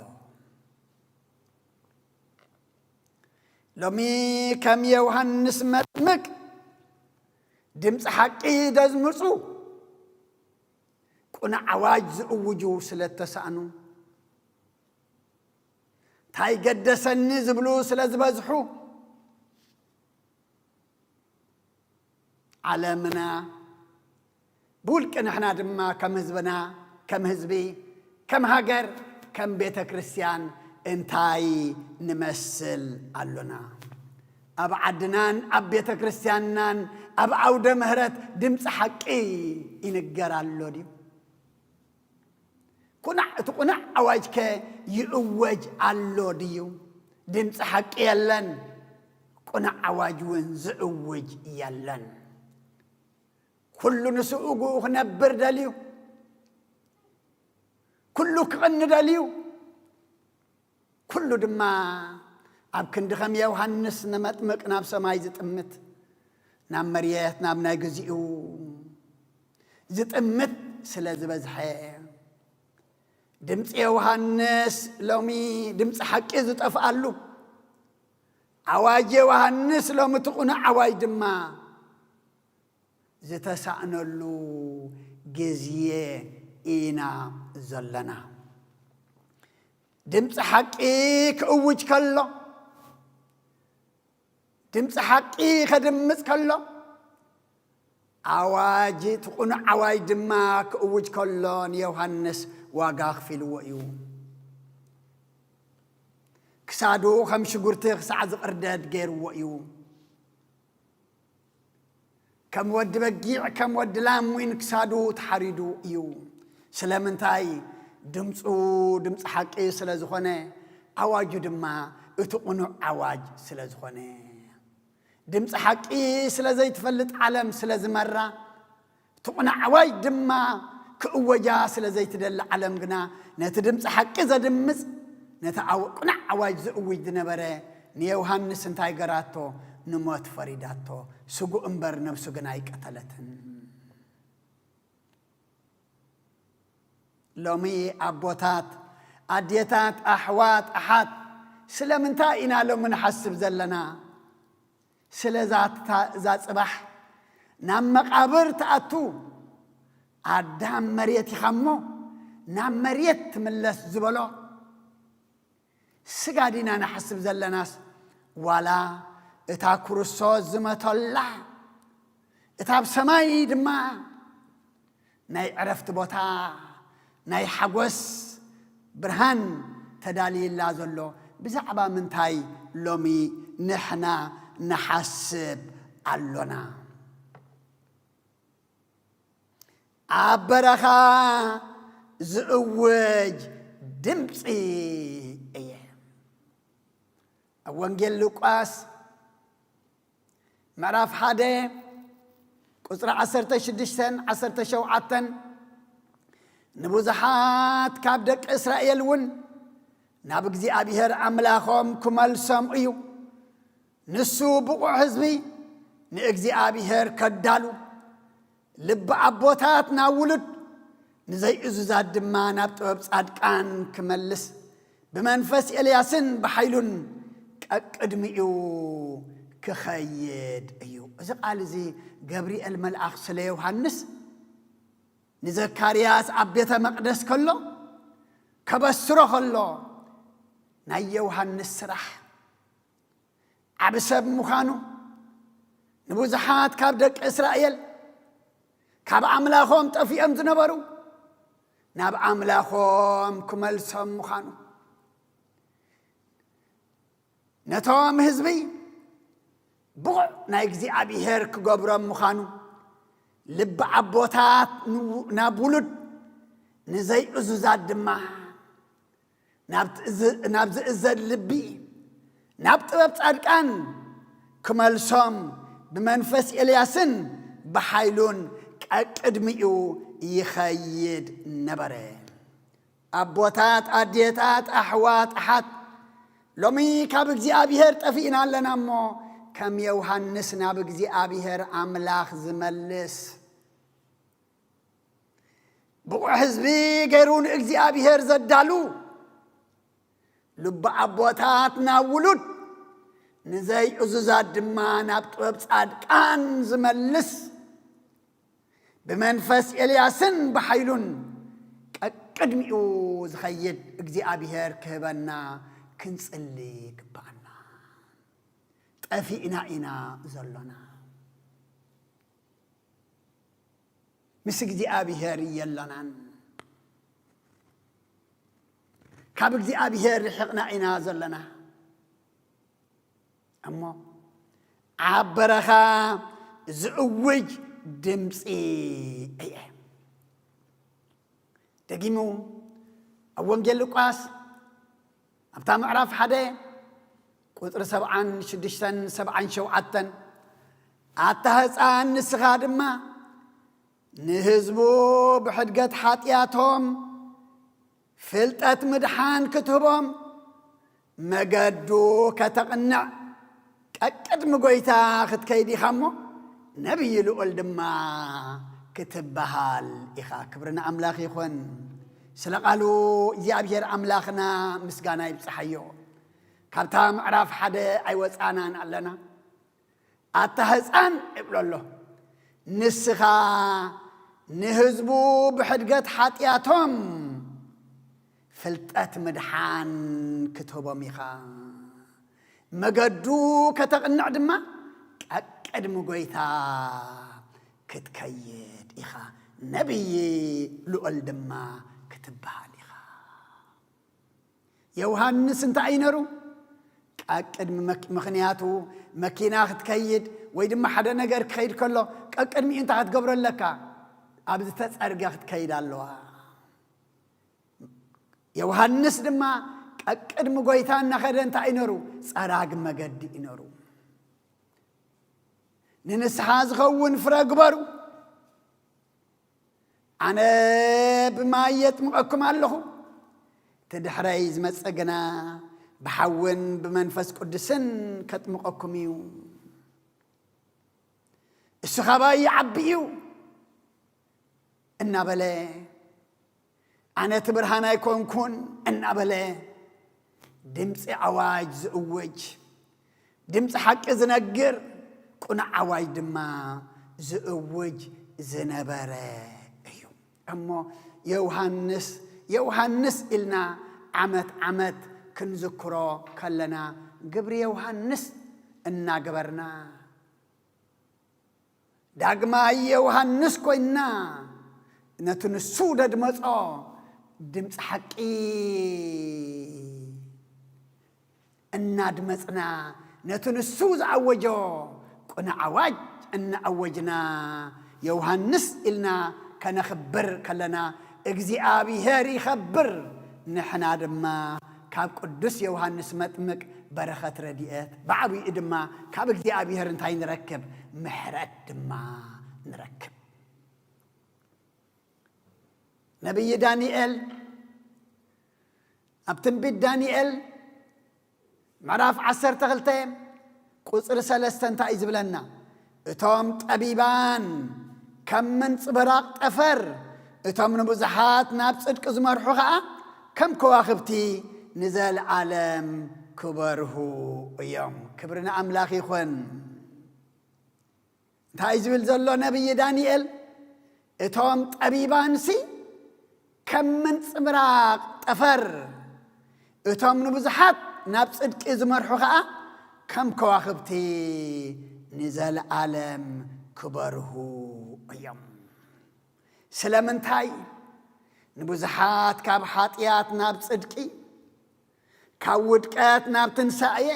ሎሚ ከም ዮሃንስ መጥምቅ ድምፂ ሓቂ ደዝምፁ፣ ቅኑዕ ኣዋጅ ዝእውጁ ስለ እተሳእኑ፣ እንታይ ገደሰኒ ዝብሉ ስለ ዝበዝሑ፣ ዓለምና ብውልቂ ንሕና ድማ ከም ህዝብና፣ ከም ህዝቢ፣ ከም ሃገር፣ ከም ቤተ ክርስቲያን እንታይ ንመስል ኣሎና? ኣብ ዓድናን ኣብ ቤተ ክርስቲያንናን ኣብ ዓውደ ምህረት ድምፂ ሓቂ ይንገር ኣሎ ድዩ? ኩናዕ፣ እቲ ቁናዕ ኣዋጅከ ይእወጅ ኣሎ ድዩ? ድምፂ ሓቂ የለን፣ ቁናዕ ኣዋጅ እውን ዝእውጅ የለን። ኩሉ ንስኡ ጉኡ ክነብር ደልዩ፣ ኩሉ ክቕኒ ደልዩ፣ ኩሉ ድማ ኣብ ክንዲ ከም ዮሃንስ ንመጥምቅ ናብ ሰማይ ዝጥምት፣ ናብ መሬት ናብ ናይ ግዚኡ ዝጥምት ስለ ዝበዝሐ፣ ድምፂ ዮሃንስ ሎሚ ድምፂ ሓቂ ዝጠፍኣሉ፣ ኣዋጅ ዮሃንስ ሎሚ እቲ ቁኑዕ ኣዋጅ ድማ ዝተሳእነሉ ግዜ ኢና ዘለና። ድምፂ ሓቂ ክእውጅ ከሎ፣ ድምፂ ሓቂ ከድምፅ ከሎ፣ ኣዋጅ እቲ ቁኑዕ ኣዋጅ ድማ ክእውጅ ከሎ ንዮሃንስ ዋጋ ኣኽፊልዎ እዩ። ክሳዱ ከም ሽጉርቲ ክሳዕ ዝቕርደድ ገይርዎ እዩ። ከም ወዲ በጊዕ ከም ወዲ ላም እውን ክሳዱ ተሓሪዱ እዩ። ስለምንታይ? ድምፁ ድምፂ ሓቂ ስለ ዝኾነ፣ ኣዋጁ ድማ እቲ ቁኑዕ ኣዋጅ ስለ ዝኾነ። ድምፂ ሓቂ ስለ ዘይትፈልጥ ዓለም ስለ ዝመራ፣ እቲ ቁኑዕ ኣዋጅ ድማ ክእወጃ ስለ ዘይትደሊ ዓለም ግና ነቲ ድምፂ ሓቂ ዘድምፅ፣ ነቲ ኣው-፣ ቁኑዕ ኣዋጅ ዝእውጅ ዝነበረ ንዮሃንስ እንታይ ገራቶ? ንሞት ፈሪዳቶ። ስጉእ እምበር ነብሱ ግን ኣይቀተለትን። ሎሚ ኣቦታት፣ ኣዴታት፣ ኣሕዋት፣ ኣሓት፣ ስለምንታይ ኢና ሎሚ ንሓስብ ዘለና? ስለ እዛ፣ እዛ ጽባሕ ናብ መቓብር ትኣቱ፣ ኣዳም መሬት ኢኻ እሞ ናብ መሬት ትምለስ ዝበሎ ስጋ ዲና ንሓስብ ዘለናስ፣ ዋላ እታ ክርስቶስ ዝመተላ፣ እታ ኣብ ሰማይ ድማ ናይ ዕረፍቲ ቦታ፣ ናይ ሓጎስ ብርሃን ተዳልይላ ዘሎ፣ ብዛዕባ ምንታይ ሎሚ ንሕና ንሓስብ ኣሎና? ኣብ በረኻ ዝእወጅ ድምፂ እየ። ኣብ ወንጌል ሉቃስ ምዕራፍ ሓደ ቁጽሪ ዓሰርተ ሽዱሽተን ዓሰርተ ሸውዓተን፣ ንብዙሓት ካብ ደቂ እስራኤል እውን ናብ እግዚኣብሔር ኣምላኾም ክመልሶም እዩ። ንሱ ብቑዕ ህዝቢ ንእግዚኣብሔር ከዳሉ፣ ልቢ ኣቦታት ናብ ውሉድ፣ ንዘይእዙዛት ድማ ናብ ጥበብ ጻድቃን ክመልስ፣ ብመንፈስ ኤልያስን ብሓይሉን ቀቅድሚኡ ክኸይድ እዩ። እዚ ቃል እዚ ገብርኤል መልኣኽ ስለ ዮሃንስ ንዘካርያስ ኣብ ቤተ መቕደስ ከሎ ከበስሮ ከሎ፣ ናይ ዮሃንስ ስራሕ ዓቢ ሰብ ምዃኑ፣ ንብዙሓት ካብ ደቂ እስራኤል ካብ ኣምላኾም ጠፊኦም ዝነበሩ ናብ ኣምላኾም ክመልሶም ምዃኑ፣ ነቶም ህዝቢ ብቑዕ ናይ እግዚኣብሔር ክገብሮም ምዃኑ፣ ልቢ ኣቦታት ን-፣ ናብ ውሉድ፣ ንዘይእዙዛት ድማ ናብ ትእዝ-፣ ናብ ዝእዘዝ ልቢ፣ ናብ ጥበብ ጻድቃን ክመልሶም ብመንፈስ ኤልያስን ብሓይሉን ቀቅድሚኡ ይኸይድ ነበረ። ኣቦታት፣ ኣዴታት፣ ኣሕዋት፣ ኣሓት፣ ሎሚ ካብ እግዚኣብሔር ጠፊእና ኣለና እሞ፣ ከም ዮሃንስ ናብ እግዚኣብሔር ኣምላኽ ዝመልስ፣ ብቑዕ ህዝቢ ገይሩ ንእግዚኣብሔር ዘዳሉ፣ ልቢ ኣቦታት ናብ ውሉድ፣ ንዘይእዙዛት ድማ ናብ ጥበብ ጻድቃን ዝመልስ፣ ብመንፈስ ኤልያስን ብሓይሉን ቀቅድሚኡ ዝኸይድ እግዚኣብሔር ክህበና ክንጽሊ ይግብኣና። ጠፊእና ኢና ዘሎና። ምስ እግዚኣብሔር የሎናን። ካብ እግዚኣብሔር ርሒቕና ኢና ዘለና። እሞ ኣብ በረኻ ዝእውጅ ድምፂ እየ። ደጊሙ ኣብ ወንጌል ሉቃስ ኣብታ ምዕራፍ ሓደ ቁጽሪ ሰብዓን ሽዱሽተን ሰብዓን ሸውዓተን፣ ኣታ ህፃን ንስኻ ድማ ንህዝቡ ብሕድገት ሓጢኣቶም ፍልጠት ምድሓን ክትህቦም መገዱ ከተቕንዕ ቀቅድሚ ጐይታ ክትከይድ ኢኻ እሞ፣ ነቢይ ልዑል ድማ ክትበሃል ኢኻ። ክብሪ ንኣምላኽ ይኹን። ስለ ቃሉ እግዚኣብሔር ኣምላኽና ምስጋና ይብጽሓዮ። ካብታ ምዕራፍ ሓደ ኣይወጻናን ኣለና። ኣታ ህፃን ይብሎ ኣሎ። ንስኻ ንህዝቡ ብሕድገት ሓጢኣቶም ፍልጠት ምድሓን ክትህቦም ኢኻ። መገዱ ከተቕንዕ ድማ ቀቅድሚ ጐይታ ክትከይድ ኢኻ። ነቢይ ልዑል ድማ ክትበሃል ኢኻ። ዮሃንስ እንታይ እዩ ነሩ? ቀቅድሚ መክ-፣ ምኽንያቱ መኪና ክትከይድ ወይ ድማ ሓደ ነገር ክኸይድ ከሎ ቀቅድሚኡ እንታይ ክትገብሮ ኣለካ? ኣብ ዝተጸርገ ክትከይድ ኣለዋ። ዮሃንስ ድማ ቀቅድሚ ጐይታ እናኸደ እንታይ እዩ ነሩ? ጸራግ መገዲ እዩ ነሩ። ንንስሓ ዝኸውን ፍረ ግበሩ። ኣነ ብማይ የጥምቐኩም ኣለኹ፣ እቲ ድሕረይ ዝመጽእ ግና ብሓውን ብመንፈስ ቅዱስን ከጥምቐኩም እዩ። እሱ ኻባይ ይዓቢ እዩ እናበለ፣ ኣነ እቲ ብርሃን ኣይኮንኩን እናበለ፣ ድምፂ ኣዋጅ ዝእውጅ፣ ድምፂ ሓቂ ዝነግር፣ ቅኑዕ ኣዋጅ ድማ ዝእውጅ ዝነበረ እዩ። እሞ ዮሃንስ፣ ዮሃንስ ኢልና ዓመት ዓመት ክንዝክሮ ከለና፣ ግብሪ ዮሃንስ እናገበርና፣ ዳግማይ ዮሃንስ ኮይንና፣ ነቲ ንሱ ደድመጾ ድምፂ ሓቂ እናድመጽና፣ ነቲ ንሱ ዝኣወጆ ቅኑዕ ኣዋጅ እናኣወጅና፣ ዮሃንስ ኢልና ከነኽብር ከለና፣ እግዚኣብሔር ይኸብር፣ ንሕና ድማ ካብ ቅዱስ ዮሃንስ መጥምቅ በረኸት ረድኤት፣ ብዓብይኡ ድማ ካብ እግዚኣብሔር እንታይ ንረክብ? ምሕረት ድማ ንረክብ። ነቢይ ዳንኤል ኣብ ትንቢት ዳንኤል ምዕራፍ ዓሰርተ ክልተ ቁጽሪ ሰለስተ እንታይ እዩ ዝብለና? እቶም ጠቢባን ከም ምንጽብራቕ ጠፈር፣ እቶም ንብዙሓት ናብ ጽድቂ ዝመርሑ ኸኣ ከም ከዋኽብቲ ንዘለዓለም ክበርሁ እዮም። ክብሪ ንኣምላኽ ይኹን። እንታይ ዝብል ዘሎ ነቢይ ዳንኤል? እቶም ጠቢባንሲ ከም ምንጽብራቕ ጠፈር፣ እቶም ንብዙሓት ናብ ጽድቂ ዝመርሑ ኸኣ ከም ከዋኽብቲ ንዘለዓለም ክበርሁ እዮም። ስለምንታይ? ንብዙሓት ካብ ሓጢኣት ናብ ጽድቂ፣ ካብ ውድቀት ናብ ትንሳኤ፣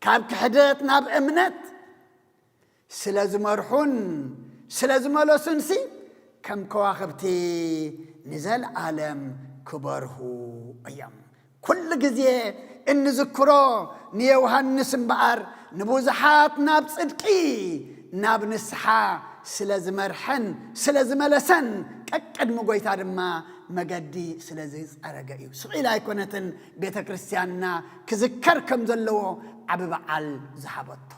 ካብ ክሕደት ናብ እምነት ስለ ዝመርሑን ስለ ዝመለሱንሲ፣ ከም ከዋኽብቲ ንዘለዓለም ክበርሁ እዮም። ኩሉ ግዜ እንዝክሮ ንዮሃንስ እምበኣር፣ ንብዙሓት ናብ ጽድቂ፣ ናብ ንስሓ ስለ ዝመርሐን ስለ ዝመለሰን፣ ቀቅድሚ ጐይታ ድማ መገዲ ስለ ዝጸረገ እዩ። ስቕ ኢላ ኣይኮነትን ቤተ ክርስቲያንና ክዝከር ከም ዘለዎ ዓቢ በዓል ዝሃበቶ።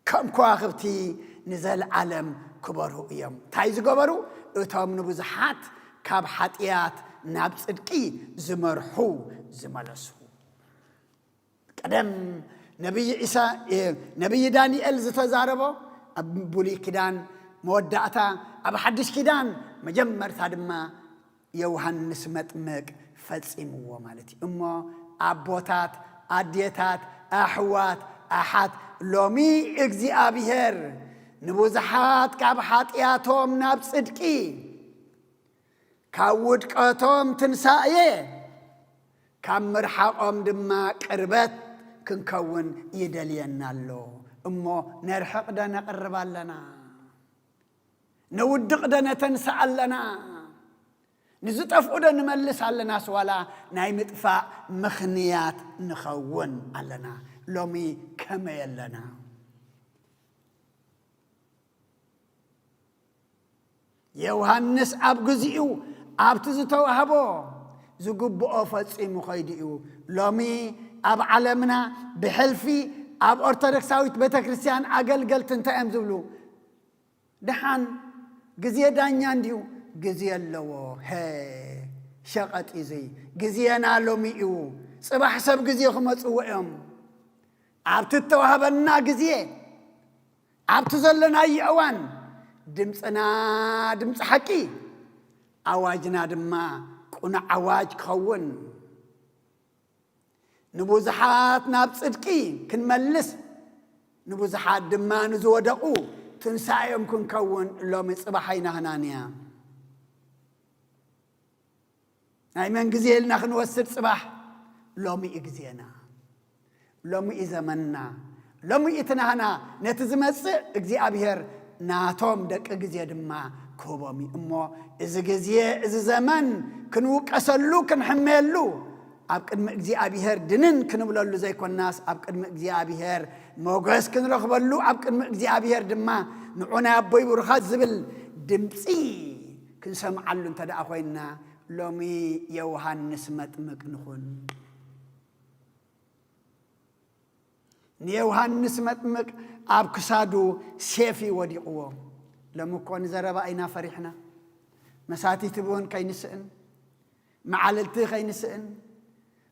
ከም ከዋኽብቲ ንዘለዓለም ክበርሁ እዮም። እንታይ ዝገበሩ? እቶም ንብዙሓት ካብ ሓጢኣት ናብ ጽድቂ ዝመርሑ፣ ዝመለሱ። ቀደም ነቢይ ኢሳ-፣ እ፣ ነቢይ ዳንኤል ዝተዛረቦ ኣብ ብሉይ ኪዳን መወዳእታ፣ ኣብ ሓድሽ ኪዳን መጀመርታ ድማ ዮሃንስ መጥምቅ ፈጺምዎ ማለት እዩ። እሞ ኣቦታት፣ ኣዴታት፣ ኣሕዋት፣ ኣሓት፣ ሎሚ እግዚኣብሔር ንብዙሓት ካብ ሓጢኣቶም ናብ ጽድቂ፣ ካብ ውድቀቶም ትንሳኤ፣ ካብ ምርሓቖም ድማ ቅርበት ክንከውን ይደልየና ኣሎ። እሞ ነርሕቕ ዶ ነቕርብ ኣለና? ነውድቕ ዶ ነተንስእ ኣለና? ንዝጠፍኡ ዶ ንመልስ ኣለናስ ዋላ ናይ ምጥፋእ ምኽንያት ንኸውን ኣለና? ሎሚ ከመይ ኣለና? ዮሃንስ ኣብ ግዚኡ ኣብቲ ዝተዋህቦ ዝግብኦ ፈጺሙ ኸይዱ እዩ። ሎሚ ኣብ ዓለምና ብሕልፊ ኣብ ኦርቶዶክሳዊት ቤተ ክርስቲያን ኣገልገልቲ እንታይ እዮም ዝብሉ? ደሓን ግዜ ዳኛ እንድዩ፣ ግዜ ኣለዎ። ሄ፣ ሸቐጥ እዩ እዙይ። ግዜና ሎሚ እዩ። ጽባሕ ሰብ ግዜ ክመጽዎ እዮም። ኣብቲ እተዋህበና ግዜ፣ ኣብቲ ዘለናዮ እዋን፣ ድምፅና ድምፂ ሓቂ፣ ኣዋጅና ድማ ቅኑዕ ኣዋጅ ክኸውን፣ ንብዙሓት ናብ ጽድቂ ክንመልስ፣ ንብዙሓት ድማ ንዝወደቑ ትንሳኤኦም ክንከውን ሎሚ ጽባሕ ኣይናህናን እያ። ናይ መን ግዜ ኢልና ክንወስድ ጽባሕ? ሎሚ እዩ ግዜና። ሎሚ እዩ ዘመንና። ሎሚ እዩ እቲ ናህና። ነቲ ዝመጽእ እግዚኣብሔር ናቶም ደቂ ግዜ ድማ ክህቦም እዩ። እሞ እዚ ግዜ፣ እዚ ዘመን ክንውቀሰሉ፣ ክንሕመየሉ፣ ኣብ ቅድሚ እግዚኣብሔር ድንን ክንብለሉ ዘይኮናስ፣ ኣብ ቅድሚ እግዚኣብሔር ሞገስ ክንረኽበሉ፣ ኣብ ቅድሚ እግዚኣብሔር ድማ ንዑ ናይ ኣቦይ ብሩኻት ዝብል ድምፂ ክንሰምዓሉ እንተ ደኣ ኮይንና፣ ሎሚ ዮሃንስ መጥምቅ ንኹን። ንዮሃንስ መጥምቅ ኣብ ክሳዱ ሴፍ እዩ ወዲቕዎ። ሎሚ እኮ ንዘረባ ኢና ፈሪሕና። መሳቲት ቡን ከይንስእን፣ መዓልልቲ ከይንስእን፣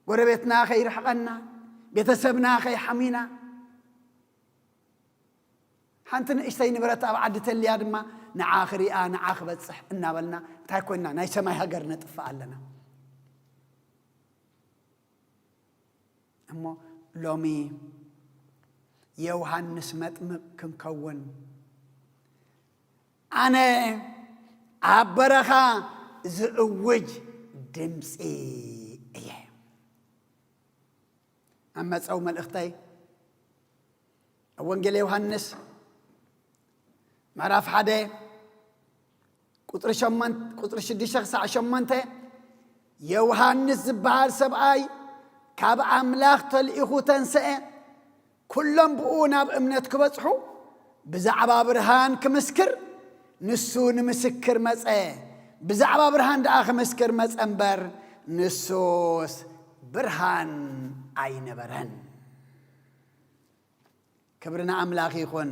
ጎረቤትና ከይርሕቐና፣ ቤተሰብና ከይሓሚና፣ ሓንቲ ንእሽተይ ንብረት ኣብ ዓዲ ተልያ ድማ ንዓ ክሪኣ፣ ንዓ ክበጽሕ እናበልና እንታይ ኮይንና ናይ ሰማይ ሃገር ነጥፍእ ኣለና። እሞ ሎሚ ዮሃንስ መጥምቅ ክንከውን፣ ኣነ ኣብ በረኻ ዝእውጅ ድምፂ እየ። ኣብ መጸው መልእኽተይ ኣብ ወንጌል ዮሃንስ ምዕራፍ ሓደ ቁጽሪ ሸሞንተ፣ ቁጽሪ ሽዱሽተ ክሳዕ ሸሞንተ፣ ዮሃንስ ዝበሃል ሰብኣይ ካብ ኣምላኽ ተልኢኹ ተንስአ፣ ኩሎም ብኡ ናብ እምነት ክበጽሑ ብዛዕባ ብርሃን ክምስክር ንሱ ንምስክር መጸ። ብዛዕባ ብርሃን ደኣ ክምስክር መጸ እምበር፣ ንሱስ ብርሃን ኣይነበረን። ክብሪ ንኣምላኽ ይኹን።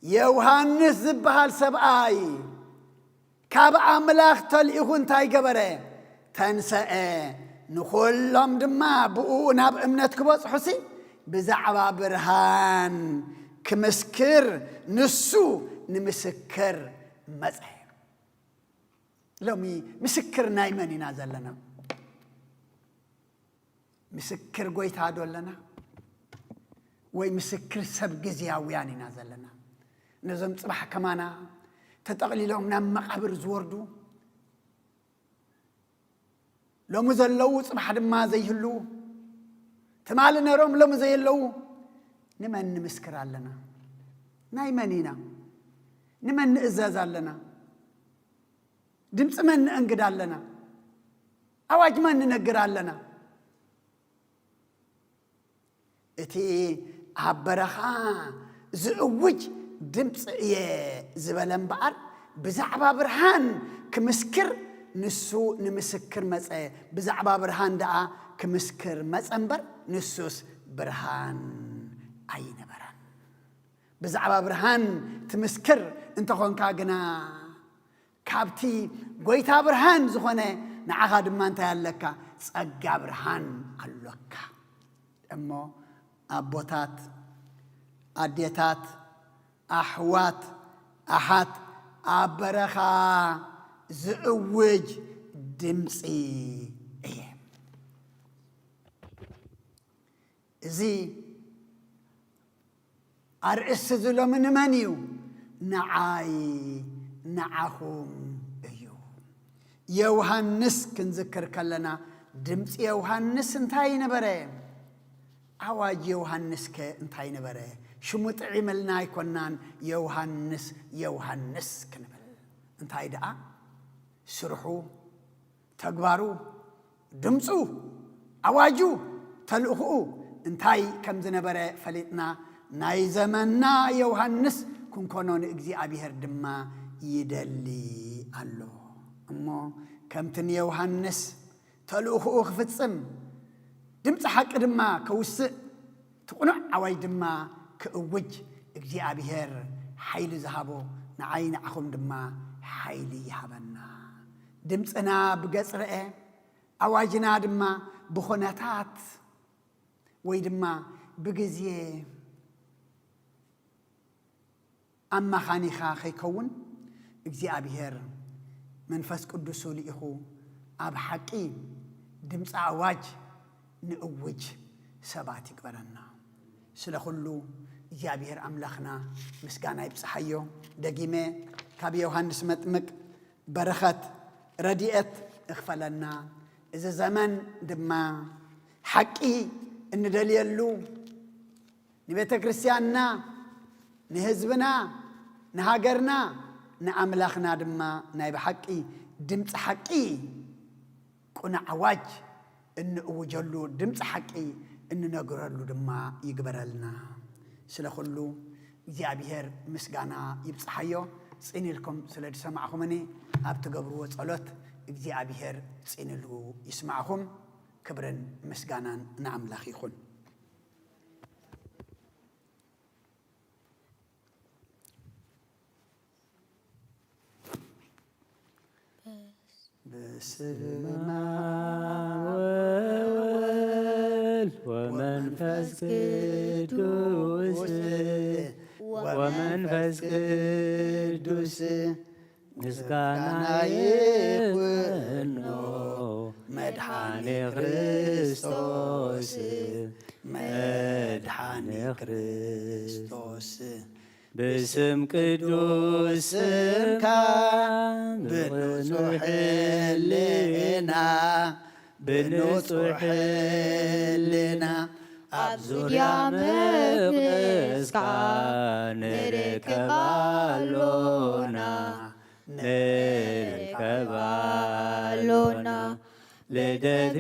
ዮሃንስ ዝበሃል ሰብኣይ ካብ ኣምላኽ ተልኢኹ እንታይ ገበረ? ተንሰአ። ንኹሎም ድማ ብኡ ናብ እምነት ክበጽሑሲ ብዛዕባ ብርሃን ክምስክር ንሱ ንምስክር መጸ። ሎሚ ምስክር ናይ መን ኢና ዘለና? ምስክር ጎይታ ዶ ኣለና? ወይ ምስክር ሰብ ግዜያውያን ኢና ዘለና? ነዞም ጽባሕ ከማና ተጠቕሊሎም ናብ መቓብር ዝወርዱ፣ ሎሚ ዘለዉ ጽባሕ ድማ ዘይህልዉ፣ ትማሊ ነሮም ሎሚ ዘየለዉ፣ ንመን ንምስክር ኣለና? ናይ መን ኢና? ንመን ንእዘዝ ኣለና? ድምፂ መን ንእንግድ ኣለና? ኣዋጅ መን ንነግር ኣለና? እቲ ኣብ በረኻ ዝእውጅ ድምፂ እየ ዝበለ እምበኣር፣ ብዛዕባ ብርሃን ክምስክር ንሱ ንምስክር መጸ። ብዛዕባ ብርሃን ደኣ ክምስክር መጸ እምበር፣ ንሱስ ብርሃን ኣይነበረን። ብዛዕባ ብርሃን ትምስክር እንተኾንካ ግና፣ ካብቲ ጎይታ ብርሃን ዝኾነ ንዓኻ ድማ እንታይ ኣለካ? ጸጋ ብርሃን ኣሎካ። እሞ ኣቦታት፣ ኣዴታት፣ ኣሕዋት፣ ኣሓት፣ ኣብ በረኻ ዝእውጅ ድምፂ እየ። እዚ ኣርእስቲ እዚ ሎሚ ንመን እዩ? ንዓይ፣ ንዓኹም እዩ። ዮሃንስ ክንዝክር ከለና፣ ድምፂ ዮሃንስ እንታይ ነበረ? ኣዋጅ ዮሃንስ ከ እንታይ ነበረ? ሽሙ ጥዒመልና ኣይኮናን ዮሃንስ፣ ዮሃንስ ክንብል። እንታይ ደኣ? ስርሑ፣ ተግባሩ፣ ድምፁ፣ ኣዋጁ፣ ተልእኹኡ እንታይ ከም ዝነበረ ፈሊጥና፣ ናይ ዘመንና ዮሃንስ ክንኮኖ ንእግዚኣብሔር ድማ ይደሊ ኣሎ። እሞ ከምቲ ንዮሃንስ ተልእኾኡ ክፍጽም፣ ድምፂ ሓቂ ድማ ከውስእ፣ እቲ ቅኑዕ ኣዋጅ ድማ ክእውጅ እግዚኣብሔር ሓይሊ ዝሃቦ ንዓይ ንዓኹም ድማ ሓይሊ ይሃበና። ድምፅና ብገፅ ርአ፣ ኣዋጅና ድማ ብኹነታት ወይ ድማ ብግዜ ኣማኻኒኻ ከይከውን እግዚኣብሔር መንፈስ ቅዱሱ ልኢኹ ኣብ ሓቂ ድምፂ ኣዋጅ ንእውጅ ሰባት ይግበረና። ስለ ኩሉ እግዚኣብሔር ኣምላኽና ምስጋና ይብፅሓዮ። ደጊመ ካብ ዮሃንስ መጥምቅ በረኸት ረድኤት እኽፈለና። እዚ ዘመን ድማ ሓቂ እንደልየሉ ንቤተ ክርስቲያንና፣ ንህዝብና፣ ንሃገርና፣ ንኣምላኽና ድማ ናይ ብሓቂ ድምፂ ሓቂ ቅኑዕ ኣዋጅ እንእውጀሉ፣ ድምፂ ሓቂ እንነግረሉ ድማ ይግበረልና። ስለ ኩሉ እግዚኣብሔር ምስጋና ይብፅሓዮ። ጽን ኢልኩም ስለ ዝሰማዕኹምኒ ኣብ ትገብርዎ ጸሎት እግዚኣብሔር ጽን ኢሉ ይስማዕኹም። ክብርን ምስጋናን ንኣምላኽ ይኹን። በስመ አብ ወወልድ ወመንፈስ ቅዱስ ወመንፈስ ቅዱስ ምስጋና ይኹኖ መድኃኔ ክርስቶስ መድኃኔ ክርስቶስ። ብስም ቅዱስ ስምካ ብንጹሕ ሕልና ብንጹሕ ሕልና ኣብ ዙርያ መቕደስካ ንርከብ ኣሎና ንርከብ ኣሎና። ልደት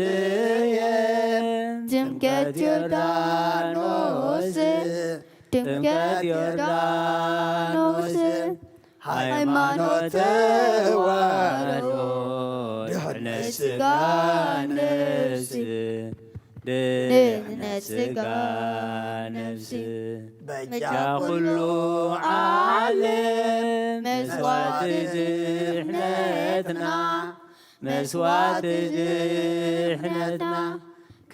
ቤተልሔም ጥምቀት ዮርዳኖስ ጥምቀት ዮርዳኖስ ሃይማኖት ተዋህዶ ድሕነት ስጋ ነፍስ ድሕነት ስጋ ነፍስ በጃ ኩሉ ዓለም መስዋዕቲ ድሕነትና መስዋዕቲ ድሕነትና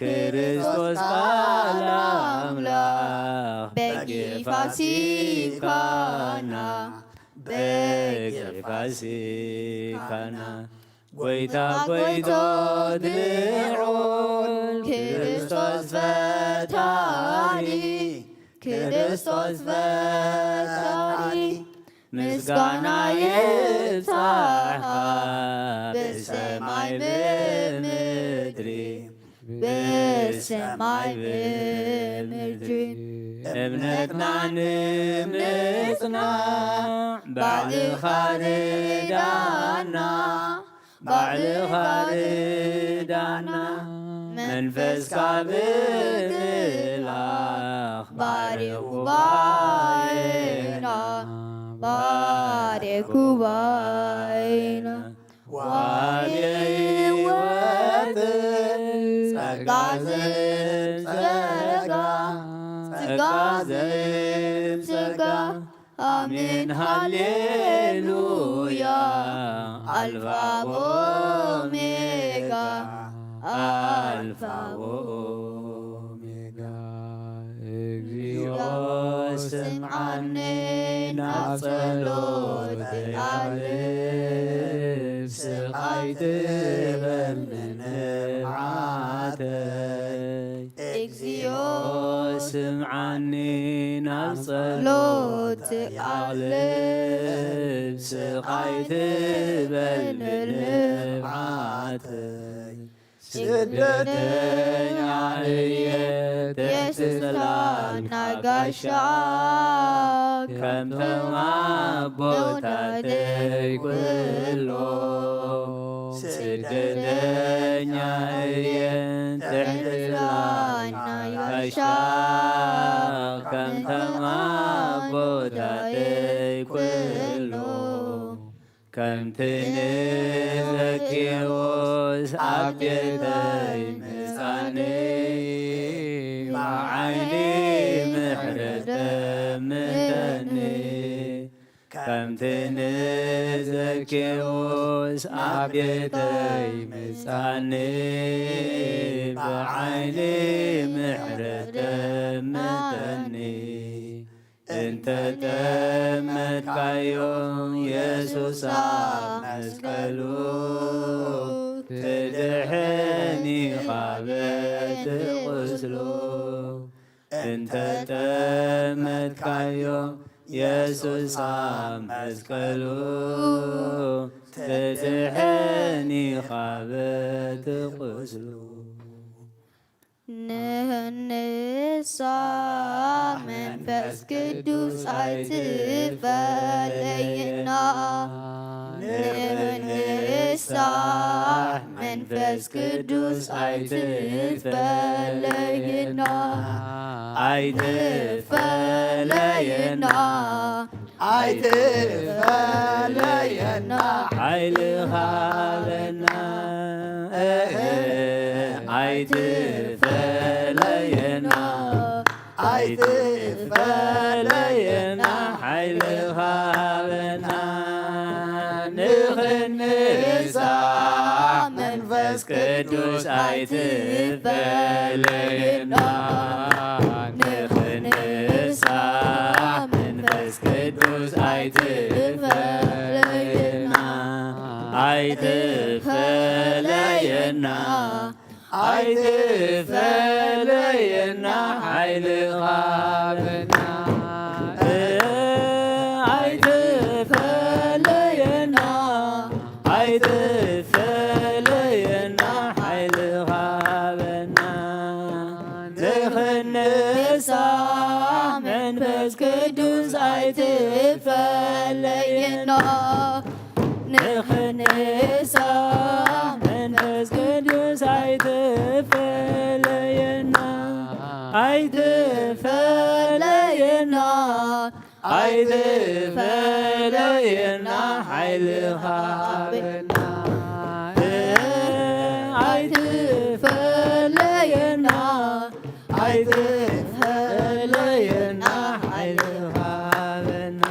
ክርስቶስ ቃል ኣምላኽ በጊዕ ፋሲካና በጊዕ ፋሲካና ጎይታ ጎይቶት ልዑል ክርስቶስ ፈጣሪ ክርስቶስ ፈጣሪ ምስጋና ይብጻሕኻ ብሰማይ ብምድሪ ብሰማይ ብምድሪ እምነትና ንምጽናዕ ባዕልኻ ርዳና ባዕልኻ ርዳና መንፈስካ ብምልኣኽ ባርኽ ጉባኤና ባርኽ ጉባኤና ወሃቢ ሕይወት ጸጋ ዘእምጸጋ ጸጋ ዘእምጸጋ ኣሜን ሃሌሉያ ኣልፋ ኦሜጋ ኣልፋ ኦሜጋ እግዚኦ ስምዓኒ ናብ ጸሎት ኣልብ ስቓይ ትበል ንብዓተይ እግዚኦ ስምዓኒ ናብ ጸሎት ኣቕልብ ስቓይ ትበል ንብዓተይ ስደተኛ እየ ትሕቲ ጽላልና ጋሻ ከምቶም ኣቦታተይ ኩሎ ስደተኛ እየ ትሕቲ ጽላልና ጋሻ ከምቶም ኣቦታተይ ኩሎ ከምቲ ንዘኪዎስ ኣብ ቤተይ ምጻኒ፣ ብዓይኒ ምሕረት ጠምተኒ። ከምቲ ንዘኪዎስ ኣብ ቤተይ ምጻኒ፣ ብዓይኒ ምሕረት ጠምተኒ። እንተ ጠመትካዮ የሱስ ኣብ መስቀሉ፣ ትድሕን ኢኻ በቲ ቁስሉ። እንተ ጠመትካዮ የሱስ ኣብ መስቀሉ፣ ትድሕን ኢኻ በቲ ቁስሉ። ንህንሳ መንፈስ ቅዱስ ኣይትፈለየና። ንህንሳ መንፈስ ቅዱስ ኣይትፈለየና። ኣይትፈለየና። ኣይትፈለየና። ሓይልኻ ሃበና። ኣይትፈለየና። ኣይትፈለየና። ሓይልኻ ሃበና። ንኽንሳ መንፈስ ቅዱስ ኣይትፈለየና። ንኽንሳ መንፈስ ቅዱስ ኣይትፈለየና። ኣይትፈለየና። ኣይትፈለየና። ሓይልኻ ሃበና። ኣይትፈለየና። ኣይትፈለየና። ሓይልኻ ሃበና። ንኽንሳ መንፈስ ቅዱስ ኣይትፈለየና። ንኽንሳ መንፈስ ቅዱስ ኣይትፈለየና። ኣይትፈለየና። ኣይትፈለየና። ሓይልኻ ሃበና። ኣይትፈለየና። ኣይትፈለየና። ሓይልኻ ሃበና።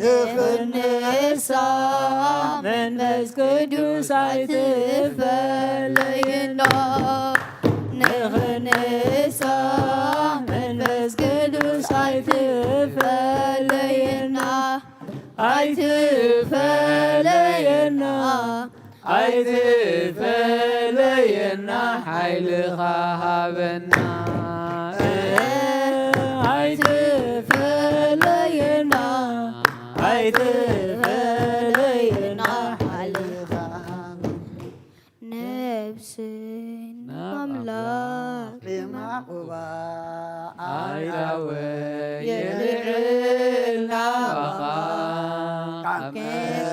ንኽንሳ መንፈስ ቅዱስ ኣይትፈለየና። ንኽንሳ መንፈስ ቅዱስ ኣይትፈለየና። ኣይትፈለየና። ኣይትፈለየና። ሓይልኻ ሃበና። ኣይትፈለየና። ኣይትፈለየና። ሓይልኻ ሃበና። ነፍሰይ ንኣምላኽ የማዕቁባ። ኣእዳወይ የልዕል ናባኻ። ካብ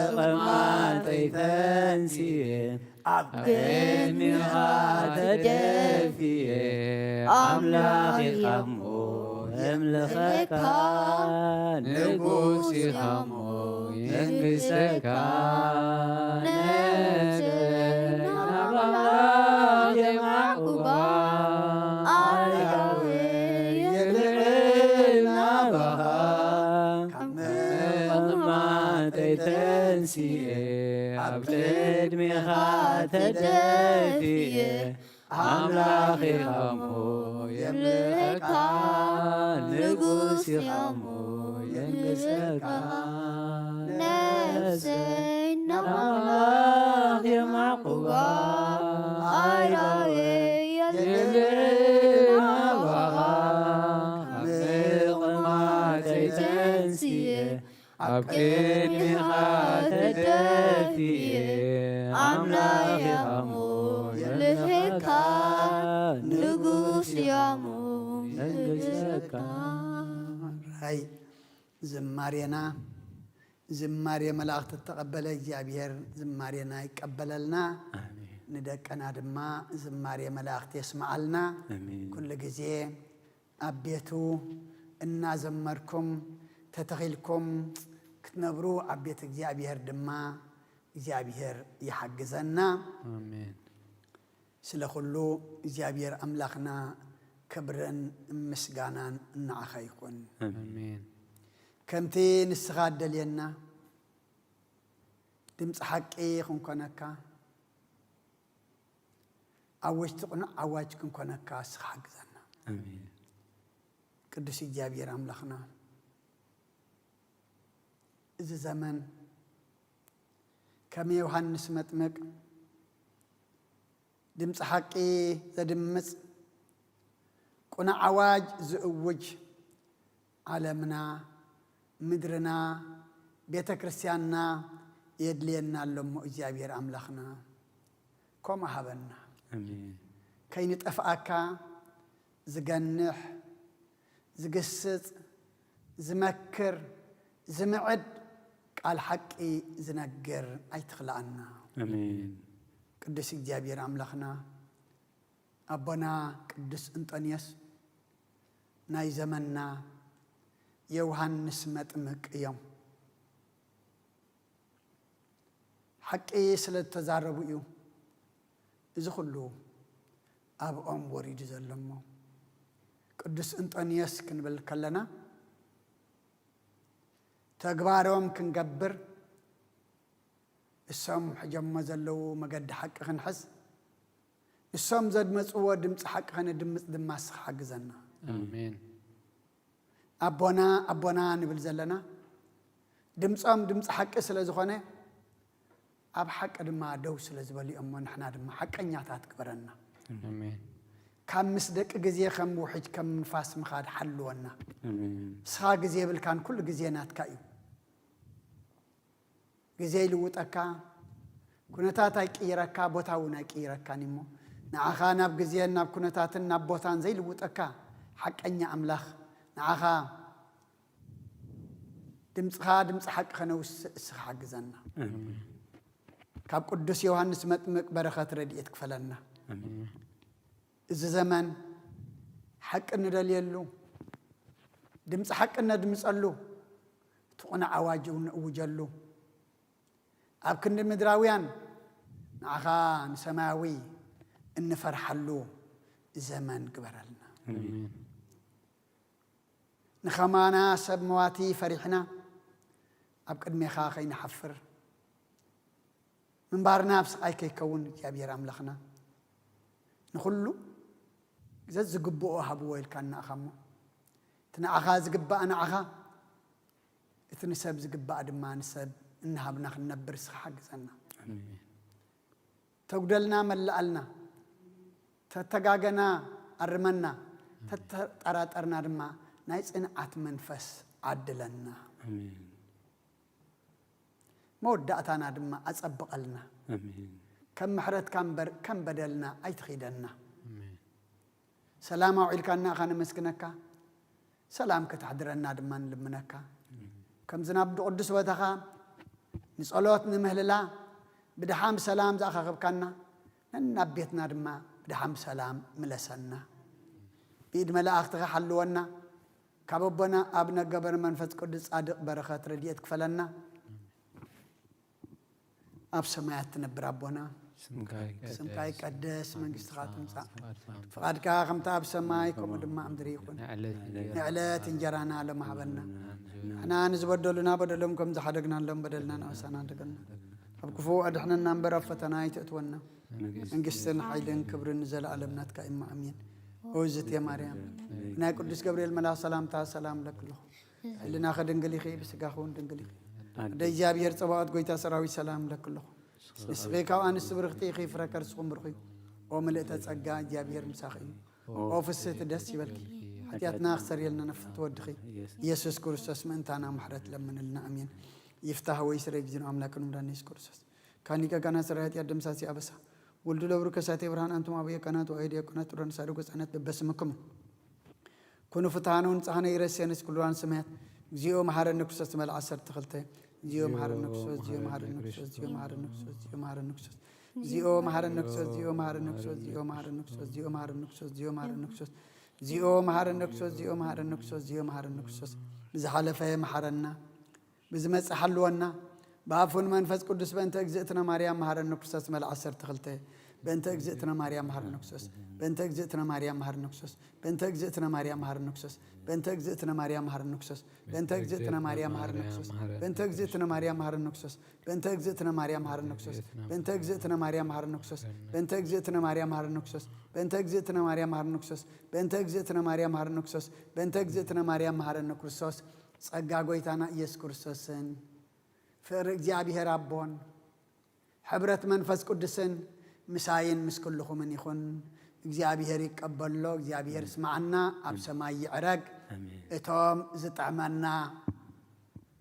ምቕማጠይ ተንሲኤ ኣብ ቅድሚኻ ተደፊኤ። ኣምላኽ ኢኻ እሞ የምልኸካ፣ ንጉስ ኢኻ እሞ የንግሰካ። ነፍሰይ ናብ ኣምላኽ የማዕቁባ። ኣእዳወይ የልዕል ናባኻ። ካብ ምቕማጠይ ተንሲኤ ኣብ ቅድሚኻ ተደፊኤ። ኣምላኽ ኢኻ እሞ የምልኸካ፣ ንጉስ ኢኻ እሞ የንግሰካ። ነፍሰይ ናብ ኣምላኽ የማዕቁባ። ኣእዳወይ የልዕል ናባኻ። ካብ ምቕማጠይ ተንሲኤ ኣብ ቅድሚኻ ተደፊኤ። ኣምላኽ ኢኻ እሞ የምልኸካ፣ ንጉስ ኢኻ እሞ የንግሰካ። ኣይ፣ ዝማሬና ዝማሬ መላእኽቲ እተቐበለ እግዚኣብሔር ዝማሬና ይቀበለልና። ኣሜን። ንደቅና ድማ ዝማሬ መላእኽቲ የስምዓልና። ኣሜን። ኩሉ ግዜ ኣብ ቤቱ እናዘመርኩም ተተኺልኩም ክትነብሩ ኣብ ቤት እግዚኣብሔር ድማ እግዚኣብሔር ይሓግዘና። ኣሜን። ስለ ኩሉ እግዚኣብሔር ኣምላኽና ክብርን ምስጋናን ንዓኻ ይኹን። ኣሜን። ከምቲ ንስኻ እደልየና ድምፂ ሓቂ ክንኮነካ፣ ኣወጅቲ ቅኑዕ ኣዋጅ ክንኮነካ ንስኻ ሓግዘና። ኣሜን። ቅዱስ እግዚኣብሔር ኣምላኽና፣ እዚ ዘመን ከም ዮሃንስ መጥምቅ ድምፂ ሓቂ ዘድምፅ፣ ቅኑዕ ኣዋጅ ዝእውጅ፣ ዓለምና፣ ምድርና፣ ቤተ ክርስቲያንና የድልየና ኣሎ እሞ እግዚኣብሔር ኣምላኽና ከምኡ ሃበና። ኣሜን። ከይንጠፍኣካ ዝገንሕ፣ ዝግስጽ፣ ዝመክር፣ ዝምዕድ፣ ቃል ሓቂ ዝነግር ኣይትኽልኣና። ኣሜን። ቅዱስ እግዚኣብሔር ኣምላኽና፣ ኣቦና ቅዱስ እንጦንዮስ ናይ ዘመንና ዮሃንስ መጥምቅ እዮም። ሓቂ ስለ ዝተዛረቡ እዩ እዚ ኩሉ ኣብኦም ወሪዱ ዘሎ እሞ፣ ቅዱስ እንጦንዮስ ክንብል ከለና፣ ተግባሮም ክንገብር፣ እሶም ሕጀሞ ዘለዉ መገዲ ሓቂ ክንሕዝ፣ እሶም ዘድመፅዎ ድምፂ ሓቂ ከነድምፅ ድማ ንስኻ ሓግዘና። ኣሜን። ኣቦና ኣቦና ንብል ዘለና፣ ድምፆም ድምፂ ሓቂ ስለ ዝኾነ፣ ኣብ ሓቂ ድማ ደው ስለ ዝበሉ እዮም እሞ፣ ንሕና ድማ ሓቀኛታት ግበረና። ኣሜን። ካብ ምስ ደቂ ግዜ ከም ውሕጅ ከም ንፋስ ምኻድ ሓልወና። ኣሜን። ንስኻ ግዜ የብልካን፣ ኩሉ ግዜ ናትካ እዩ። ግዜ ይልውጠካ፣ ኩነታት ኣይቅይረካ፣ ቦታ እውን ኣይቅይረካን እሞ፣ ንዓኻ ናብ ግዜን ናብ ኩነታትን ናብ ቦታን ዘይልውጠካ ሓቀኛ ኣምላኽ፣ ንዓኻ ድምፅኻ ድምፂ ሓቂ ከነውስእ እስኻ ሓግዘና። ኣሜን። ካብ ቅዱስ ዮሃንስ መጥምቅ በረኸት ረድኤት ክፈለና። ኣሜን። እዚ ዘመን ሓቂ እንደልየሉ፣ ድምፂ ሓቂ እነድምፀሉ፣ እቲ ቅኑዕ ኣዋጅ እውን ንእውጀሉ፣ ኣብ ክንዲ ምድራውያን ንዓኻ ንሰማያዊ እንፈርሓሉ ዘመን ግበረልና። ኣሜን። ንኸማና ሰብ መዋቲ ፈሪሕና ኣብ ቅድሜኻ ከይንሓፍር፣ ምንባርና ኣብ ስቓይ ከይከውን እግዚኣብሔር ኣምላኽና ንኹሉ ዘዝግብኦ ሃብዎ ኢልካና ኢኻ እሞ፣ እቲ ንዓኻ ዝግባእ ንዓኻ፣ እቲ ንሰብ ዝግባእ ድማ ንሰብ እናሃብና ክንነብር እስኻ ሓግዘና። ኣሜን። ተጉደልና መላኣልና፣ ተተጋገና ኣርመና፣ ተተጠራጠርና ድማ ናይ ጽንዓት መንፈስ ዓድለና። ኣሜን። መወዳእታና ድማ ኣጸብቐልና። ኣሜን። ከም ምሕረትካ እምበር ከም በደልና ኣይትኺደና። ኣሜን። ሰላም ኣውዒልካና ኢኻ ነመስግነካ፣ ሰላም ከተሕድረና ድማ ንልምነካ። ከምዚ ናብ ቅዱስ ቦታኻ ንጸሎት ንምህልላ ብድሓን ብሰላም ዝኣኻኸብካና፣ ነናብ ቤትና ድማ ብድሓን ብሰላም ምለሰና። ብኢድ መላእኽትኻ ሓልወና። ካብ ኣቦና ኣብ ነገበር መንፈስ ቅዱስ ጻድቕ በረኸት ረድኤት ክፈለና። ኣብ ሰማያት ትነብር ኣቦና፣ ስምካ ይቀደስ፣ ስምካ ይቀደስ፣ መንግስትኻ ትምጻእ፣ ፍቓድካ ፍቓድካ ከምቲ ኣብ ሰማይ ከምኡ ድማ ኣብ ምድሪ ይኹን። ንዕለት ንዕለት እንጀራና ሎም ሃበና። ንሕና ንዝበደሉና በደሎም ከም ዝሓደግናሎም በደልና ንኣሳና ሓደገና። ካብ ክፉእ ኣድሕነና እምበር ኣብ ፈተና ኣይተእትወና። መንግስትን ሓይልን ክብርን ንዘለኣለም ናትካ እማ ኣሜን። ኦዝቴ ማርያም ናይ ቅዱስ ገብርኤል መልኣኽ ሰላምታ ሰላም ለክልኹ። ሕልናኸ ድንግል ኢኺ፣ ብስጋኸ እውን ድንግል ኢኺ። ኣደ እግዚኣብሔር ጸባኦት ጎይታ ሰራዊት ሰላም ለክልኹ። ንስኺ ካብ ኣንስቲ ብርኽቲ ኢኺ፣ ፍረ ከርስኹም ብሩኽ እዩ። ኦ ምልእተ ጸጋ እግዚኣብሔር ምሳኺ እዩ። ኦ ፍስህቲ ደስ ይበልኪ። ሓጢኣትና ክሰርየልና ነፍት ወድኺ ኢየሱስ ክርስቶስ ምእንታና ምሕረት ለምንልና ኣሜን። ይፍታህ ወይ ስረ ጊዜን ኣምላክን ምዳን ኢየሱስ ክርስቶስ ካን ሊቀ ካህናት ሰራዊት ያደምሳሲ ኣበሳ ወልዱ ለብሩ ከሳቴ ብርሃን ኣንቱም ኣበየ ካህናት ወአይዲ የኮናት ጥሮን ሳድጎ ጻነት በበስምኩም ኩኑ ፍትሃኑ ንጽሃነ ይረስየንስ ኩሉዋን ስምያት። እግዚኦ መሐረነ ክርስቶስ ትመል ዓሰርተ ክልተ። እግዚኦ መሐረነ ክርስቶስ፣ እግዚኦ መሐረነ ክርስቶስ፣ እግዚኦ መሐረነ ክርስቶስ፣ እግዚኦ መሐረነ ክርስቶስ። እግዚኦ መሐረነ ክርስቶስ፣ እግዚኦ መሐረነ ክርስቶስ፣ እግዚኦ መሐረነ ክርስቶስ፣ እግዚኦ መሐረነ ክርስቶስ፣ እግዚኦ መሐረነ ክርስቶስ። እግዚኦ መሐረነ ክርስቶስ፣ እግዚኦ መሐረነ ክርስቶስ፣ እግዚኦ መሐረነ ክርስቶስ። ንዝሓለፈ መሐረና፣ ብዝመጽእ ሓልወና። ብኣፉን መንፈስ ቅዱስ በእንተ እግዝእትነ ማርያም መሃረኒ ክርስቶስ። መልዓ ዓሰርተ ክልተ። በእንተ እግዝእትነ ማርያም መሃረኒ ክርስቶስ። በእንተ እግዝእትነ ማርያም መሃረኒ ክርስቶስ። በእንተ እግዝእትነ ማርያም መሃረኒ ክርስቶስ። በእንተ እግዝእትነ ማርያም መሃረኒ ክርስቶስ። በእንተ እግዝእትነ ማርያም መሃረኒ ክርስቶስ። በእንተ እግዝእትነ ማርያም መሃረኒ ክርስቶስ። በእንተ እግዝእትነ ማርያም መሃረኒ ክርስቶስ። በእንተ እግዝእትነ ማርያም መሃረኒ ክርስቶስ። በእንተ እግዝእትነ ማርያም መሃረኒ ክርስቶስ። በእንተ እግዝእትነ ማርያም መሃረኒ ክርስቶስ። በእንተ እግዝእትነ ማርያም መሃረኒ ክርስቶስ። በእንተ እግዝእትነ ማርያም መሃረኒ ክርስቶስ። ጸጋ ጎይታና ኢየሱስ ክርስቶስን ፍቕሪ እግዚኣብሔር ኣቦን ሕብረት መንፈስ ቅዱስን ምሳይን ምስ ኩልኹምን ይኹን። እግዚኣብሔር ይቀበሎ፣ እግዚኣብሔር ይስማዓና፣ ኣብ ሰማይ ይዕረግ። ኣሜን። እቶም ዝጥዕመና፣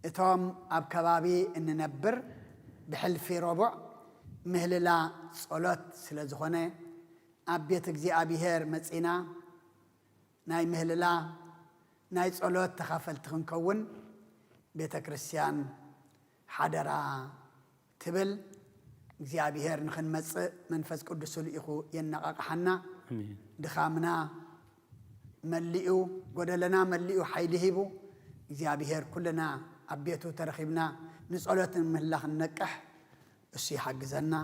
እቶም ኣብ ከባቢ እንነብር፣ ብሕልፊ ረቡዕ ምህልላ ጸሎት ስለ ዝኾነ፣ ኣብ ቤት እግዚኣብሔር መጺና ናይ ምህልላ ናይ ጸሎት ተኻፈልቲ ክንከውን ቤተ ክርስቲያን ሓደራ ትብል። እግዚኣብሔር ንኽንመጽእ መንፈስ ቅዱሱ ልኢኹ የነቓቕሓና። ኣሜን። ድኻምና መሊኡ፣ ጎደለና መሊኡ ሓይሊ ሂቡ፣ እግዚኣብሔር ኩልና ኣብ ቤቱ ተረኺብና ንጸሎት ንምህላ ክንነቅሕ እሱ ይሓግዘና።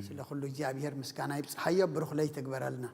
ስለ ኩሉ እግዚኣብሔር ምስጋና ይብጽሓዮ። ብሩኽ ለይቲ ይግበረልና።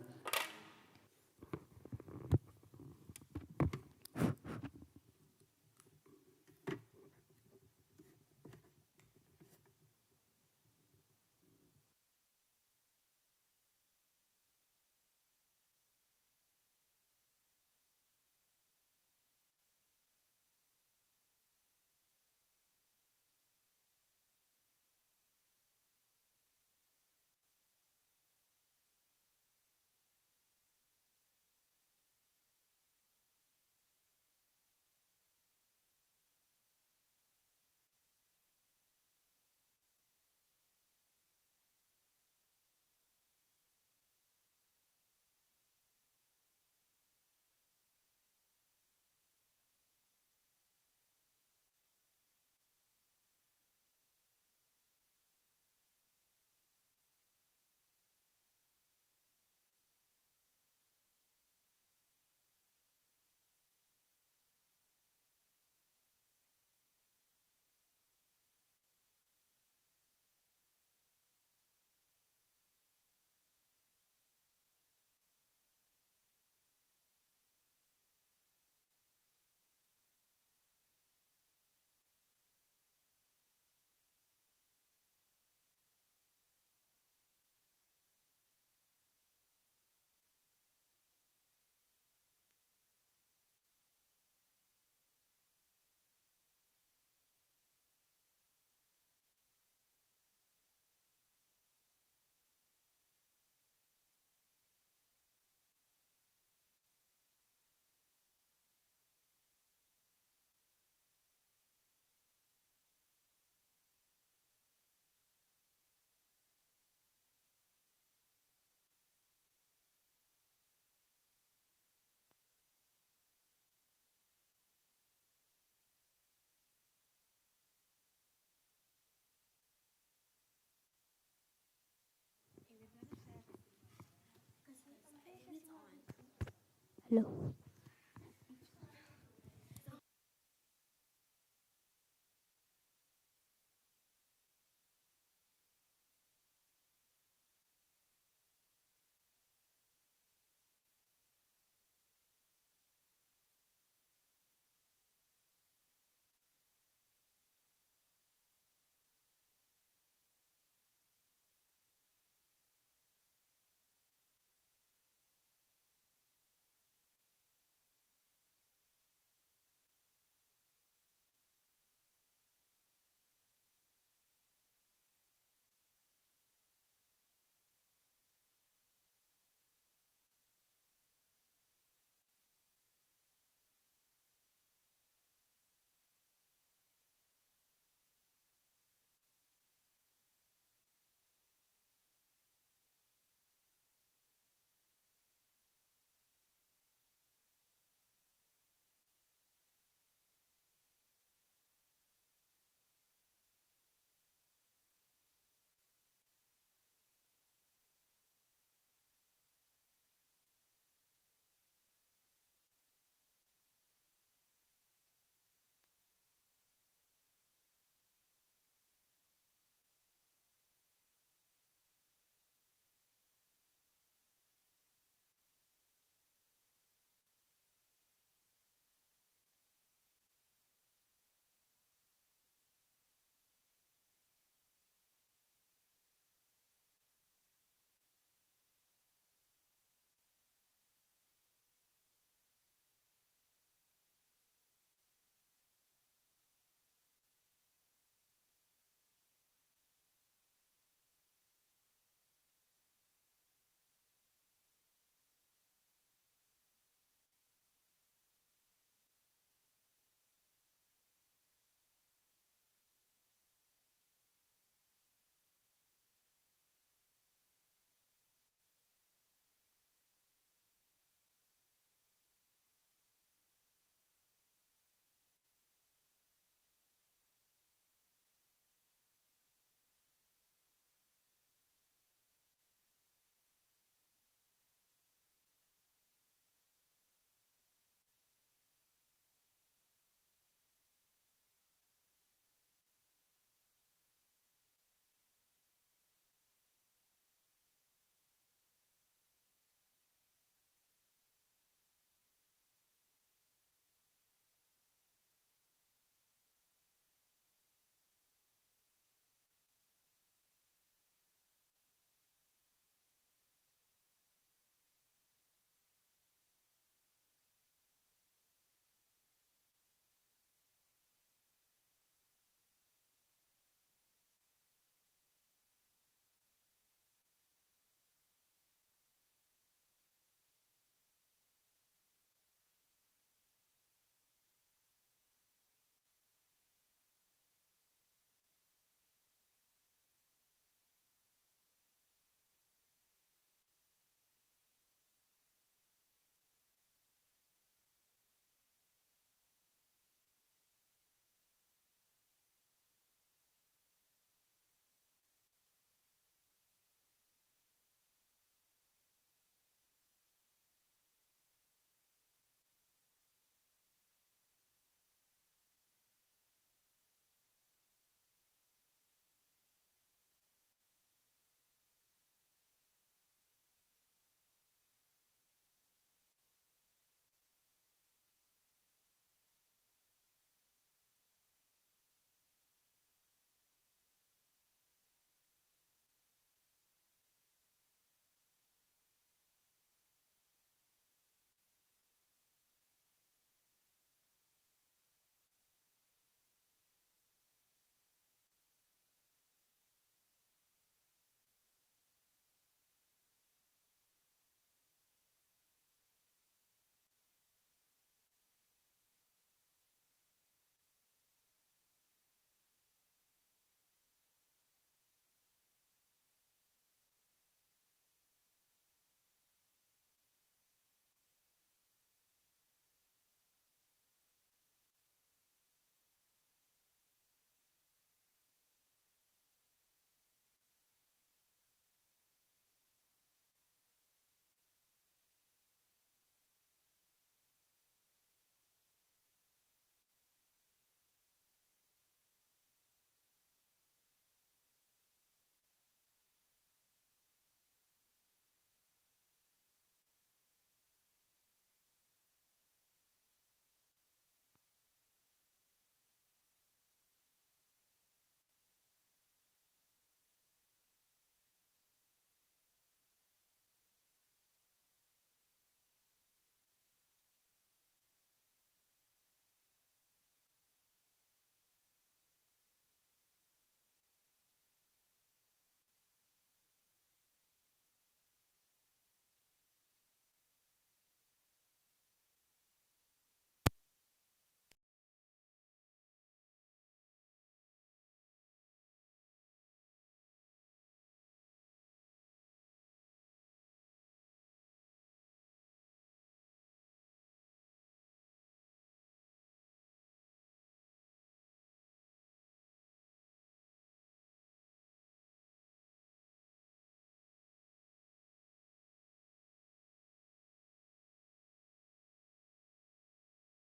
Hello.